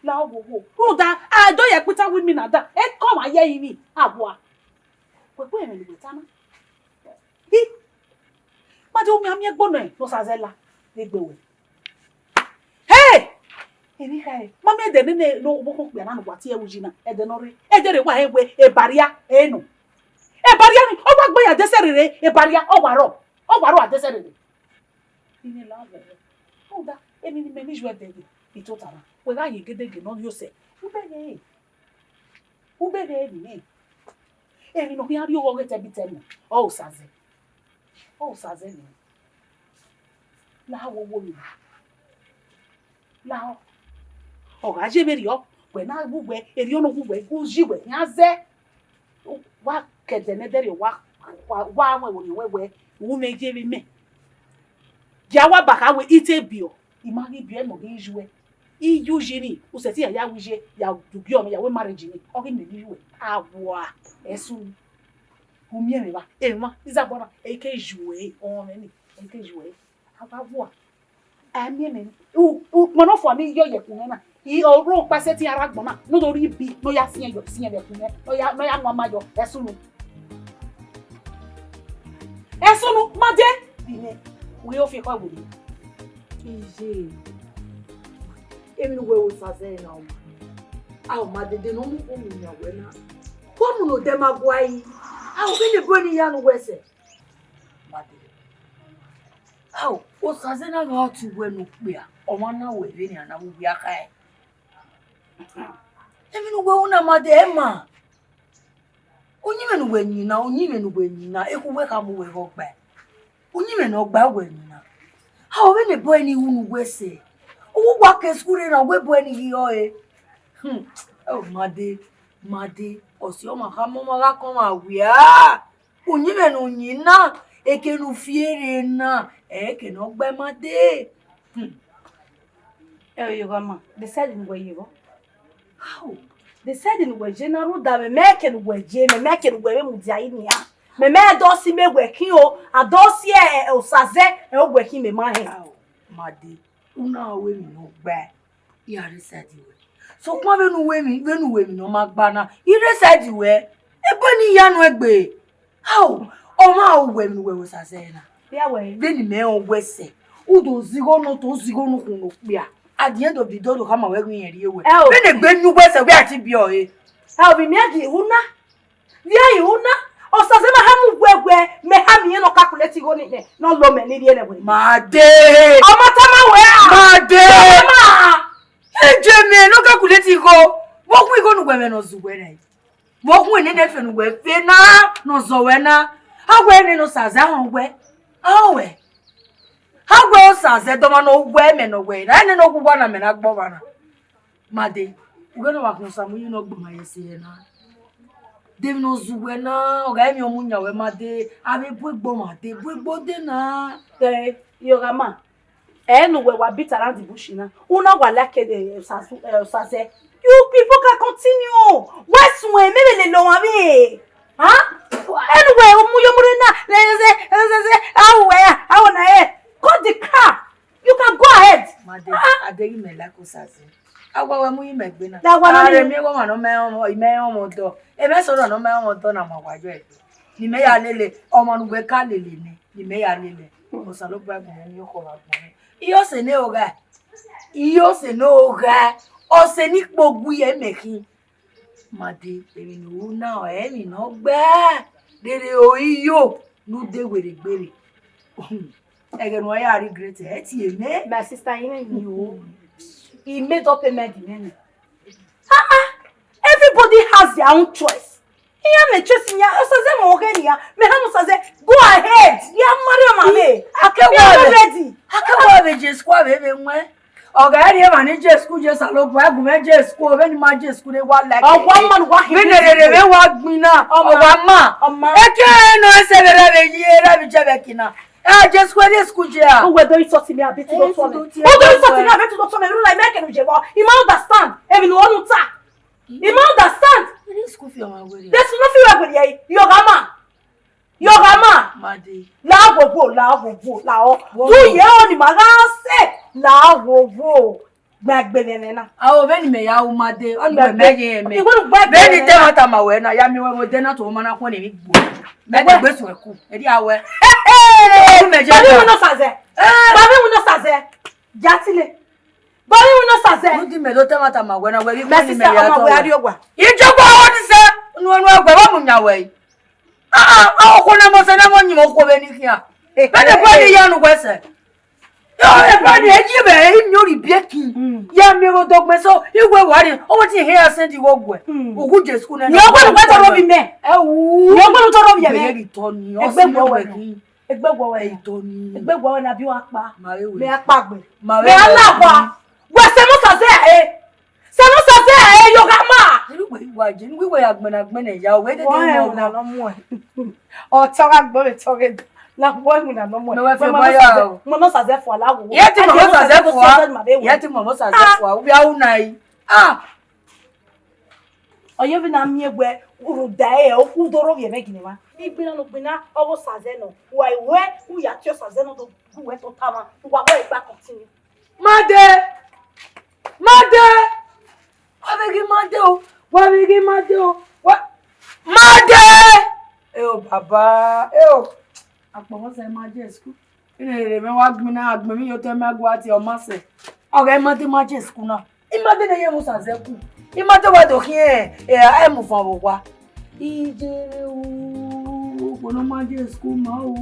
la owowo. Rhunmwuda, a do ye ẹkpita wẹ imina da, ekọmwa ye ẹrinmwi, a vua. Wẹ kpe ẹmwẹ ne uwẹ ta na. Hi, Made, u miẹn, miẹn egbe nọ, ne Osazẹ la, egbe wẹ. Hey! Emwi khae, ma miẹn ẹdẹ nene ne ọvbokhan okpia na ne uwa tie ẹre uyi na, ẹdẹ ne ọ rre, ẹdẹ rre wa hẹ wẹ ebaria ẹre nọ. Ebaria ni, ọ wa gbe ya dẹsẹ rere, ebaria, ọ wa rrọọ, ọ wa rrọọ a dẹsẹ rere. Ine la vbe ẹre. Rhunmwuda, emwi ne imẹ ni yu ẹdẹ ghe, I tota na. Wẹ gha ye gedege ne ọ rhie osẹ, u bẹghe ẹre. U bẹghe ẹre nẹ. Emwi ne ọ khian rhie oghọghọ te ẹbitẹ nuẹn, ọ Osazẹ. Ọ Osazẹ nẹ. La owowo vbe ire. La ọ. Ọ gha ye vberriọ, wẹ na gu wẹ, erriọ ne ọ gu wẹ, gu yi wẹ khian zẹ. Wa ke ẹdẹ ne ẹdẹ rriọ, wa, wa, wa wẹ, wẹ, wẹ, wẹ, u mwẹ ye vbe imẹ. Gia wa ba kha wẹ, I te biọ, I ma ghi biọ, ẹmwẹ ọ ghi yu ẹ. I yu yi ni, u sẹtin ya ya ru iye, ya du ugie ọmọ, ya wẹ marriage ni, ọ ghi mẹ ne I ru ẹ. A vua, ẹse unu. U miẹn mwẹ evba, emwa, Izabọna, ẹ i ke yu ẹre, ọmọ mwẹ ni, ẹ i ke yu ẹre. A wa vua. A miẹn mẹ, u, ukpọn ne ọ fua ni yọ ye ẹkun mwẹ na, I, ọ rre ọkpa sẹtin a rre agbọn na, ne ọ do rhie ibi, ne ọ ya siẹn yọ, siẹn vbe ẹkun mwẹ, ne ọ ya, ne ọ ya mu ama yọ, ẹse unu. Ẹse unu, Made, bi mwẹ, wẹ ọ fi ekhọe werriẹ. Iye, emwi ne uwẹ ru Osazẹ na ọ ma. A ọ ma dede ne ọ mu khumu yan wẹ na. Khumu ne odẹ ma gua yi. A ọ vbene ebo ni ya ne uwẹ sẹ. Made. A ọ, Osazẹ na gha ọtẹn uwẹ ne okpia, ọmwa na wẹ vbene a na vbe uwia khae. Emwi ne uwẹ ru na, Made, ẹ ma. Uyinmwẹ ne uwẹ yin na, uyinmwẹ ne uwẹ yin na, ekhu uwẹ khama uwẹ ghe ọ gbae. Uyinmwẹ ne ọ gbae uwẹ yin na. A ọ vbene ebo ni ru ne uwẹ sẹ. Uwu wa ke school rre na, uwẹ ebo ni ghi rrọọ re. Hmm. Oh, Made, Made, ọse ọmwa khama ọmwa gha kọn ọmwa wia. Uyinmwẹ ne u yin na, eke ne u fi rre na, eke ne ọ gbae, Made. Hmm. Ẹ, oyo gha ma, decide ne uwẹ ye vbọ. How? Decide ne uwẹ ye na, rhunmwuda mẹ, mẹ ke ne uwẹ ye, mẹ, mẹ ke ne uwẹ vbe mudia yi nian. Mẹ, mẹ dọ si mẹ wẹ khin o, a dọ si ẹ, ẹ, Osazẹ, ẹ, wẹ khin mẹ ma hẹn. How? Made, u na ru emwi ne ọ gbae, I gha rre side wẹ. Sokpan vbene u ru emwi, vbene u ru emwi ne ọ ma gba na, I rre side wẹ. Ebo ni ya nuẹn gbe. Ao, ọmwa uwẹ emwi ne uwẹ ru Osazẹ na. Ya wẹ. Vbene imẹ rẹn uwẹ sẹ, u do zigho ne otọ, u zigho ne ukhunmwu ne okpia. At the end of the day, ọ do khama wẹ ghi irẹn rrie wẹ. Ẹ o. Vbene egbe yin uwẹ sẹ, wẹ a ti biẹ ọre. Ẹ o, vbe imẹ ghi ru na? Vbe a i ru na? Osazẹ ma khama uwẹ wẹ, mẹ khama irẹn ne ọ calculate igho ni nẹ, ne ọ lo mẹ ni rrie nẹ wẹ. Made. Ọ ma tama wẹ a? Made. Ọ ma. Eje mẹ ne ọ calculate igho. Vbe ọ gu igho ne uwẹ mwẹ ne ọ zẹ uwẹ na? Vbe ọ gu nene ẹfe ne uwẹ fe na, ne ọ zẹ uwẹ na? A wẹ nene Osazẹ ahọn wẹ. A wẹ. A wẹ Osazẹ dọmwa ne ọ wẹ mẹ ne ọ wẹ na, ẹnẹ ne ọ gu uwa na mẹ na gbe ọmwa na. Made, uwẹ ne ọ wa khian Osamuyi ne ọ gboma ye ẹse hẹ na. De emwi ne ọ zẹ uwẹ na, ọ gha emwi ọmọ yan wẹ ma de, avbe bu egbe ọmwa de, bu egbe de na. Ẹ, Iyọghama, ẹ ne uwẹ wa beat around the bush na, una wa like, eh, Osazu-, eh, Osazẹ. You people can continue. Wẹ suẹn, mẹ vbe lele ọmwa vbe. Huh? Ẹ ne uwẹ mu yo mu rre na, zẹ, zẹ, zẹ, zẹ, a ru wẹ ya, a ru na ẹ. Cut the crap. You can go ahead. Ma de, Ah, ah. Adeghi mẹ like Osazẹ. Awa wẹ mu yi mẹ gbe na. Da wa na Are ni. Mi wọ ma nọ mẹ ọmọ, imẹ ọmọ dọ. Emẹ sọrọ nọ mẹ ọmọ dọ na ma wa yọ ẹdẹ. Ni mẹ ya lele, ọmọ ne uwẹ ka lele nẹ, ni mẹ ya lele. Osanobua gbọnmwẹ ni ọkhọ gha gbọnmwẹ. Iye ọse ne ogha. Iye ọse ne ogha. Ọse ni kpogui ẹmẹ khin. Ma de, emwi ne u ru na, emwi ne ọ gbe. Rere o iyo, ne u de werriegbe rre. Ẹghẹ ne uwa ya regret, ẹ tie mẹ. My sister, you know you. He made up a mind in any. Ah, ah. Everybody has their own choice. Iran mẹ choice yan, Osazẹ mẹ ọghe nian, mẹ ha Osazẹ, go ahead. Ya marry ọmọ mẹ. Ake We are wa not vbe, ready. Ake wa vbe je school avbe vbe wẹn. Ọ gha rhie emwa ni je school je Osanobua, gu mwẹ je school, vbene ima je school ne wa like. Ọ wa ma ne uwa hin Vbene rere vbe wa gbin na, Ọ ọ ma. wa ma. Ọ ma. Eke no ẹse vbe rẹ vbe yi, rẹ vbe je vbe kina. Ẹ je school, ẹ je school je a. Uwẹ do insult me, abi ti Ẹ do tọ ti mẹ. do ti Uwẹ do ẹ insult me, wẹ. abi ti do tọ mẹ. Rula, I make you je. I ma understand. Emwi ne ọ nu ta. I ma understand. Ẹ je school fi ọmwa were. There's nothing wrong with you. Iyọghama. Iyọghama. Ma de. La wo wo, la wo wo, la o. Wo Du wo. ye o ni ma gha se. La wo wo. Gba gbe nene na. Aro vbene imẹ ya ru ma de, ọ ni Gba wẹ mẹ gbe. ye mẹ. Iwe ru gba gbe Vbene nene te na. ma tama wẹ na, ya miẹn wẹ vbe odẹ na to ma na khuẹn emwi gbo. Mẹ Ẹgbẹ. te gbe suẹn ku, ẹ dia wẹ. Hey, hey, Ẹ mẹ je Bari ta. wino Osazẹ. Eh. Bari wino Osazẹ. Ja tile. Bari wino Osazẹ. Udi mẹ do te ma tama wẹ na, wẹ ghi My khuẹn ni sister, mẹ ya ọmọ tọ wẹ wẹ. ari ogwa. Ijọba ọ ni sẹ, nu nu ẹgbẹ wa mu yan wẹ. Ah, ah, ah, okhuo ne mose ne mọ yin okhuo vbe ni khian. Vbene ẹgbẹ ni ya nu wẹ sẹ. Yo, ẹgbẹ ni, e yi vbe, e miẹn orhi biẹ kin. Mm. Ya miẹn vbe odogbe so, iwe wa rri, ọ wẹ te ihe ya send iwe oguẹ. Mm. Ugu je school nẹ. Ni ọgbẹn ugbẹn tọrọ ovbi mẹ. Ẹ wu. Ni ọgbẹn tọrọ ovbi mẹ. Ẹgbẹ wọ wẹ na. Ẹgbẹ wọ wẹ na. Ẹgbẹ wọ wẹ na bi wa kpa. Ma vbe wẹ. Mẹ a kpa gbe. Ma vbe Mẹ a wẹ. la wa. Wẹ sẹ mọ Osazẹ ẹ. Sẹ mọ Osazẹ ẹ, Iyọghama. Ẹ wẹ wa je, wẹ wẹ ya gbẹna gbẹna ya, wẹ de Wọ de ẹ mo. wuna nọ muẹ. Ọ tọ gha gbọ vbe tọ ghe. La wọ ẹ wuna nọ muẹ. Mẹ wẹ fi Mama baya Osazẹ, o. Mama Osazẹ fua la wo. Ye ti Ẹ Mama jẹ Osazẹ Osazẹ fua. Osazẹ ma vbe wo. Ye ti Mama Osazẹ Ah. fua. Ubi a una yi. Ah. Ọ ye vbe na miẹn wẹ rhunmwuda ẹre, u do rre ovbi ẹmwẹ gineva. Igbinna ne ugbinna, ọ ghe Osazẹ nọ. Wa wẹ, u ya tie Osazẹ nọ do gu wẹ tota mwa. Wa wẹ gba continue. Ma de! Ma de! Wa vbe ghi ma de o! Wa vbe ghi ma de o! Wa ma de! Eo baba, eo. Akpọnmwọ sẹ ma je school. Ine rere mẹ wa gbin na, agbọn emwi ye otọ mẹ gu a tie ọ ma sẹ. Ọ ghe ma de ma je school na. I ma de ne ye mu Osazẹ ku. I ma de wa do khian, eh, ẹ mu fan vbe owa. I je re u, okhuo ne ọ ma je school ma o.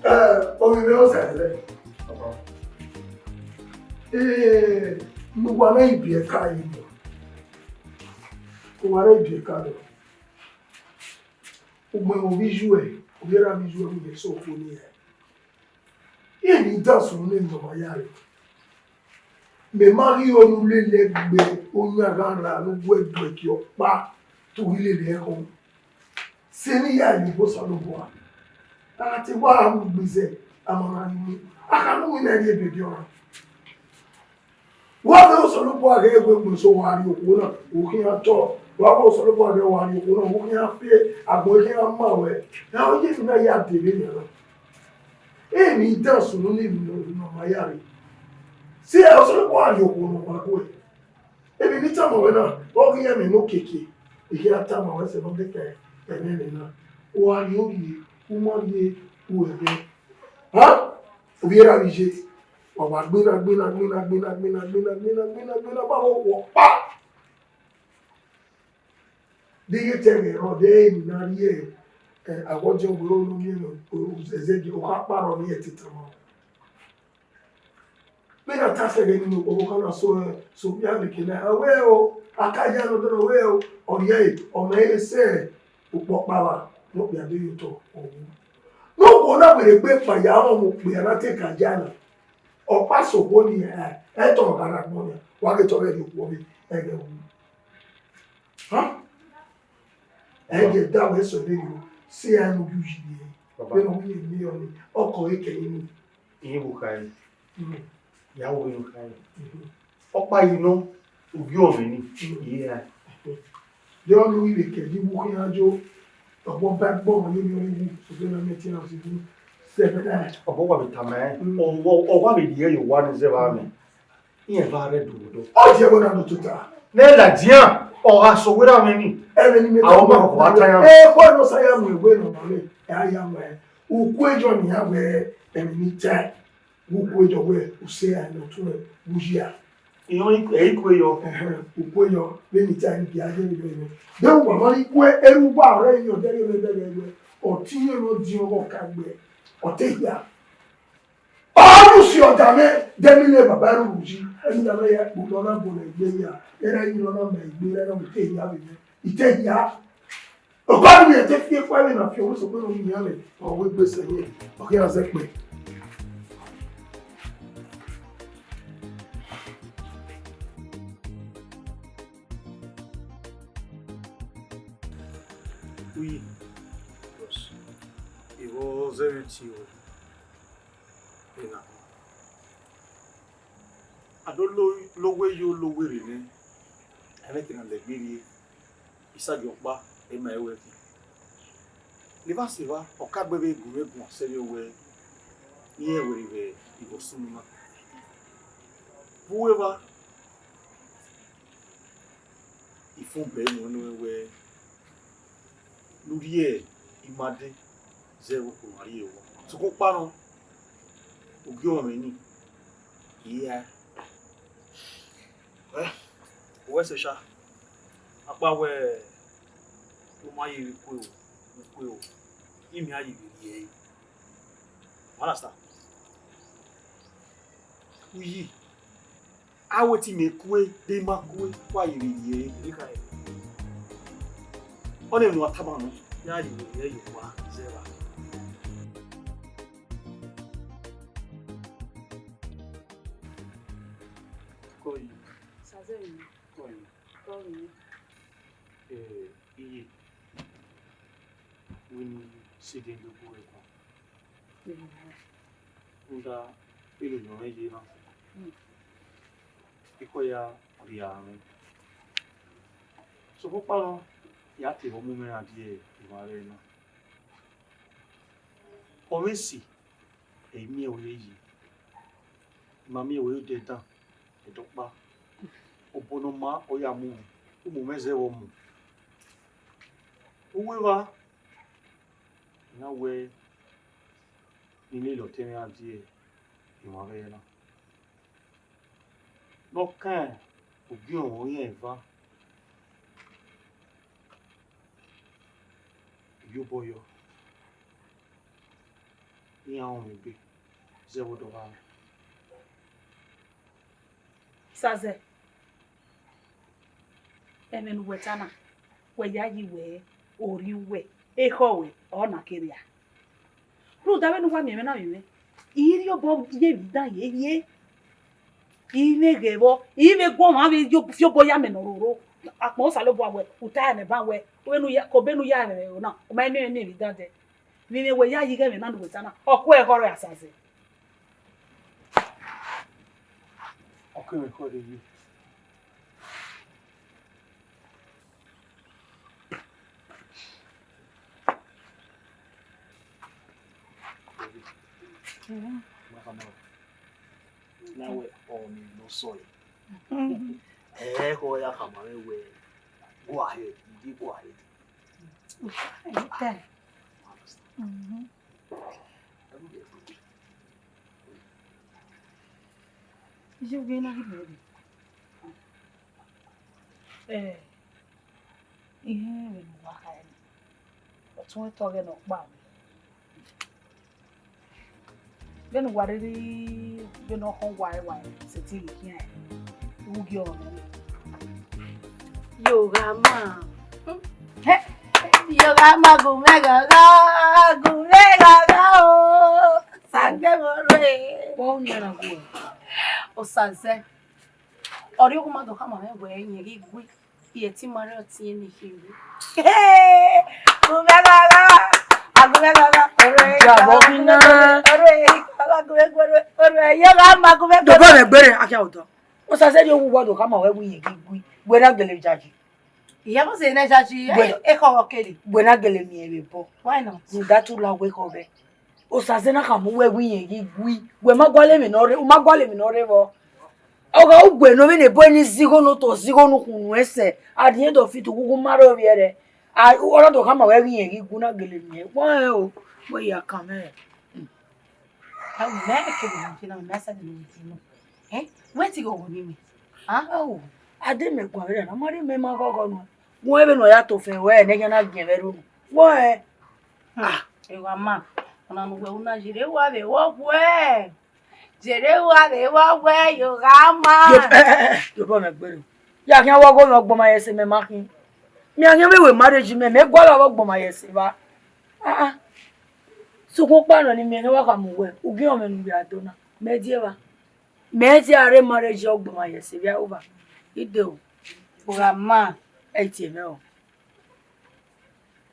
Eh, ovbi mwẹ Osazẹ. Eh, ne uwa na ibiẹka yi nọ. Uwa na ibiẹka nọ. Ugbẹn ovbi iyuẹ, ovbi erha vbe iyuẹ, vbe so okhuo ni hẹ. Iran ni da sunu ne emwi ne ọ ma ya re. Mẹ ma ghi ho ne u lele ẹgbẹ oyan gha ra ne u gu ẹdẹ gie ọkpa te u ghi lele ẹkhọ. Sẹ ne I ya ye obọ Osanobua. A gha te wa mu gbe zẹ, a ma na mu. A ka mu winna rrie ebe diọna. Wa vbe Osanobua ghe wẹ gbẹn so wa rrie okhuo na, u khian tọ. Wa vbe Osanobua ghe wa rrie okhuo na, u khian fe, agbọn khian ma wẹ. Na ọ ye ne u na ya dee vbenian na. Emwi dan sunu ne emwi ne ọ ma ya rre. Si, Osanobua rrie okhuo ne ọ ma guẹ. Emwi ne I tama ruẹ na, ọ ghi rẹn mwẹ ne okiekie, I khian tama ruẹ sẹ ne ọ dekẹ ẹmwẹ mwẹ na. U gha rrie orhie, u ma rrie uẹmwẹ. Ha? Ovbi erha vbe iye, wa wa gbinna, gbinna, gbinna, ba vbe okhuo ọkpa. De iye te ẹghẹ rrọọ, de emwi ne a rhie, eh, awọjọ wẹ ro ne ọ miẹn ẹzẹdie, okha kpa rrọọ ne irẹn te tama. Vbene a ta sẹ ẹghẹ nii, okhuo na so, eh, so vbe a leke na, ọ wẹẹ o, a ka ya nọ dọnọ wẹẹ o, ọ rhie ọmọ ẹre sẹ ukpọkpa vba ne okpia do ye otọ ọvbu. Ne okhuo na werriegbe kpa ya rọnmwẹ okpia na te ka ya na, ọkpa sẹ okhuo nii, eh, Ẹ tọ ọghe na agbọn nia, wa ghe te ọ ghẹ rhie okhuo vbe ẹghẹ ru. Hẹn? Ẹ i gie da wẹ sẹ vberriọ, sẹ iran ne u yu yi vbe ẹre. Baba. Vbene ọ wu ye miẹn ọnii, ọkọ ẹre kẹre nii. Irẹn vbe okhae. Mm. Ya wo vbene okhae. Mm. Ọkpa yi nọ, ovbi ọmwa nii. Mm. Iye ra. Yọ ne u ri vbe kẹ, yi vbe u khian yo, ọgbọ ba ẹgbọ ọmwa ne ovbi ọmwa wu, sokpan ne a miẹn te iran si wu, sẹ vbe na. Ọgbọ wa vbe tama ẹn, Mm. ọ, ọ, ọ wa vbe rhie ye owa ni zẹ vbe amẹ. Iran va rre do do. Ọ di ẹvbo na do tota. Ne ladian, ọ gha sẹ wẹ ra mwẹ ni. Ẹmwẹ ni mẹ Àwọn ọmọ kọkọ wa ta yan. Ẹ, kọ ẹmwẹ sa ya mu ẹwe nọ nọ nẹ, ẹ a ya mu ẹ. Ukhu eyọ ne iran wẹ, ẹmwẹ ni ta. Ukhu eyọ wẹ, u sẹ ya ne ọ tuẹ, u yi a. Iran i- ẹ i ku eyọ. Ẹhẹn, ukhu eyọ, vbene I ta ni gie a ye vbe yọ. De uwa ma ni ku eru uwa ọre yọ, de vbe de vbe wẹ. Ọ te iran ne ọ diọn ọghọ ka gbe, ọ te hia. Ọ ru si ọda mwẹ, de mi le baba ru yi, eni da na ya kpo nọ na bọ nẹ egbe ya, era yi nọ na ma egbe, era na mu te ya vbe mwẹ, I te ya. Ọba ni te fi ekpa vbe na fi ọwẹ sokpan nọ mu yan mwẹ, ọ wẹ egbe sẹ yẹn, ọ khian zẹ kpẹ. Uyi, bros, I vbe zẹ mwẹ tie o. Ena. A do lo, lo wẹ yo, lo wẹ rre nẹ, ẹmwẹ te na lẹgbe rrie, I sa gie ọkpa, ẹ ma ẹre wẹ khin. Ne I vba sẹ evba, ọ ka gbe vbe gu mwẹ guan sẹrriọ wẹ, irẹn wẹ vbe ivbi sunu na. Vbe uwu evba, I fo bẹghe nuẹn nuẹn wẹ, ne u rhie ima dee zẹ vbe okhuo ne a rhie ruẹ. Sokpan ọkpa nọ, ogie ọmwa mwẹ ni, I ra. Wẹ, wẹ sẹ sha, akpa wẹ, u ma ye vbe kue o, u kue o, imẹ a ye vbe rhie ẹre. You understand? Uyi, a wẹ te imẹ kue, de ima kue, wa ye vbe rhie ẹre. Ọnii emwi ne uwa tama nọ. Ya ye vbe rhie ẹre ye owa zẹ evba. Kọ yi. Sazẹ yi. Kọ yi. Kọ yi. Eh, iye. Wẹ ne I sẹ dee do gu ẹre guan. Rhunmwuda, erhunmwu mwẹ ye na. Ikọ ya rhia mwẹ. Sokpan ọkpa nọ, ya te vbe ọ mu mwẹ rhan die emwa rẹ na. Ọ mwẹ esi, ẹ i miẹn wẹ ye. I ma miẹn wẹ ye odẹ dan, ẹdẹ ọkpa. Obọ ne ọ maa, ọ ya mu mwẹ, u mu mwẹ zẹ vbe ọ mu. Uwu evba, I na wẹ ne I lele ọtẹn mwẹ rhan die emwa vbe ẹre na. Ne ọ kan ogie ọmwa ọghe iran eva. Iyobọ yọ, iran rọnmwẹ egbe zẹ vbe ọdọ ọghe mwẹ. Sazẹ, ẹmwẹ ne uwẹ ta na, wẹ yayi wẹ, orhiọn uwẹ, ekhọe ruẹ, ọ na kevbe a. Rhunmwuda vbene uwa miẹn mwẹ na vbe mwẹ, I rhie obọ ye emwi dan ye rhie. I vbe ghẹ vbọ, I vbe gu ọmwa vbe yo fi obọ ya mẹ ne ọ roro. Akpọn Osanobua wẹ, u ta ẹmwẹ ban wẹ, vbene u ya, ke obọ ne u ya mwẹ ẹre na, u ma miẹn mwẹ miẹn emwi dan dẹ. Vbe mwẹ wẹ yayi ighẹ ẹmwẹ na ne uwẹ ta na, ọ kue ẹghẹ ọrọre Sazẹ. Ọ kue ẹmwẹ ekhọe rre ye. Na wẹ ọni ne ọ sọe. Ẹ, ẹkhọ ya khama mwẹ wẹ, go ahead, you dey go ahead. Okay. Iye vbe na ghi mẹ rre. Eh, irẹn vbene uwa kha ẹre, ọ tọn ẹtọ ọghẹe ne ọ kpa mwẹ. Vbene uwa rhirhi, vbene ọ khọn uwa ẹwae, sẹtin ghi khian, u gie ọmwa mwẹ. Yo gha ma. Hẹ, yo gha ma gu mwẹ ghagha, gu mwẹ ghagha o. Sangbe vbe rre. Vbọ u nian na gu ẹ? Osaze, ọ rhie ohu ma do khama mwẹ wẹẹ, irẹn ghi gui, irẹn te ima rre ọtiẹn ne I khin ru. Gu mwẹ ghagha, a gu mwẹ ghagha, orhu ẹre, ja vbọ ghi na. Orhu ẹre, a gu mwẹ gu, orhu ẹre, orhu ẹre, ye gha ma gu mwẹ gu. Dobọ mwẹ gbere, a khian otọ. Osaze rhie ohu wa do khama wẹ wẹẹ irẹn ghi gui, wẹ na gele jaji. Iya, vbọ zẹ ne jaji, wẹ, ekhọe kere. Wẹ na gele miẹn vbe bọ. Why not? Rhunmwuda te u la wẹ ekhọe vbe. Osaze na khama uwẹ wẹẹ irẹn ghi gui, wẹ ma gualọ emwi ne ọ rre, u ma gualọ emwi ne ọ rre vbọ. Ọ gha ugbẹ ne ọ vbe ne ebo ni zẹ igho ne otọ, zẹ igho ne ukhunmwu ẹsẹ, at the end of it, ughughu ma rre ovbi ẹre. A, ọ na do khama wẹ wẹẹ irẹn ghi gui, u na gele miẹn. Wẹ o, wẹ ya kan mwẹ. Ẹ wo, mẹ keghi na viọ na, mẹ a sa de ne wẹ viọ na. Eh? Wẹ tighi ọghọ ni mẹ. Ah? Ẹ wo, a de mẹ guan vberriọ na, ma rhie mẹ ma ghọghọ nuẹn. Wẹ vbene ọ ya to fẹn wẹ ne ẹghẹ na giẹn vbe ẹro nu. Wẹ. Hmm. Ah. Evba ma, ọna ne uwẹ u na, yerre uwa vbe vbọ wẹ. Yerre uwa vbe vbọ wẹ, ye gha ma. Yo, eh, eh, eh, dobọ mwẹ gbere. Ya khian wẹ ọghe mwẹ ọgbọn ma ye ẹse mẹ ma khin. Mẹ a khian vbe wẹ marriage mẹ, mẹ gualọ vbe ọgbọn ma ye ẹse evba. Ah, ah. Sokpan ọkpa nọ ne I miẹn ne ọ wa khama uwẹ, u gie ọmwẹ ne u ya do na. Mẹ die evba. Mẹ tie a rre marriage ọgbọn ma ye ẹse vbe a ru evba. I de o. Evba ma. Ẹ i tie mwẹ o.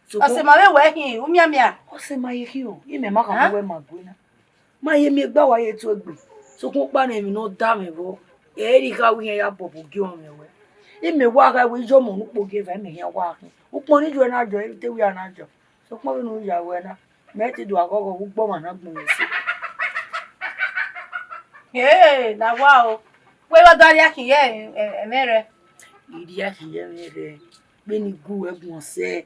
Sokpan ọse ma vbe wẹ khin, u mianmian. Ọse ma ye khin o, imẹ ma khama uwẹ ma gue na. Ma ye miẹn egbe a wa ye tuẹ egbe. Sokpan ọkpa nọ emwi ne ọ da mwẹ vbọ, ẹ i re I kha wẹ irẹn ya bọbọ gie ọmwẹ wẹ. Imẹ wa gha wẹ iye ọmọ ne ukpo gie evba, imẹ khian wa khin. Ukpọn ne I juẹ na jọ, te wẹ a na jọ. Sokpan vbene u ya ruẹ na, mẹ te do aghọghọ vbe ugbọmwa na gbọn mwẹ ẹse. Ee, na wa o. Wẹ wa da rhie akhin ye ẹmwẹ rẹ? I rhie akhin ye ẹmwẹ rẹ, vbene I gu wẹ guan sẹ,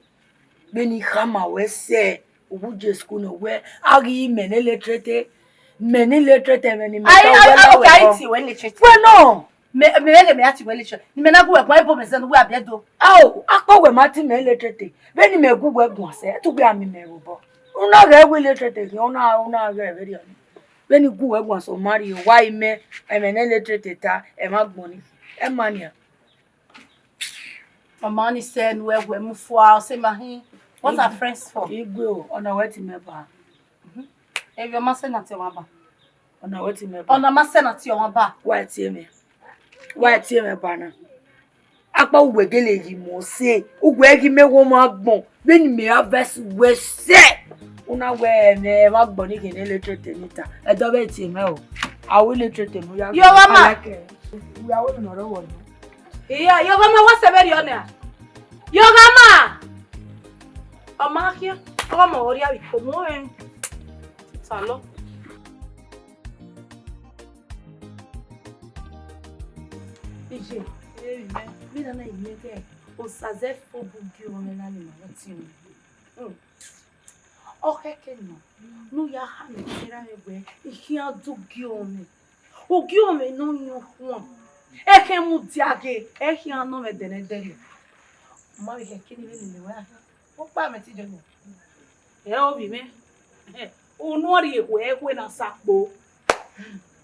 vbene I khama wẹ sẹ, u gu je school nọ wẹ, a ghi mẹ ne illiterate, mẹ ne illiterate ẹmwẹ ne imẹ ta wẹ la wẹ. Ai, ai, okay, ai, ti wẹ illiterate. Wẹ nọ. Mẹ, mẹ, mẹ, mẹ a ti wẹ illiterate. Ne imẹ na gu wẹ guan, ebo mẹ zẹ ne uwẹ a biẹ do. Ao, akpọ wẹ ma ti mẹ illiterate. Vbene imẹ gu wẹ guan sẹ, te u gbe a miẹn imẹ vbe obọ. U na ghẹ wẹ illiterate khian, u na, u na ghẹ vberriọ ni. Vbene I gu wẹ guan sẹ, ọ ma rhie, wa imẹ, ẹmwẹ ne illiterate ta, ẹ ma gbọn ni. Ẹ ma nian. Ọma ni sẹ ne uwẹ wẹ mu fua, ọse ma hin. What are friends for? Igwe o, ọna wẹ te imẹ ba. Evie, ọ ma sẹ na tie ọmwa ba. Ọna wẹ te imẹ ba. Ọna ma sẹ na tie ọmwa ba. Wa tie mwẹ. Wa tie mwẹ ba na. Akpọ uwẹ gele yi mọ sẹ, uwẹ ghi mẹ wẹ ọmwa gbọn, vbene imẹ ra vẹ sẹ uwẹ sẹ. U na wẹ ẹmwẹ ọmwa gbọn ni khin ne illiterate ni ta. Ẹdẹ ọ vbe tie mwẹ o. A wẹ illiterate ne u ya. Yo, wa ma. Uya wẹ ne ọ rọ wọ nọ. Iya, yo, wa ma, wa sẹ vberriọ nia. Yo, wa ma. Ọ ma khian, ọ ma ọ rhia vbe iko mu ẹn. Salọ. Iye, vbe nana imẹ ghẹ, Osaze fo bu gie ọmwẹ na ni ma vbe ọtiẹn. Hmm. Ọ khẹke nọ, ne u ya khama etinramwẹ wẹẹ, I khian do gie ọmwẹ. Ugie ọmwẹ ne ọ yan okhuan, ẹ khẹ mudia ghe, ẹ khian nọ mwẹ dẹnẹdẹrriọ. Ma vbe khẹke ni vbene imẹ wẹ a khian. Ọkpa mẹ te jọ nọ. Ẹ ovbi mwẹ. Unu ọ rhie ekhue, ekhue na sa kpo.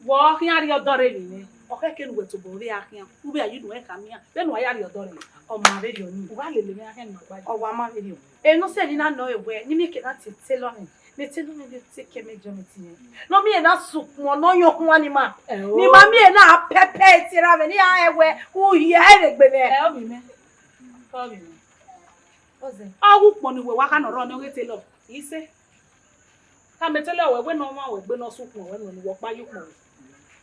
Wẹ ọ khian rhie ọdọ rre vbe mwẹ. Ọ khẹke ne uwẹ tobọ vbe a khian. U vbe a ye unu ẹn khama iran. Vbene uwa ya rhie ọdọ rre, ọ ma vberriọ ni. U gha lele mwẹ a khian ne ima gba yi. Ọ wa ma vberriọ. Eno sẹ ne I na nọ ẹre wẹ, ne imẹ ke na tie tailor ni. Ne tailor ni de take care mẹ jọ mẹ tie. Ne ọ miẹn na sukpọn, ne ọ yan okhuan ni ma. Ẹ o. Ne ima miẹn na pẹpẹ etinramwẹ, ne iran rẹn wẹ, u hiẹ ẹre gbe mwẹ. Ẹ ovbi mwẹ. Ovbi mwẹ. Ọzẹ. Ọ ghe ukpọn ne uwẹ wa kha nọ rrọọ ne ọ ghe tailor. I sẹ. Khama tailor wẹ, wẹ ne ọ mwa wẹ gbe ne ọ sẹ ukpọn wẹ, ne uwẹ ne uwẹ ọkpa ye ukpọn wẹ.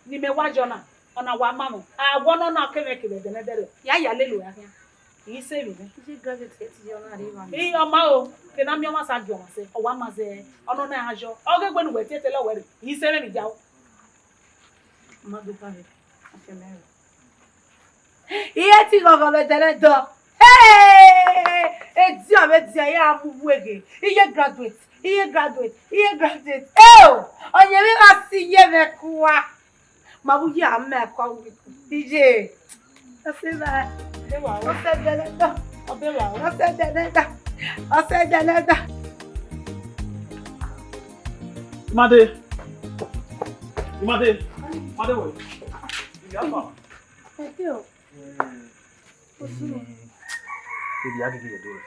Ne imẹ wa jọ na, ọna wa ma mwẹ. A wẹ ọna na kevbe kevbe dẹnẹdẹrriọ. Ya ya lele uwẹ a khian. I sẹ vbe mwẹ. Iye graduate ẹ ti ye ọna rre evba. I ọma o, ke na miẹn ọmwa sa gie ọmwa sẹ, ọ wa ma zẹ, ọna ọna a yọ. Ọ ghe egbe ne uwẹ tie tailor wẹ rre. I sẹ vbe mwẹ jao. Ma do kha vbe. Afẹ mẹ rre. Iye te ghọghọ vbe dẹnẹdọ. Hey! Ediọn vbe ediọn, ya mu uwu eghe. Iye graduate, iye graduate, iye graduate. Eo! Ọyẹnmwẹ gha si iye mwẹ kua. Ma vbe uyi a mẹ kua wi. Iye. Ọse ba. Ọse dẹnẹdọ. Ọse dẹnẹdọ. Ọse dẹnẹdọ. Imade. Imade. Imade wẹ. Iye afa. Thank you. Baby, ya gege ẹdẹ rẹ.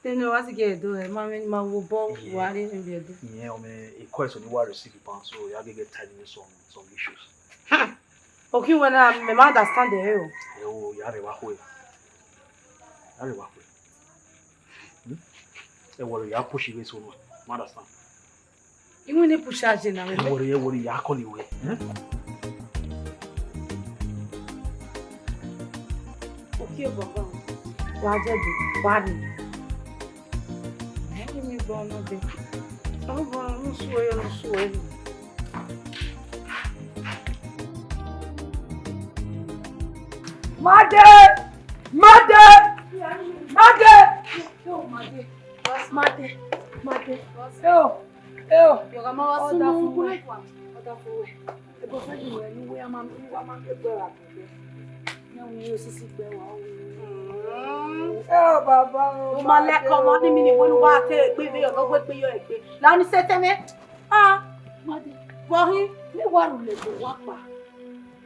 Tene wa si gẹ ẹdẹ rẹ, ma mẹ ma wo bọ wa re ne ẹdẹ. Ìyẹn ọmọ ẹkọ ẹsọ ni wa receive pa, so ya gege tiny some some issues. Okhi wẹ na, mẹ ma understand ẹre o. Ẹ wo, ya rre vbe akhuẹ. Ya rre vbe akhuẹ. Hmm? Ẹ wọrọ ya push vbe so nua. Ma understand. Iwinna push a je na wẹ. Ẹ wọrọ, ẹ wọrọ ya kọni wẹ. Hmm? Okhi baba. Wa je do, wa rre. Ẹ mi gbe ọnọ dẹ. Ọmọ ọmọ sue, ọmọ sue. Made! Made! Made! Yo, Made. Made. Made. Yo. Yo. Yo, ma wa sumu kule. Ọdafẹn wẹ. Ebo fẹ di wẹ ni wẹ a ma, ni wa ma gbe gbe ra gbe. Ne wi yo sisi gbe wa o. Ẹ o baba o. O ma lẹ kọ ọmọ ni mi ni wẹ ne uwa te egbe vbe ọ, ne ọ wẹ egbe yọ egbe. La ni sẹ tẹmwẹ. Ah, Made, vbe ọ hin? Ne wa rhulẹ do wa kpa.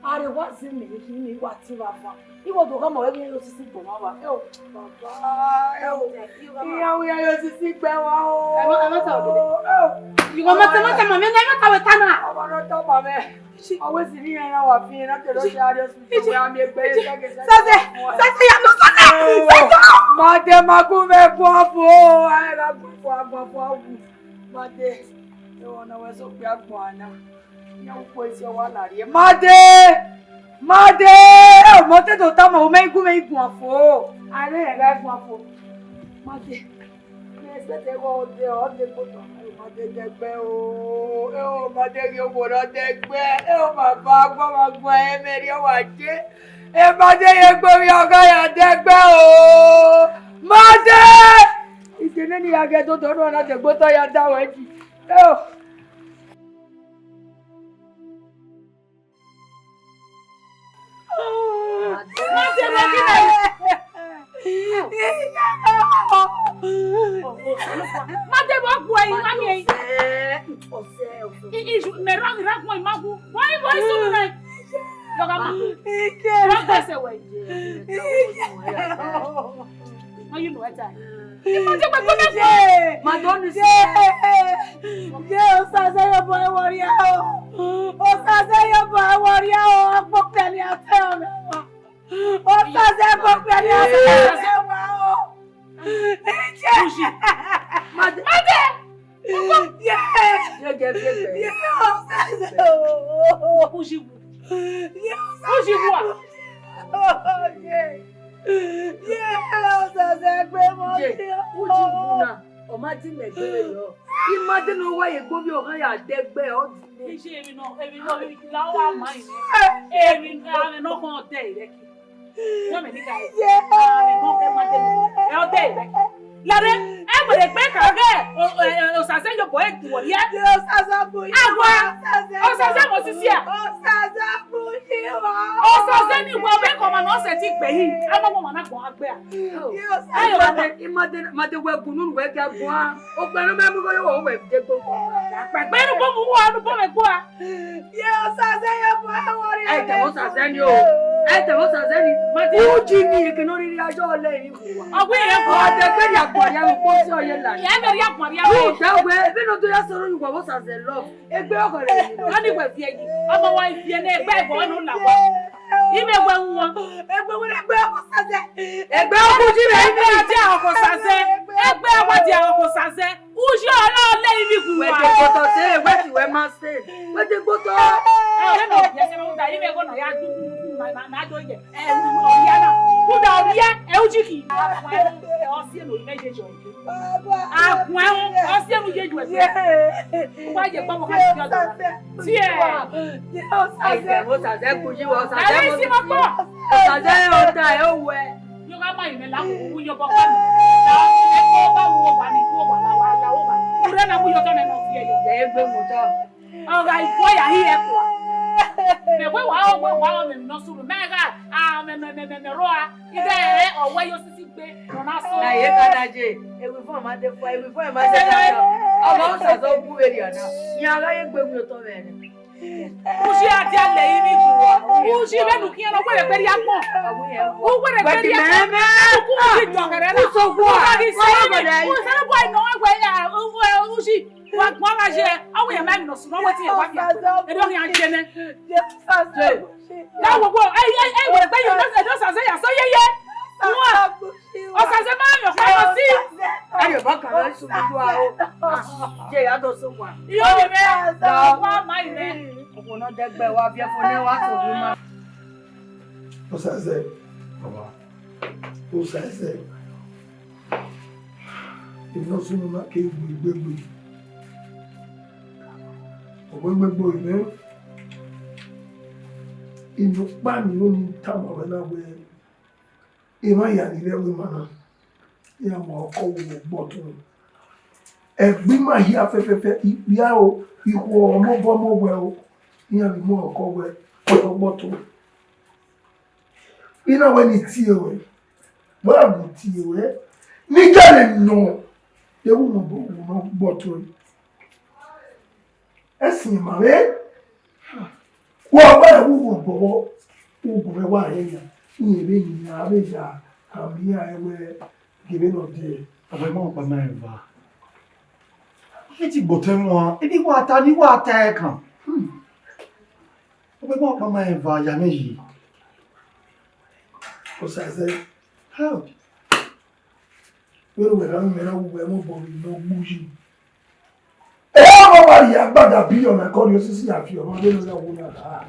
Are wa zẹ mẹ hin ne wa ti vba van. Iwọ do gha ma wẹ ghe osisi gbọn wa wa. Ẹ o, baba, ẹ o. Iran wẹ iran ye osisi gbẹ wa o. Ẹ ma, ẹ ma ta odede. Ẹ o. Iwọ ma ta, ma ta ma mẹ, ẹ ma ta wẹ ta na. Ọmọ nọ tọ ma mẹ. Always ni iran wa fi na te do share hospital wẹ a mi egbe ye sẹgẹ sẹgẹ. Sẹsẹ, sẹsẹ ya no sẹsẹ. Sẹsẹ. Made ma gu mẹ bu afo. Ai, ra gu afo, gu afo, gu. Made, ẹ wọ na wẹ sokpia gbọn ana. Iran ukpo esi ọ wa la rrie. Made! Made! Ẹ o, mọ te do tama, u mẹ i gu mwẹ i guan fo. A rẹ rẹ gha guan fo. Made. Mẹ expect ẹghẹ ọ de, ọ de gbe otọ. Ẹ o, Made dẹgbẹ o. Ẹ o, Made ghi owo rọ dẹgbẹ. Ẹ o, baba, agbọn ma guan ẹmwẹ rrie wa je. Ẹ Made ye egbe ovbi ọghe ya dẹgbẹ o. Made! Ide nene ya ghe dodo nọ na dẹgbẹ otọ ya da wẹ ji. Ẹ o. Made, vbe ọ ghi na? Made, vbe ọ gbuẹ, I ma miẹn. I, I, mẹ ra, ra gbọn, I ma gu. Why, why so much? Yọ gha ma. Ra gbẹ sẹ wẹ. Why you know that? Imagine we go there. Ma do ni se. Ye, Osaze ye obọ ẹvbo rria o. Osaze ye obọ ẹvbo rria o. Agbokpia ni a te ọmọ ẹmwa. Osaze agbokpia ni a te ọmọ ẹmwa o. Uji. Made. Made. Ye. Ye, ye, ye, ye. Ye, Osaze o. Uji. Ye, Osaze. Uji wa. Ye. Ye, Osaze gbe mọ. Ye, uji wu na, ọ ma di mẹ gbe yọ. I ma de ne ọ wa ye egbe ovbi ọghe ya dẹgbẹ, ọ di mẹ. Iye emwi nọ, emwi nọ, emwi la ọ wa ma yi. Emwi, amwẹ nọ khọn dẹ rẹ ki. Wẹ mẹ ni ka ye. Amwẹ nọ khọn ma de, ẹ ọ dẹ rẹ ki. Lare, ẹ wẹ egbe ka ghe, o, o, o, Osaze ye obọ ẹvbo rria. Ye Osaze bu yi. Awa. Osaze. Osaze mọ sisi a. Osaze bu yi wa. Osaze ni wẹ vbe kọ ma nọ sẹ ti gbe yi. Ama wọ ma na gbọn agbe a. Ye Osaze. Ayo, Made, Made, Made wẹ gunu wẹ ga gbọn a. Okpẹ ne ọ ma mu igho ye wẹ, wẹ de gbo. Akpẹgbe ru bo mu wọ, ru bo mẹ gbo a. Ye Osaze ye obọ ẹvbo rria. Ẹ tẹ vbe Osaze ni o. Ẹ tẹ vbe Osaze ni. Made. Uji ni eke ne ọ rhirhi ayọ lẹ ni. Ọ wẹ irẹn guan. Ọ dẹgbẹ rhie aguan rhia vbe ukpo si ọ ye la. Ẹ mẹ rhie aguan rhia. Rhunmwuda wẹ, vbene ọ do ya sẹ ọrọre uwa vbe Osaze love. Egbe ọghọre ni. Ọ ni wẹ viẹ yi. Ọmọ wa viẹ ne egbe ẹvbo ne u la wa. I vbe wẹ wọn. Egbe wẹ egbe Osaze. Egbe ọkhuji vbe egbe. Egbe a dia ọkọ Osaze. Egbe a wa dia ọkọ Osaze. Uji ọre ọ lẹ ivbi gu wa. Wẹ de gbotọ se, wẹ ti wẹ ma se. Wẹ de gbotọ. Ẹ, ọre nọ, yẹ sẹ ma da, ivbi ẹvbo na ya du, na, na, na do yẹ. Ẹ, u, u, ọ ya na. U da ọ ya, ẹ, uji ki. Aguẹn, ẹ, ọ si enu, ẹ, ye jọ. Aguẹn, ẹ, ọ si enu ye jọ. Wa ye gbọmọ ka ti ọdọ. Tie. Ẹ, Osaze, ku yi wa, Osaze. Ẹ, si ma kpọ. Osaze, ọ da, ẹ, o wẹ. Yo gha ma yi mẹ la, u yo bọ kọ ni. Na, ẹ ko ba wo wa ni, wo wa la, wa la, wo wa. Ure na mu yo tọ nẹ nọ fi ẹyọ. Ẹ, egbe mu tọ. Ọ gha iguẹ ya hi ẹkua. Mẹ wẹ wa, ọ wẹ wa, ọ mẹ nọ suru. Mẹ gha, a, mẹ, mẹ, mẹ, mẹ, mẹ rua. Ide ẹ, ọ wẹ yo sisi gbe. Nọ na so. Na ye ka na je. Ewi fo ma de fo, ewi fo ma de fo. Ọ ma Osaze gu vbe rria na. Yan gha ye egbe mu otọ mwẹ nẹ. Uji a dia lẹ ivbi gu wa. Uji vbene u khian nọ, u wẹ vbe rria agbọn. U wẹ vbe rria agbọn. U ku uji jọ kẹrẹ na. U so gu a. U gha ghi sẹ. U sẹ ne bọy nọ wẹ ya, u, u, uji. Wa gbọn gha ye, ọ wẹ ya ma emwi ne ọ sunu, ọ wẹ te ya wa bia. Erriọ khian ye nẹ. Jesu, Jesu. Na wo wo, ei, ei, ei, wẹ gbe ye, e do Osaze ya sẹ yeye. Wa. Osaze ma yọ kpa si. Ayo ba ka na su du a o. Je ya do so wa. Iyo ye me. Wa ma ire. Ọkpọnọ dẹgbẹ wa, viẹ fo nẹ wa so wu ma. Osaze. Baba. Osaze. Emwi ne ọ sunu na ke gbe igbegbe. Ọ wẹ igbegbe ọre nẹ. Inọkpa ni unu tama mwẹ na wẹ, emwa hia ni rre ẹvbo ima na, iran mu ọkọ wẹ ọgbọtun. Ẹgbẹ ima hia fẹfẹfẹ, ikpia o, ikhuo ọmọ obọ ọmọ wẹ o, iran ghi mu ọkọ wẹ ọgbọtun. I na wẹ ne I tie ruẹ, wẹ a gu tie ruẹ, ne I gele nọ, deghẹ u nọ obọ, u nọ ọgbọtun. Ẹsin ma vbe, wẹ ọgba ẹvbo, u nọ obọ, u gu mwẹ wa rẹn yan, irẹn vbe yan, a vbe ya, a miẹn iran wẹ, gele nọ die. Ọmọ ima ọkpa ma rẹn eva. I ti gbe otọ ẹmwẹ uan, I di wa ta, ne I wa ta ẹkan. Hmm. Ọmọ ima ọkpa ma rẹn eva, ya mwẹ yi. Osaze. How? Vbene uwẹ gha miẹn na wu wẹ mobọ vbe ne ọ gbe uyi. Ẹ, ọmọ wa rhie agbada bi ọna, kọrhie osisi ya fi ọmọ vbene ọ ya wu na da.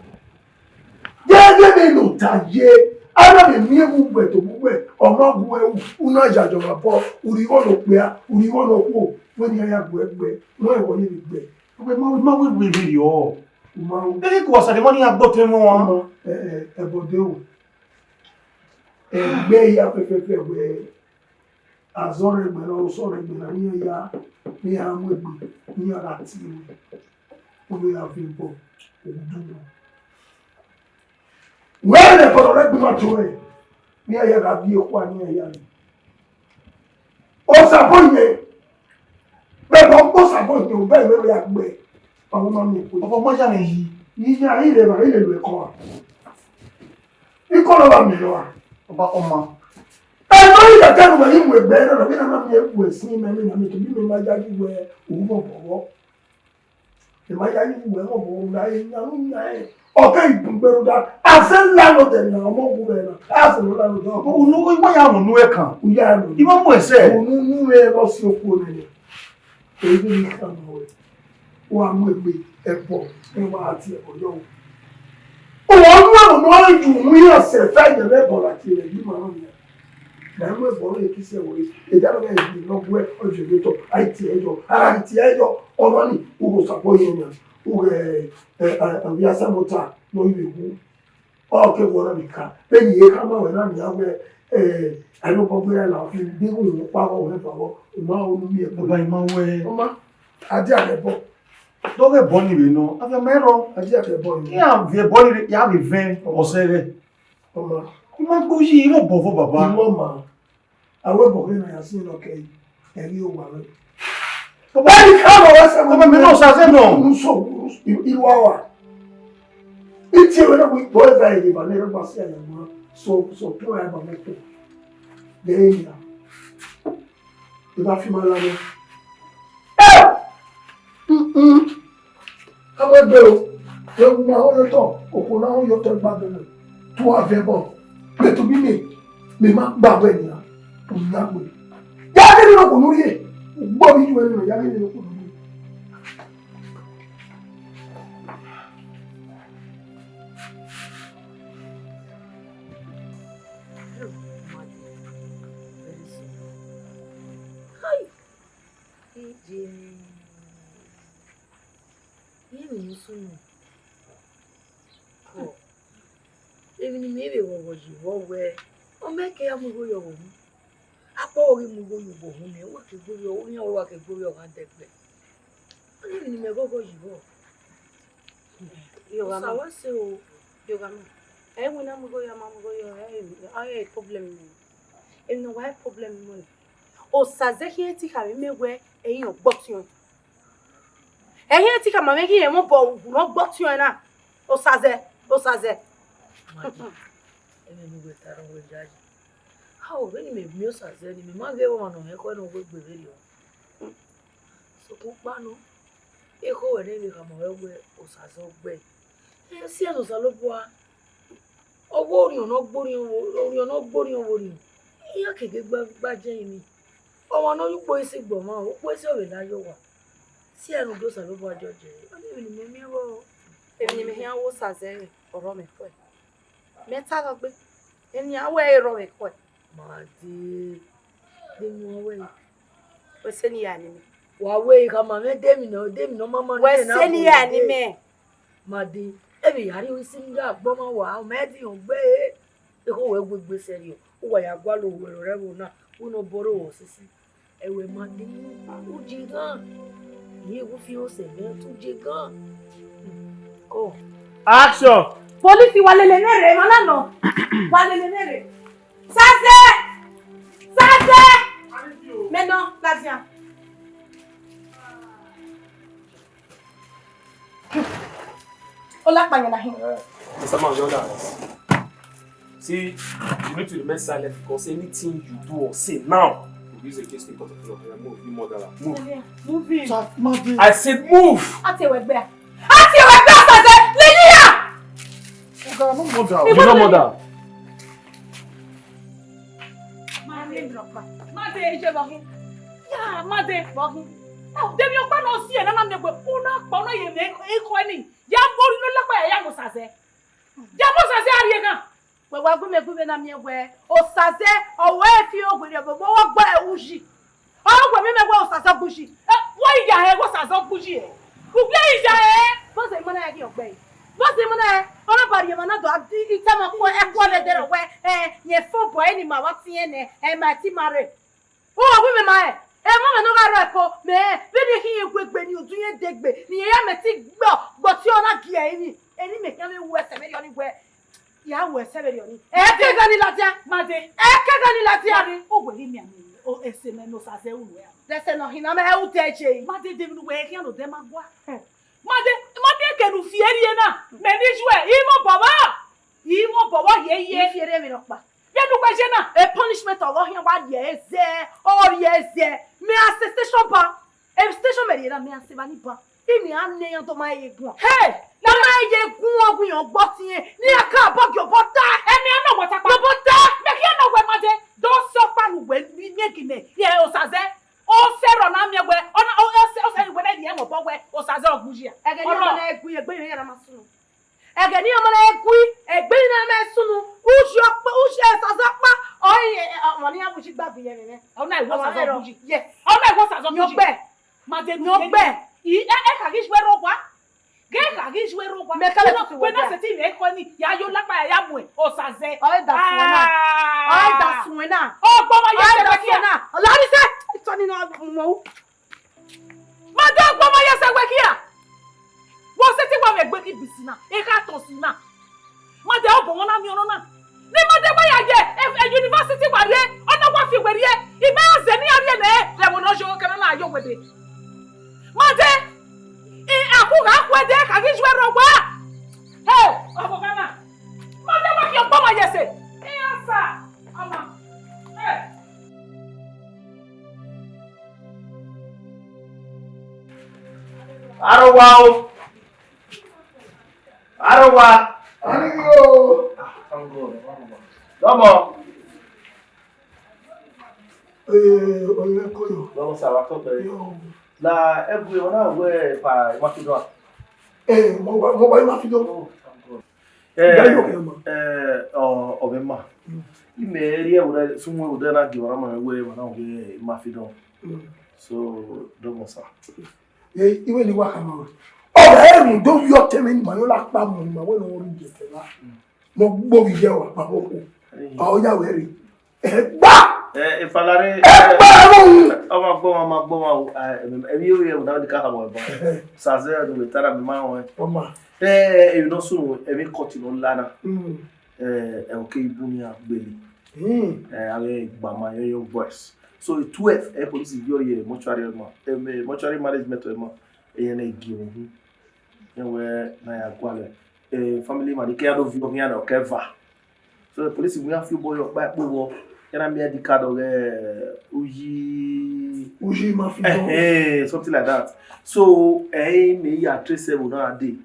Gẹgẹ vbene ota ye, a na vbe miẹn vbe ugbẹ tobọ ugbẹ, ọ ma gu ẹre ru, u na yayi ọmwa obọ, u rhie igho ne okpia, u rhie igho ne okhuo, wẹ ne iran ya gu ẹre gbe, wẹ ẹvbo ye vbe gbe. Ọmọ ima, ima wẹ wẹ vberriọ. U ma ru. Vbene I ku Osaze mọ ne iran gbe otọ ẹmwẹ uan. Ọmọ, ẹ, ẹ, ẹbọ de o. Ẹgbẹ hia fẹfẹfẹ wẹ, azọ rẹ egbe na, osọ rẹ egbe na, ne iran ya, ne iran mu egbe, ne iran gha tie ruẹ, u vbe ya viọ obọ, u du ruẹ. Wẹ ne ẹbọ rẹ egbe na tuẹ, ne iran ya gha viọ ekhua ne iran ya re. Osabọ yẹn, vbe ẹbọ kpo Osabọ yẹn, u bẹghe vbe ya gbe, ọ ma miẹn kue. Ọbọ ma ya mwẹ yi. Iye a i rre evba, i lele uwẹ kọ a. Ikọ na wa miẹn nọ a. Ọba ọma. Ẹnọ i kẹkẹ ne uwẹ i mu egbe ẹre na, vbene a na miẹn uwẹ sin mẹ, vbene a miẹn tobọ imẹ ma yayi wẹ u vbe obọ vbọ. Ẹ ma yayi wẹ vbe obọ vbọ, ra e yan u yan ẹn. Ọ ke i bun gbe rhunmwuda, a sẹ landlord ẹre na, ọmọ wu vbe na, a sẹ landlord ọmọ. Unu, iwa ya unu unu ẹkan. U ya unu. I ma mu ẹsẹ. Unu, unu mwẹ vbe ọ si okuo nẹ nẹ. Eyi ni khama ruẹ, wa mu egbe ẹbọ, ne wa tie ẹbọ yọ. Uwa nu ẹbọ ne ọ ju mu iran sẹ fẹ yẹ vbe ẹbọ ra tie ẹre, yi ma rọ yan. Na mu ẹbọ rẹ kisi ẹvbo re, eja rọ ghẹ yi nọ guẹ, ọ ju egbe tọ, a i tie ẹre yọ, a gha tie ẹre yọ, ọmọ ni, u ghe Osabọ yẹn yan, u ghe, ẹ, ẹ, ẹ, Osaze mota ne ọ i vbe wu. Ọ ke wọ na vbe ka, vbene I khama ruẹ na nian wẹ, ẹ, Ahiọkpọgbe ra la fi deghẹ uhunmwu ọkpa vbọ, uhunmwu ẹvbo vbọ, u ma ru ne u miẹn ẹbọ. Baba, I ma wẹ. Ọma, a dia vbe ẹbọ. Dọghe ẹbọ ni vbe nọ, a vbe ma rrọọ. A dia vbe ẹbọ ni. Iran vbe ẹbọ ni rre, ya vbe vẹn ọsẹ ẹghẹ. Ọma. I ma gbe uyi, I mwẹ obọ vbọ, baba. I mwẹ ọma. A wẹ ẹbọ ghe ne a ya sin nọ kẹ ẹre, ẹ ghi owa mwẹ. Baba, I ka lọ wẹ sẹ wẹ. Baba, mẹ nọ Osaze nọ. Unu so, unu so, I, I ru ua. I tie wẹ na wẹ ikpọ eva ẹre eva ne ẹre gba si aya gba. So, so, to ya ba mẹ to. Ghe ya. I ba fi ma la nẹ. Ẹ! Mm-mm. Avbe egbe o, vbe wu ma ho ye otọ, okhuo na ho ye otọ gba dẹ wẹ, te uwa vẹ ẹbọ, vbe tobọ ime, mẹ ma gba wẹ nian, u ya gbe. Ya ghe nene okhuo ne u rhie, u gbe ovbi iye uwẹ nene, ya ghe nene okhuo ne u rhie. Hi! Ije. Iye emwi ne u sunu. Kọ. Emwi ne imẹ vbe ghọghọ yi vbọ wẹ, ọ mẹ ke ya mu igho ye ọghọ unu. Akpọ ghi mu igho ye uwu unu nẹ, wa ke gbe ovbi ọghọ, iran wa ke gbe ovbi ọghọ dẹgbẹ. Ọni emwi ne imẹ ghọghọ yi vbọ. Iye ọgha ma. Osa wa sẹ o. Iye ọgha ma. Ẹ wẹ na mu igho ya, ma mu igho ya, ẹ, ẹ, ẹ problem nẹ. Emwi ne ọ wa problem nẹ. Osaze khian te khama mwẹ wẹ, ẹi yan ọgbọtiọnrẹn. Ẹ i khian te khama mwẹ ghi rẹn mwẹ obọ uwu ne ọgbọtiọnrẹn na. Osaze, Osaze. Ẹmwẹ ne uwẹ ta rọ wẹ yayi. A o, vbene imẹ miẹn Osaze ni, mẹ ma ghe ọmwa ne ọ hẹn ekhọe ne ọ wegbe vberriọ. Sokpan ukpa nọ, Ekhọe wẹ ne vbe khama ruẹ wẹ Osaze ọ gbe. Ẹ, si ẹzọ Osanobua, ọ wẹ orhiọn ne ọ gbe orhiọn vbe, orhiọn ne ọ gbe orhiọn vbe orhiọn, iran kegbe gba, gba jẹ emwi. Ọmwa ne ọ ye ukpo esi gbe ọmwa, ukpo esi ọ vbe la ye owa. Si ẹre ne u do Osanobua jọjẹ, ọ ni emwi ne imẹ miẹn vbọ. Emwi ne imẹ khian wẹ Osaze ẹre, ọrọ mwẹ khuẹ. Mẹ ta ghe gbe, emwi ne a wẹ ẹre ọrọ mwẹ khuẹ. Ma de, de emwi ne uwa wẹ ẹre. Wẹ sẹ ne I ya ne imẹ. Wa wẹ ekhama mwẹ de emwi nọ, de emwi ne ọ ma ma ne Wẹ imẹ na sẹ ne I ya ne imẹ. Ma de, ẹ vbe ya rhie isi ne ya gbe ọmwa wa, ọ ma ẹdẹ ọ gbe ẹre. Ekhọe wẹ gu egbe sẹrriọ, uwa ya gualọ ohu ẹre ẹvbo na, wẹ ne ọ bọrọ ruẹ sisi. Ẹwẹ ma de, u je ghan. Iye wu fi osẹ mwẹ, u je ghan. Ko. Action! Police, wa lele nẹ rre, emwa na nọ. Wa lele nẹ rre. Osaze! Osaze! Mẹ nọ, ladian. Olakpa yan na hin. Eh, Mister Man, your guys. See, you need to remain silent because anything you do or say now will be used against me in court of law. Yeah, move, you murderer. Move. Move in. Sir, ma de. I said move! A tie wẹ gbe a. A tie wẹ gbe a, Osaze! Ladian! Oga, no murder. You no murder. Ma de, ma de, iye vbọ hin. Ya, ma de, vbọ hin. De emwi ọkpa ne ọ si ẹre na, na miẹn wẹ u na kpa, u na ye mwẹ ekhọe ni. Ya mu orhiọn ne ọ lakpa ya, ya mu Osaze. Ya mu Osaze a rrie eghan. Wẹ wa gu mẹ gu vbe na miẹn wẹ Osaze, ọ wẹ e fi owerriẹ vbe obọ, ọ gbe uyi. Ọ wẹ miẹn mẹ wẹ Osaze gbe uyi. Eh, wẹ i ya hẹ wẹ Osaze gbe uyi hẹ. U gbe i ya hẹ. Vbọzẹ emọ na ya ghi ọ gbe ẹre? Vbọzẹ emọ na hẹ? Ọ na ba rhie emwa na do a di itama ku ẹkua vbe ẹdẹrẹ wẹ, eh, yẹn fo bọ ẹre ne ima vbe tiẹn nẹ, eh, ma ti ma rre. Uwa wi mẹ ma hẹ, emọ mwẹ ne ọ gha rrọọ ẹko, mẹ hẹ, vbene I khian gu egbe ne udu irẹn degbe, ne irẹn ya mẹ te gbe, gbe ọtiọnrẹn na gie ẹrinmwi, ẹrinmwi mẹ khian vbe ru ẹsẹ vberriọ ni wẹ, ya ru ẹsẹ vberriọ ni. Ẹkẹgha ni ladian. Ma de. Ẹkẹgha ni ladian. Ma de, ọ wẹ ghi miẹn amẹ, o, ẹse mẹ ne Osaze ru nuẹ. Dẹsẹ nọ hin na mẹ hẹ u dẹ je. Ma de, de emwi ne uwẹ khian ne odẹ ma gua. Hmm. Ma de, ma miẹn eke ne u fi ẹre rrie na, mẹ ne iye ẹ, I mwẹ obọ vba. I mwẹ obọ vba ye ye. I fi ẹre emwi nọkpa. Vbene uwẹ ye na, e punishment ọghe ọ khian wa rhie zẹ, ọ rhie zẹ. Mẹ a sẹ station ba. E station mẹ rhie na, mẹ a sẹ evba ni ba. Imi a nẹ iran do ma ye guan. Hey! Na ma ye guan gu iran ọgbọ tiẹn. Ne iran ka bọ gie obọ ta. Ẹmwẹ a nọ wẹ ọtakpa. Obọ ta. Mẹ khian nọ wẹ ma de. Do sẹ ọkpa ne uwẹ miẹn gie mẹ. Ye Osaze. Ọ sẹ rọ na miẹn wẹ. Ọ na, ọ, ọ sẹ, ọ sẹ wẹ na rhie mwẹ obọ wẹ. Osaze ọ gbe uyi a. Ẹghẹ ne iran ma na gu egbe iran, iran na ma sunu. Ẹghẹ ne iran ma na gu, egbe iran na ma sunu. Uyi ọkpa, uyi Osaze ọkpa. Ọ, ẹ, ẹ, ọmọ ne iran bu uyi gba gu iran nẹ. Ọ na wẹ Osaze ọ gbe uyi. Yes. Ọ na wẹ Osaze ọ gbe uyi. Yọ gbe. Ma de nu Yọ gbe. I, ẹ, ẹ ka ghi ju ẹre owa. Ghe ka ghi ju ẹre owa. Mẹ ka lẹ tutu wẹ na wẹ. Sẹtin mẹ kọ ni, ya yo lakpa ya, ya mu Osaze. Ọ da suẹn na. Ah. Ọ da suẹn na. Ọ gbọ ma ye Ọ da sẹwẹ kia. Suẹn na. Ọ la ni sẹ. Itọ ni na mu. Ma de ọ gbọ ma ye sẹwẹ kia. Wẹ sẹtin wa vbe egbe ki bisi na. E ka tọn si na. Ma de ọ bọ wọn na miẹn ọnọ na. Ne ma de wa ya ye, e, e university wa rrie, ọ na wa fi wẹ rrie, I ma ya zẹ ne iran rhie nẹ, rẹ ẹvbo ne ọ yo, kẹ ne ọ na yo wẹ dee. Ma de, e, a khu gha khu ẹdẹ, ka ghi ju ẹre owa. He, ọvbokhan na. Ma de wa khian ọgbọ ma ye ẹse. Iran sa, ọma. Hey. Arowa o. Arowa. Arighi o. Ah, thank God. Dọmọ. Ee, oye koyo. Dọmọ sa wa tọtọ. Yo. Na ẹbu emwa na wẹ pa Macedonia. Ee, mo wa, mo wa Macedonia. Oh, thank God. Ìyá yọ kẹ ma. Eh, ọ, ọ vbe ma. Mm. Imẹ rhie ẹvbo na, sunu ẹvbo na gie emwa na ma wẹ emwa na wẹ Macedonia. Mm. So, dọmọ sa. Ẹ, iwẹ ne I wa khama ruẹ. Ọ rẹ rhunmwuda ovbi ọtẹn mwẹ ne ima yo la kpa mu, ne ima wẹ ne ọ rhie iyẹn sẹ na. Ne ọ gbe ovbi ye ẹre kpa vbe okhuo. Ọ ya wẹ rre. Ẹgba! Ẹ, efalare, Ẹgba ẹvbo hu! Ọ ma gbọ, ọ ma gbọ, ọ ma, ẹ, ẹ, ẹ, ẹ, ẹ, ẹ, ẹ, ẹ, ẹ, ẹ, ẹ, ẹ, ẹ, ẹ, ẹ, ẹ, ẹ, ẹ, ẹ, Osaze, ne uwẹ ta na, mẹ ma rẹn. Ọ ma. Ẹ, ẹ, emwi ne ọ sunu, emwi kọti ne ọ la na. Mm. Ẹ, ẹ, ọ ke bu ni a gbele. Mm. Ẹ, avbe gbama yọ, young boys. So, twelve, ẹ, police yọ ye mortuary ma. Ẹ, mortuary management ma. Ẹ, ẹ, ẹ, gie uhunmwu. Ẹ wẹ na ya gualọ. Eh, family man, I ke ya do viọ khian nọ kẹ eva. So, police mu iran fi obọ ye ọkpa ẹkpo vbọ. Kẹna miẹn I D card ọghe Uyi. Uyi ma fi dọn. Ẹhẹn, something like that. So, ẹ i mẹ ya trace ẹvbo na dee.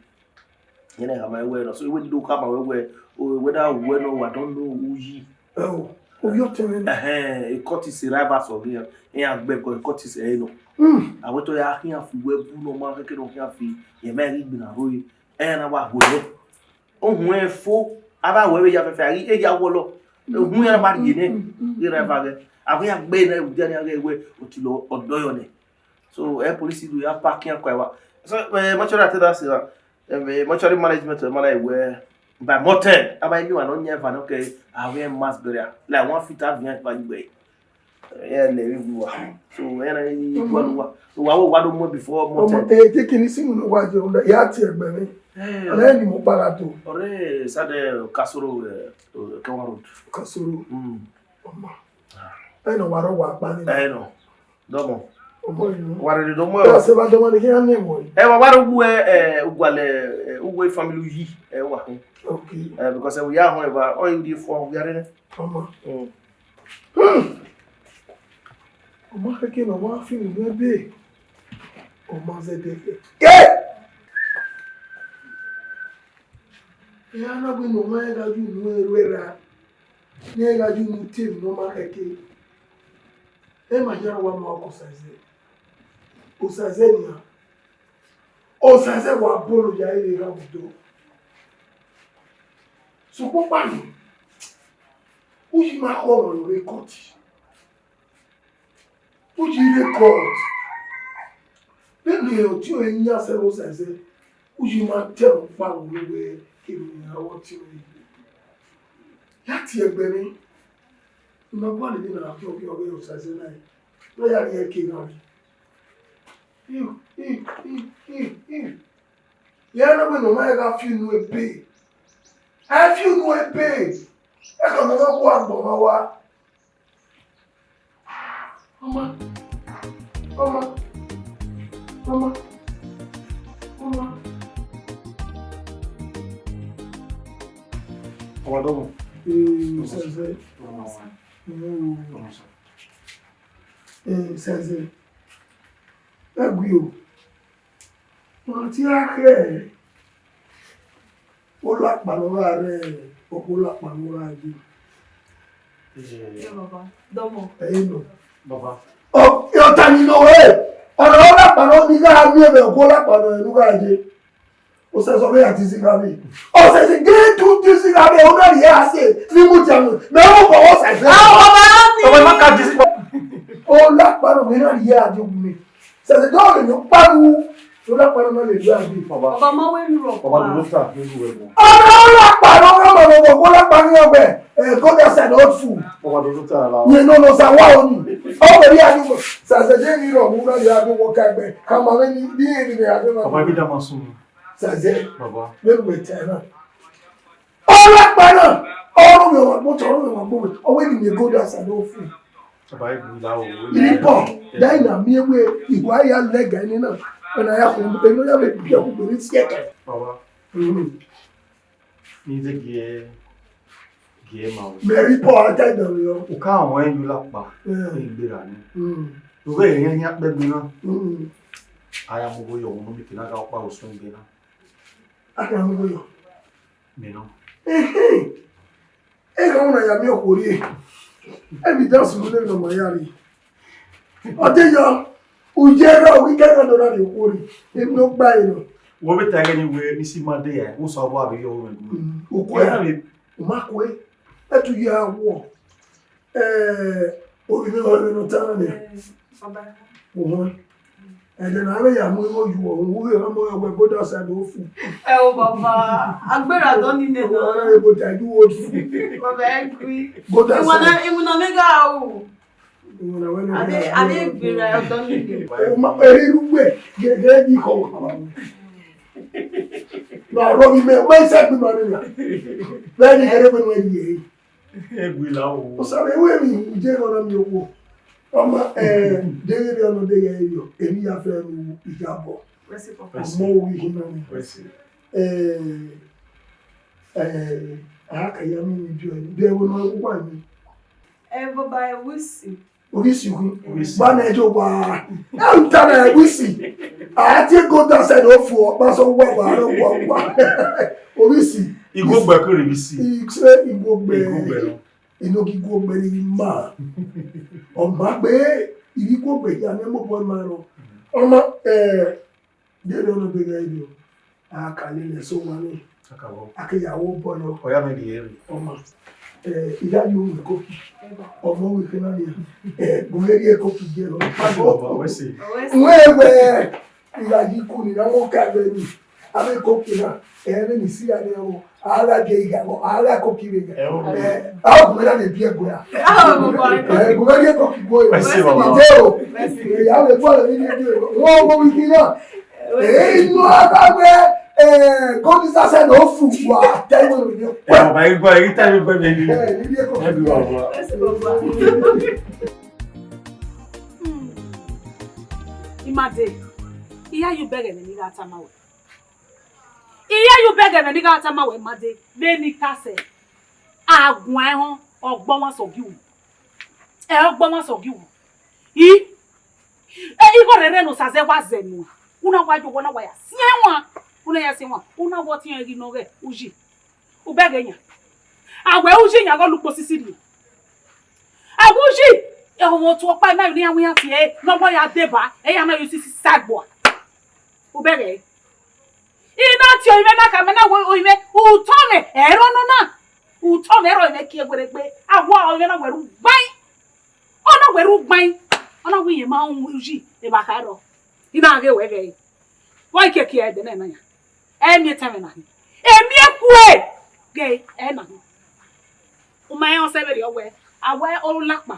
Yẹn na khama wẹ nọ, so wẹ do khama wẹ wẹ, o, whether wẹ nọ, wa don't know Uyi. Ẹo, ovbi ọtẹn mwẹ nọ. Ẹhẹn, e Curtis rivals ọghe iran, iran gbe ẹko Curtis ẹre nọ. Hmm. Avbe otọ ya khian fu wẹ bu ne ọ ma kẹkẹ ne ọ khian fi, yẹ ma ghi gbinna rre, ẹ na wa hu ẹre. Ohun ẹre fo, avbe awẹ vbe ya fẹfẹ, a ghi, e ya wọlọ. Ohun iran ma rhie nẹ, ghi ra eva ghẹ. Avbe iran gbe nẹ, udia ne iran ghẹ wẹ, otilo ọdọ yọ nẹ. So, ẹ police do ya park iran kua ẹwa. So, eh, mortuary attendants na, eh, mortuary management, ma like wẹ, by mortem, a ma emiwa ne ọ yan eva nọ ke avbe mass burial. Like one feet avbe iran eva yi gbe. Ẹ lẹ vbe gu wa. So, ẹ na ni gu wa ne uwa. So, wa wo wa do mu before ọmọ mortem. Ẹ te kini si mu ne uwa je, ya tie ẹgbẹ mwẹ. Eh. Ọna ni mo para to. Ọre side Kasoro, eh, Kewa Road. Kasoro. Mm. Ọma. Ẹ nọ wa rọ wa kpa ni. Ẹ nọ. Dọmọ. Ọmọ yìí. Wa rere dọmọ. Ẹ se ba dọmọ ni kí á nẹ mọ. Ẹ wa wa rọ wu ẹ, ẹ, ugualẹ, ẹ, uwe family yi, ẹ wa hin. Okay. Ẹ, because ẹ wi ya họn ẹ ba, ọ yi di fọ, wi ya rere. Ọmọ. Mm. Hmm. Ọmọ kẹkẹ na wa fi ni ebe. Ọmọ zẹdẹ. Ke! Ẹ ya na gbe ne ọmọ ẹ gha ju unu ẹre ra. Ne ẹ gha ju unu te emwi ne ọ ma khẹke. Ẹ ma hia wa ma ọkọ Osaze. Osaze nian. Osaze wa bolo ya ere gha vbe odọ. Sokpan ọkpa nọ, Uyi ma khọ ọmọ ne ọ rre court. Uyi rre court. Vbene ọtiọnrẹn yan sẹ vbe Osaze, Uyi ma te ẹmwẹ ọkpa vbe unu wẹ kevbe ne iran vbe ọtiọnrẹn. Ya tie ẹgbẹ mwẹ, ne ima gualọ emwi ne a khian ọghe Osaze na, ne ọ ya rhie ẹre ke gha rre. Iu, iu, iu, iu, iu. Ya na wẹ ne ọ ma gha fi unu ebe. A fi unu ebe. Ẹkan ne ọ gu agbọn mwa wa. Ọma. Ọma. Ọma. Ọma. Ọma dọmọ. Ee, Osaze. Ọma. Mm. Ọma sa. Ee, Osaze. Ẹ gui o. Ọna te a khẹ olakpa ne ọ gha rre, ọghe olakpa ne ọ gha ye. Ẹ baba, dọmọ. Ẹ i nọ. Baba. Ọ, ọ ta ni nọ wẹ, ọna olakpa ne ọ ni gha miẹn vbe ọghe olakpa ne ọ gha ye. Osaze ọ vbe ya dizigha vbe. Osaze ghe du dizigha vbe, ọ na rhie a se, ni mu dia mu. Mẹ ọ kọ Osaze. Ah, ọba ni. Ọba ma ka dizigha. Olakpa ne ọ na rhie a di ogun mi. Sẹsẹ dọọ vbe ne ọ kpa ru, ne ọ na kpa ru na lele a gbe. Baba. Baba ma wẹ ru rọ. Baba do sa ne ru ẹbọ. Ọna ọ na kpa ru, ọ na ma vbe ọghe olakpa ni ọgbẹ. Eh, God has an old fool. Baba do sa la. Ye no no sa wa oni. Ọ vbe ri a ni mo. Sẹsẹ de ni rọ mu na ya do wo ka gbe. Ka ma vbe ni, ni ni ya do ma. Baba bi da ma sun. Sẹsẹ. Baba. Vbe ru ẹtẹ na. Olakpa na, ọ ru mwẹ ọmwa gbe otọ, ọ ru mwẹ ọmwa gbe ovbi, ọ wẹ ne imẹ God has an old fool. Baba, e gbinna o. Iri pọ, da ina miẹn wẹ igua ya lẹga ẹre na, ẹna ya khuo, ẹna ya vbe biẹ kugbe ne siẹkẹ. Baba. Mm. Ni ze gie, gie ma o. Mẹ iri pọ, a ta idan yọ. U ka wọn yu lakpa, Mm. e gbera ni. Mm. U vbe rẹn yan kpẹgbe na. Mm. A ya mu owo yọ, unu mi ke na gha ọkpa osun egbe na. A ka mu owo yọ. Mẹ nọ. Ehe. Ẹ gha na ya miẹn okhuo rrie. Evidence mu ne nọ ma ya rrie. Ọ te yọ, u ye rọ, u ghi kẹ gha do na rrie okhuo rrie. Emwi ne ọ gba ẹre nọ. Wẹ vbe ta ẹghẹ ni wẹ, ni si ma de ya, u sa ọvọ avbe yọ wẹ. Mm, u kue. Ẹ na vbe u ma kue. Ẹ tu ya wọ. Eh, ovbi mwẹ ọre ne ọ ta na nian. Eh, baba. Uhun. Ẹdẹ ne a vbe ya mu igho yu ọmwa, u ghi rhan ọmọ rẹ wẹ God has an old fool. Ẹ o baba, agbera dọ ni nẹ na. Ọmọ rẹ bo ta ju old fool. Baba, ẹ gui. God has an. Iwinna, iwinna mẹ gha ru. Iwinna wẹ nọ. Ade, ade gbera ọdọ ni nẹ. O ma pe ru wẹ, gẹgẹ ni kọ. Na rọ mi mẹ, wẹ sẹ gbe ma nẹ na. Vbene gẹrẹ wẹ nọ ye. Egui la o. Osa vbe wẹ emwi, u je rọna miẹn okhuo. Ọma, eh, deghẹ erriọ nọ, deghẹ erriọ, emwi ya fẹ ru iyabọ. Wẹ si papa. Ọmọ owa ghi na ni. Wẹ si. Eh, eh, a ka ya miẹn emwi biẹ, biẹ vbe nọ uwa ni. Ẹ baba ẹ wisi. Orisi hu. Orisi. Ba na ẹjọ wa. Ẹ n ta na ẹ wisi. A tie gold outside ofu, ọ kpa sọ wa wa, wa wa. Orisi. Igogbe kere visi. Ise igogbe. Igogbe nọ. Enogi igogbe ni ma. Ọ ma gbe, iri igogbe ya ne mo bọ ma rọ. Ọ ma, eh, Deghẹ ọnọdeghe ẹre, a ka lele ẹse owa nẹ, a ke ya ru obọ yọ. Ọ ya mwẹ rhie rre. Ọ ma, eh, I gha yo mwẹ koki. Ọ ma wẹ khe na nia. Eh, gu mwẹ rhie koki gie nọ. Wẹ se. Wẹ wẹ, I gha yi ku ni na, wẹ ka vbe ni. Avbe koki na, ẹ vbe ni si ya nẹ ọ. A gha gie igha, a gha koki vbe igha. Ẹ, o. Eh, a gu mwẹ na vbe biẹ gue a. Ah, baba. Eh, gu mwẹ rhie koki gue. Wẹ se, baba. Ide o. Wẹ se. Eh, ya vbe bọ ni ni dio. Wo wo wi kina. Eh, inu a gha wẹ, eh, God is outside no fu wa. Tell me. Ẹ, baba, ẹ gba, ẹ ta mi gbe mi ni. Eh, ni rhie koki. Ẹ bi wa wa. Wẹ se, baba. Hmm. Imade. Iya yu bẹghe ne I gha tama wẹ. Iye yu bẹghe mwẹ ne I gha tama wẹ Imade, vbene I ta sẹ, a guan ehọn, ọgbọ mwa sẹ ọghe uwu. Ẹ, ọgbọ mwa sẹ ọghe uwu. I, e, igho rere ne Osaze wa zẹ nuẹn, u na wa yo, u na wa ya siẹn wan, u na ya siẹn wan, u na wa ọtiẹn ghi nọ ghe uyi. U bẹghe yan. A wẹ uyi yan ghe ọlukpo sisi rrie. A wẹ uyi, e, ọmwa otu ọkpa na, ne iran wẹ iran tie ẹre, ne ọ wa ya deba, ẹ ya na yo sisi sa gbua. U bẹghe. I na tie orinmwẹ na khama na wẹ orinmwẹ, utọ mwẹ ẹrọ nọ na. Utọ mwẹ ẹrọ orinmwẹ kie werriegbe. A wẹ orinmwẹ na wẹ ru gbain. Ọ na wẹ ru gbain. Ọ na wẹ irẹn ma rẹn uyi evba kha ẹrọ. I na ghe wẹ ghẹ. Vbọ I kiekie ẹdẹ nẹ na yan. Ẹ miẹn etẹn mwẹ na hin. Ẹ miẹn kue. Ghe ẹ na hin. U ma rẹn ọsẹ vberriọ wẹ, a wẹ olakpa.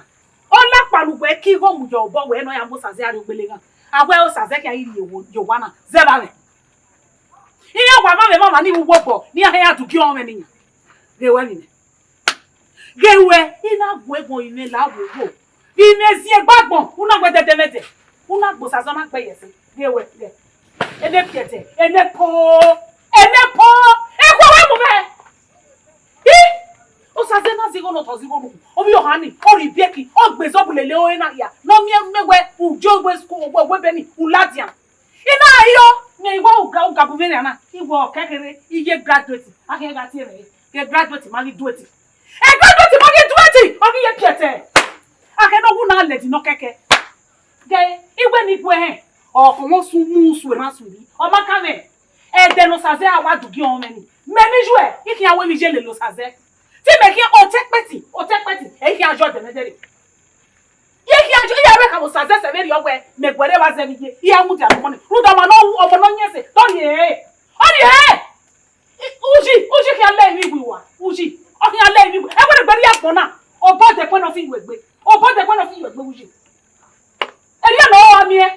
Olakpa ne uwẹ ke igho mu ye obọ wẹ ne ọ ya mu Osaze rrie ogbele ghan. A wẹ Osaze khian rhie ye owa na, zẹ vbe amwẹ. Iran wa vbe amwẹ emwa ni vbe uwu obọ, ne iran hẹ ya du gie ọnrẹn ne iran. Ghe wẹ vbe imẹ. Ghe wẹ, I na gu ẹgbọn imẹ la vbe ogho. Vbe imẹ ziẹn gbe agbọn, u na wẹ dẹdẹmwẹdẹ. U na gbe Osaze, ọ na gbe ye ẹse. Ghe wẹ, ghe. Ene piẹtẹ, ene poo, ene poo. Ekhue wẹ mu mwẹ. I, Osaze na zigho ne otọ zigho nu. Ovbi ọhan ni, ọ rhie ibiẹki, ọ gbe zọbulele ore na hia. Ne ọ miẹn mẹ wẹ, u je wẹ school, wẹ, wẹ ebe ni, u ladian. I na yo, ne I wa uga, uga bu vbe nian na, I wa ọkẹkẹrẹ, I ye graduate, a khian gha tie mwẹ, ghe graduate ma ghi dueti. E graduate ma ghi dueti, ọ ghi ye piẹtẹ. A khẹ ne ọ wu na lẹdi nọ kẹkẹ. Ghe, I wẹ ne I gu ẹhẹn, ọ khọnmwẹ usun mu usun erhan usun yi, ọ ma kan mwẹ. Ẹdẹ ne Osaze a wa du gie ọnrẹn ni. Mẹ ne I yu ẹ, I khian wẹ vbe I ye lele Osaze. Te imẹ khian otọ ẹkpẹti, otọ ẹkpẹti, ẹ I khian yọ dẹmwẹdẹ rre. Ẹ I khian yọ, I ya wẹ ka vbe Osaze sẹ vberriọ wẹ, mẹ guẹrẹ vbe a zẹ vbe iye, I ya mudia ne ọmọ ni. Rhunmwuda ọmọ ne ọ, ọmọ ne ọ yin ẹse, te ọ rhie ẹre. Ọ rhie ẹre. Uyi, uyi khian lẹ emwi iwe uwa, uyi, ọ khian lẹ emwi iwe. Ẹ wẹ ne egbe rhie agbọn na, obọ dẹkun ne ọ fi yu egbe, obọ dẹkun ne ọ fi yu egbe uyi. Erriọ ne ọ ra miẹn,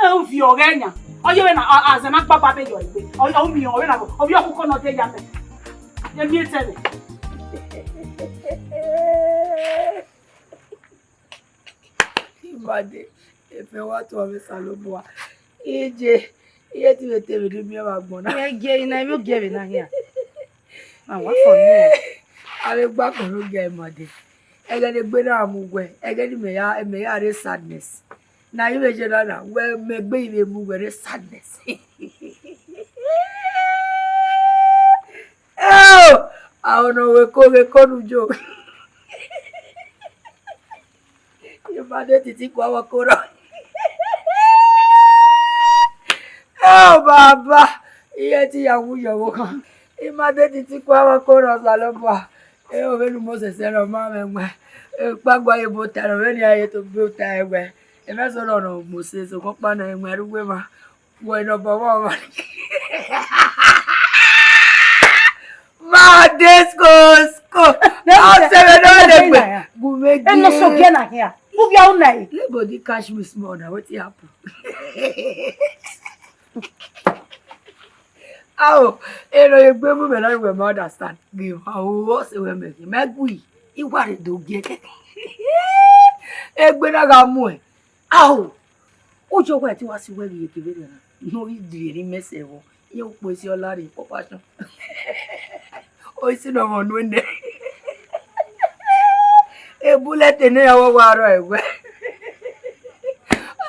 ẹ u viọ ọghẹ yan, ọ yevbe na, a, azẹ na gbagba vbe yọ egbe, ọ, ọ miẹn ọvbe na, ọ vbe ọkhuko ne ọ de ya mẹ, emiẹn etẹn mwẹ. Imade, efe wa tuẹ mwẹ Osanobua. Iye, iye te vbe te vbe ne I miẹn vbe agbọn na. Iye, iye, I na vbe ogie vbe na hia. Na wa fọ ni o. Avbe gba kọn ne ogie Imade. Ẹghẹ ne egbe na mu wẹ, ẹghẹ ne imẹ ya, imẹ ya rre sadness. Na i vbe ye na na, wẹ mẹ egbe i vbe mu wẹ rre sadness. Eo, a ọna wẹ ko vbe ko nu jo. Imade titi kua vbe ọkọ rọ. Eo baba, iye te I ya wu yọ vbe okhan. Imade titi kua vbe ọkọ rọ Osanobua. Eo vbene Moses ẹre ọ ma mwẹ wẹ, ekpa gua ye ebo ta ẹre, vbene iran ye to be ota ẹre wẹ, emẹ zẹ ọrọre Moses, sokpan ọkpa nọ ẹre wẹ, ru wẹ ma. Wẹ nọ bọ vbọ ma. Ma disco, sco. Ọ sẹ vbe nọ vbe gbe. Gu mẹ gie. Eno so gie na hia. Gu via una e. Let body catch me small now. Wetin happen? Ao, eno egbe mu mẹ na wẹ ma understand. Give her o, ọ sẹ wẹ mẹ, mẹ gui. I wa rre do gie kẹkẹ. Egbe na gha mu ẹ. Ao. Ujo wẹ te wa si wẹ ghi ye kevbe rẹ na. No, I die ni mẹ sẹ vbọ. Iye ukpo esi ọ la rre, pọpashọn. Osi nọ mwẹ ọnuẹn nẹ. Bullet ne ya wa wa rọ ẹwẹ.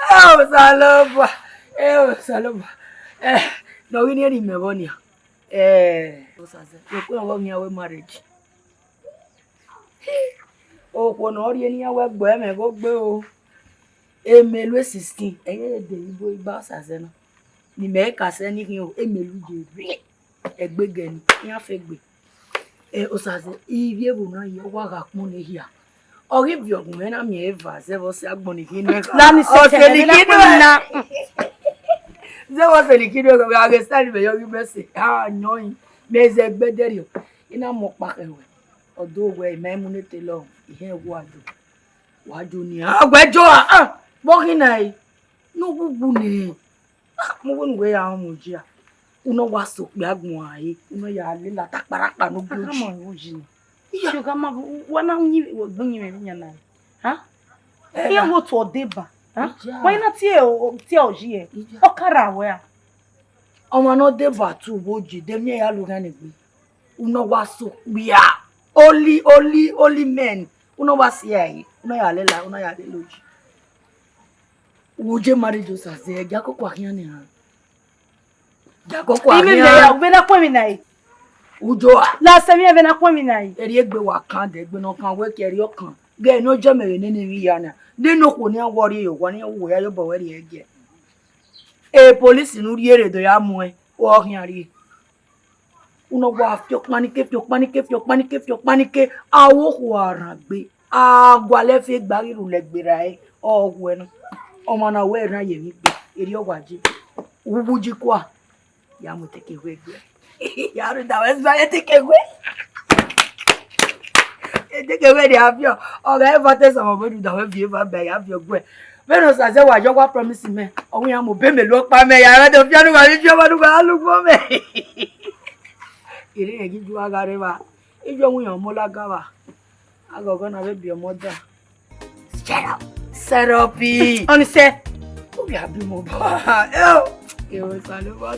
Ẹ Osanobua, ẹ Osanobua. Ẹ, ne ọ ghi ne rhie mẹ vbọ nia. Ẹ, Osaze, okhuo ọghe ọ khian wẹ marriage. Okhuo ne ọ rhie ne iran wẹ gbe ẹmwẹ ghe ogbe o. Emelu sixteen, ẹi re de ibo igba Osaze na. Ne imẹ ka sẹ ne I khian o, emelu ye rre. Ẹgbẹgẹ ni, iran fe gbe. Ẹ, Osaze, ivbi evo na ye, ọ wa gha kpọnmwẹ hia. Ọ ghi viọ gun mwẹ na miẹn eva, zẹ vbe ọ sẹ agbọn ni khin nẹ. Na ni sẹ Ọ tẹlẹ sẹ vbe na ni khin kpọnmwẹ nẹ. Na. Zẹ vbe ọ sẹ ni khin nẹ, a ghe sẹ ni mẹ yọ ghi mẹ sẹ. A yọn yin, mẹ zẹ gbẹdẹrriọ. I na mu ọkpa khẹ wẹ. Ọ do wẹ, imẹ mu ne te lọ, ihẹn wa jo. Wa jo ni, a wẹ jo a, a, vbọ khin na re? Ne uwu gbu nẹ. Ah, mu wẹ ne uwẹ ya rọnmwẹ ogia. Uno wa sẹ okpia agbọn a re, uno ya lela ta kparakpa ne ogbe oji. Ama uji ni. Iya. Sugar ma, wa na yin gbe yin mwẹ yan na. Ha? Eh, Iye na. Wo to deba. Ha? Iya. Wa na tie o, tie oji e. Iya. Ọ ka ra wẹ a. Ọmwa ne ọ deba tu vbe oji, de miẹn ya lu ghan egbe. Uno wa sẹ okpia. Holy, holy, holy men. Uno wa si a re, uno ya lela, uno ya lela oji. Wo je marry Joseph zẹ, gia koko a khian nian. Gia koko a Ime vbe ya, khian. Vbe na khuẹn emwi na re. Ujo a. La sẹ emwi vbe na khuẹn emwi na re. Eri egbe wa kan de, egbe nọ kan wẹ ke eri ọ kan. Ghe ne ọ jẹ mẹ vbe nene emwi ya na. De ne okhuo ni a wọ rrie ye owa ni, wo ya ye obọ wẹ rrie ẹgiẹ. E police ne u rhie rre do ya muẹn, ọ khian rrie. Uno wa fi ọkpanike, fi ọkpanike, fi ọkpanike, fi ọkpanike, a wo okhuo a rhan gbe, a gualọ ẹfe gba ghi rhulẹ gberra ẹre, ọ wẹ na. Ọmwa na wẹ erhan ye emwi gbe, erriọ wa je. Uwu ji kua, ya mu eteke wẹ gbe. Ya rhunmwuda wẹ zẹ eteke wẹ. Eteke wẹ ni a viọ, ọ gha eva te sẹ ọmọ vbe rhunmwuda wẹ viọ eva ba ya viọ guẹ. Vbene Osaze wa yọ wa promise mẹ, ọ wẹ iran mu obọ mẹ lu ọkpa mẹ ya, ẹmwẹ do fian ne uwa vbe ifi ọmọ ne uwa lugbo mẹ. Erriọ rẹn ghi ju agha rre evba, iye ọmọ iran ọmọ lagha vba, aghọghọ na vbe biẹ ọmọ da. Shut up. Shut up. Ọni sẹ. Ubi abi mobọ. Eo. Eo, Osanobua.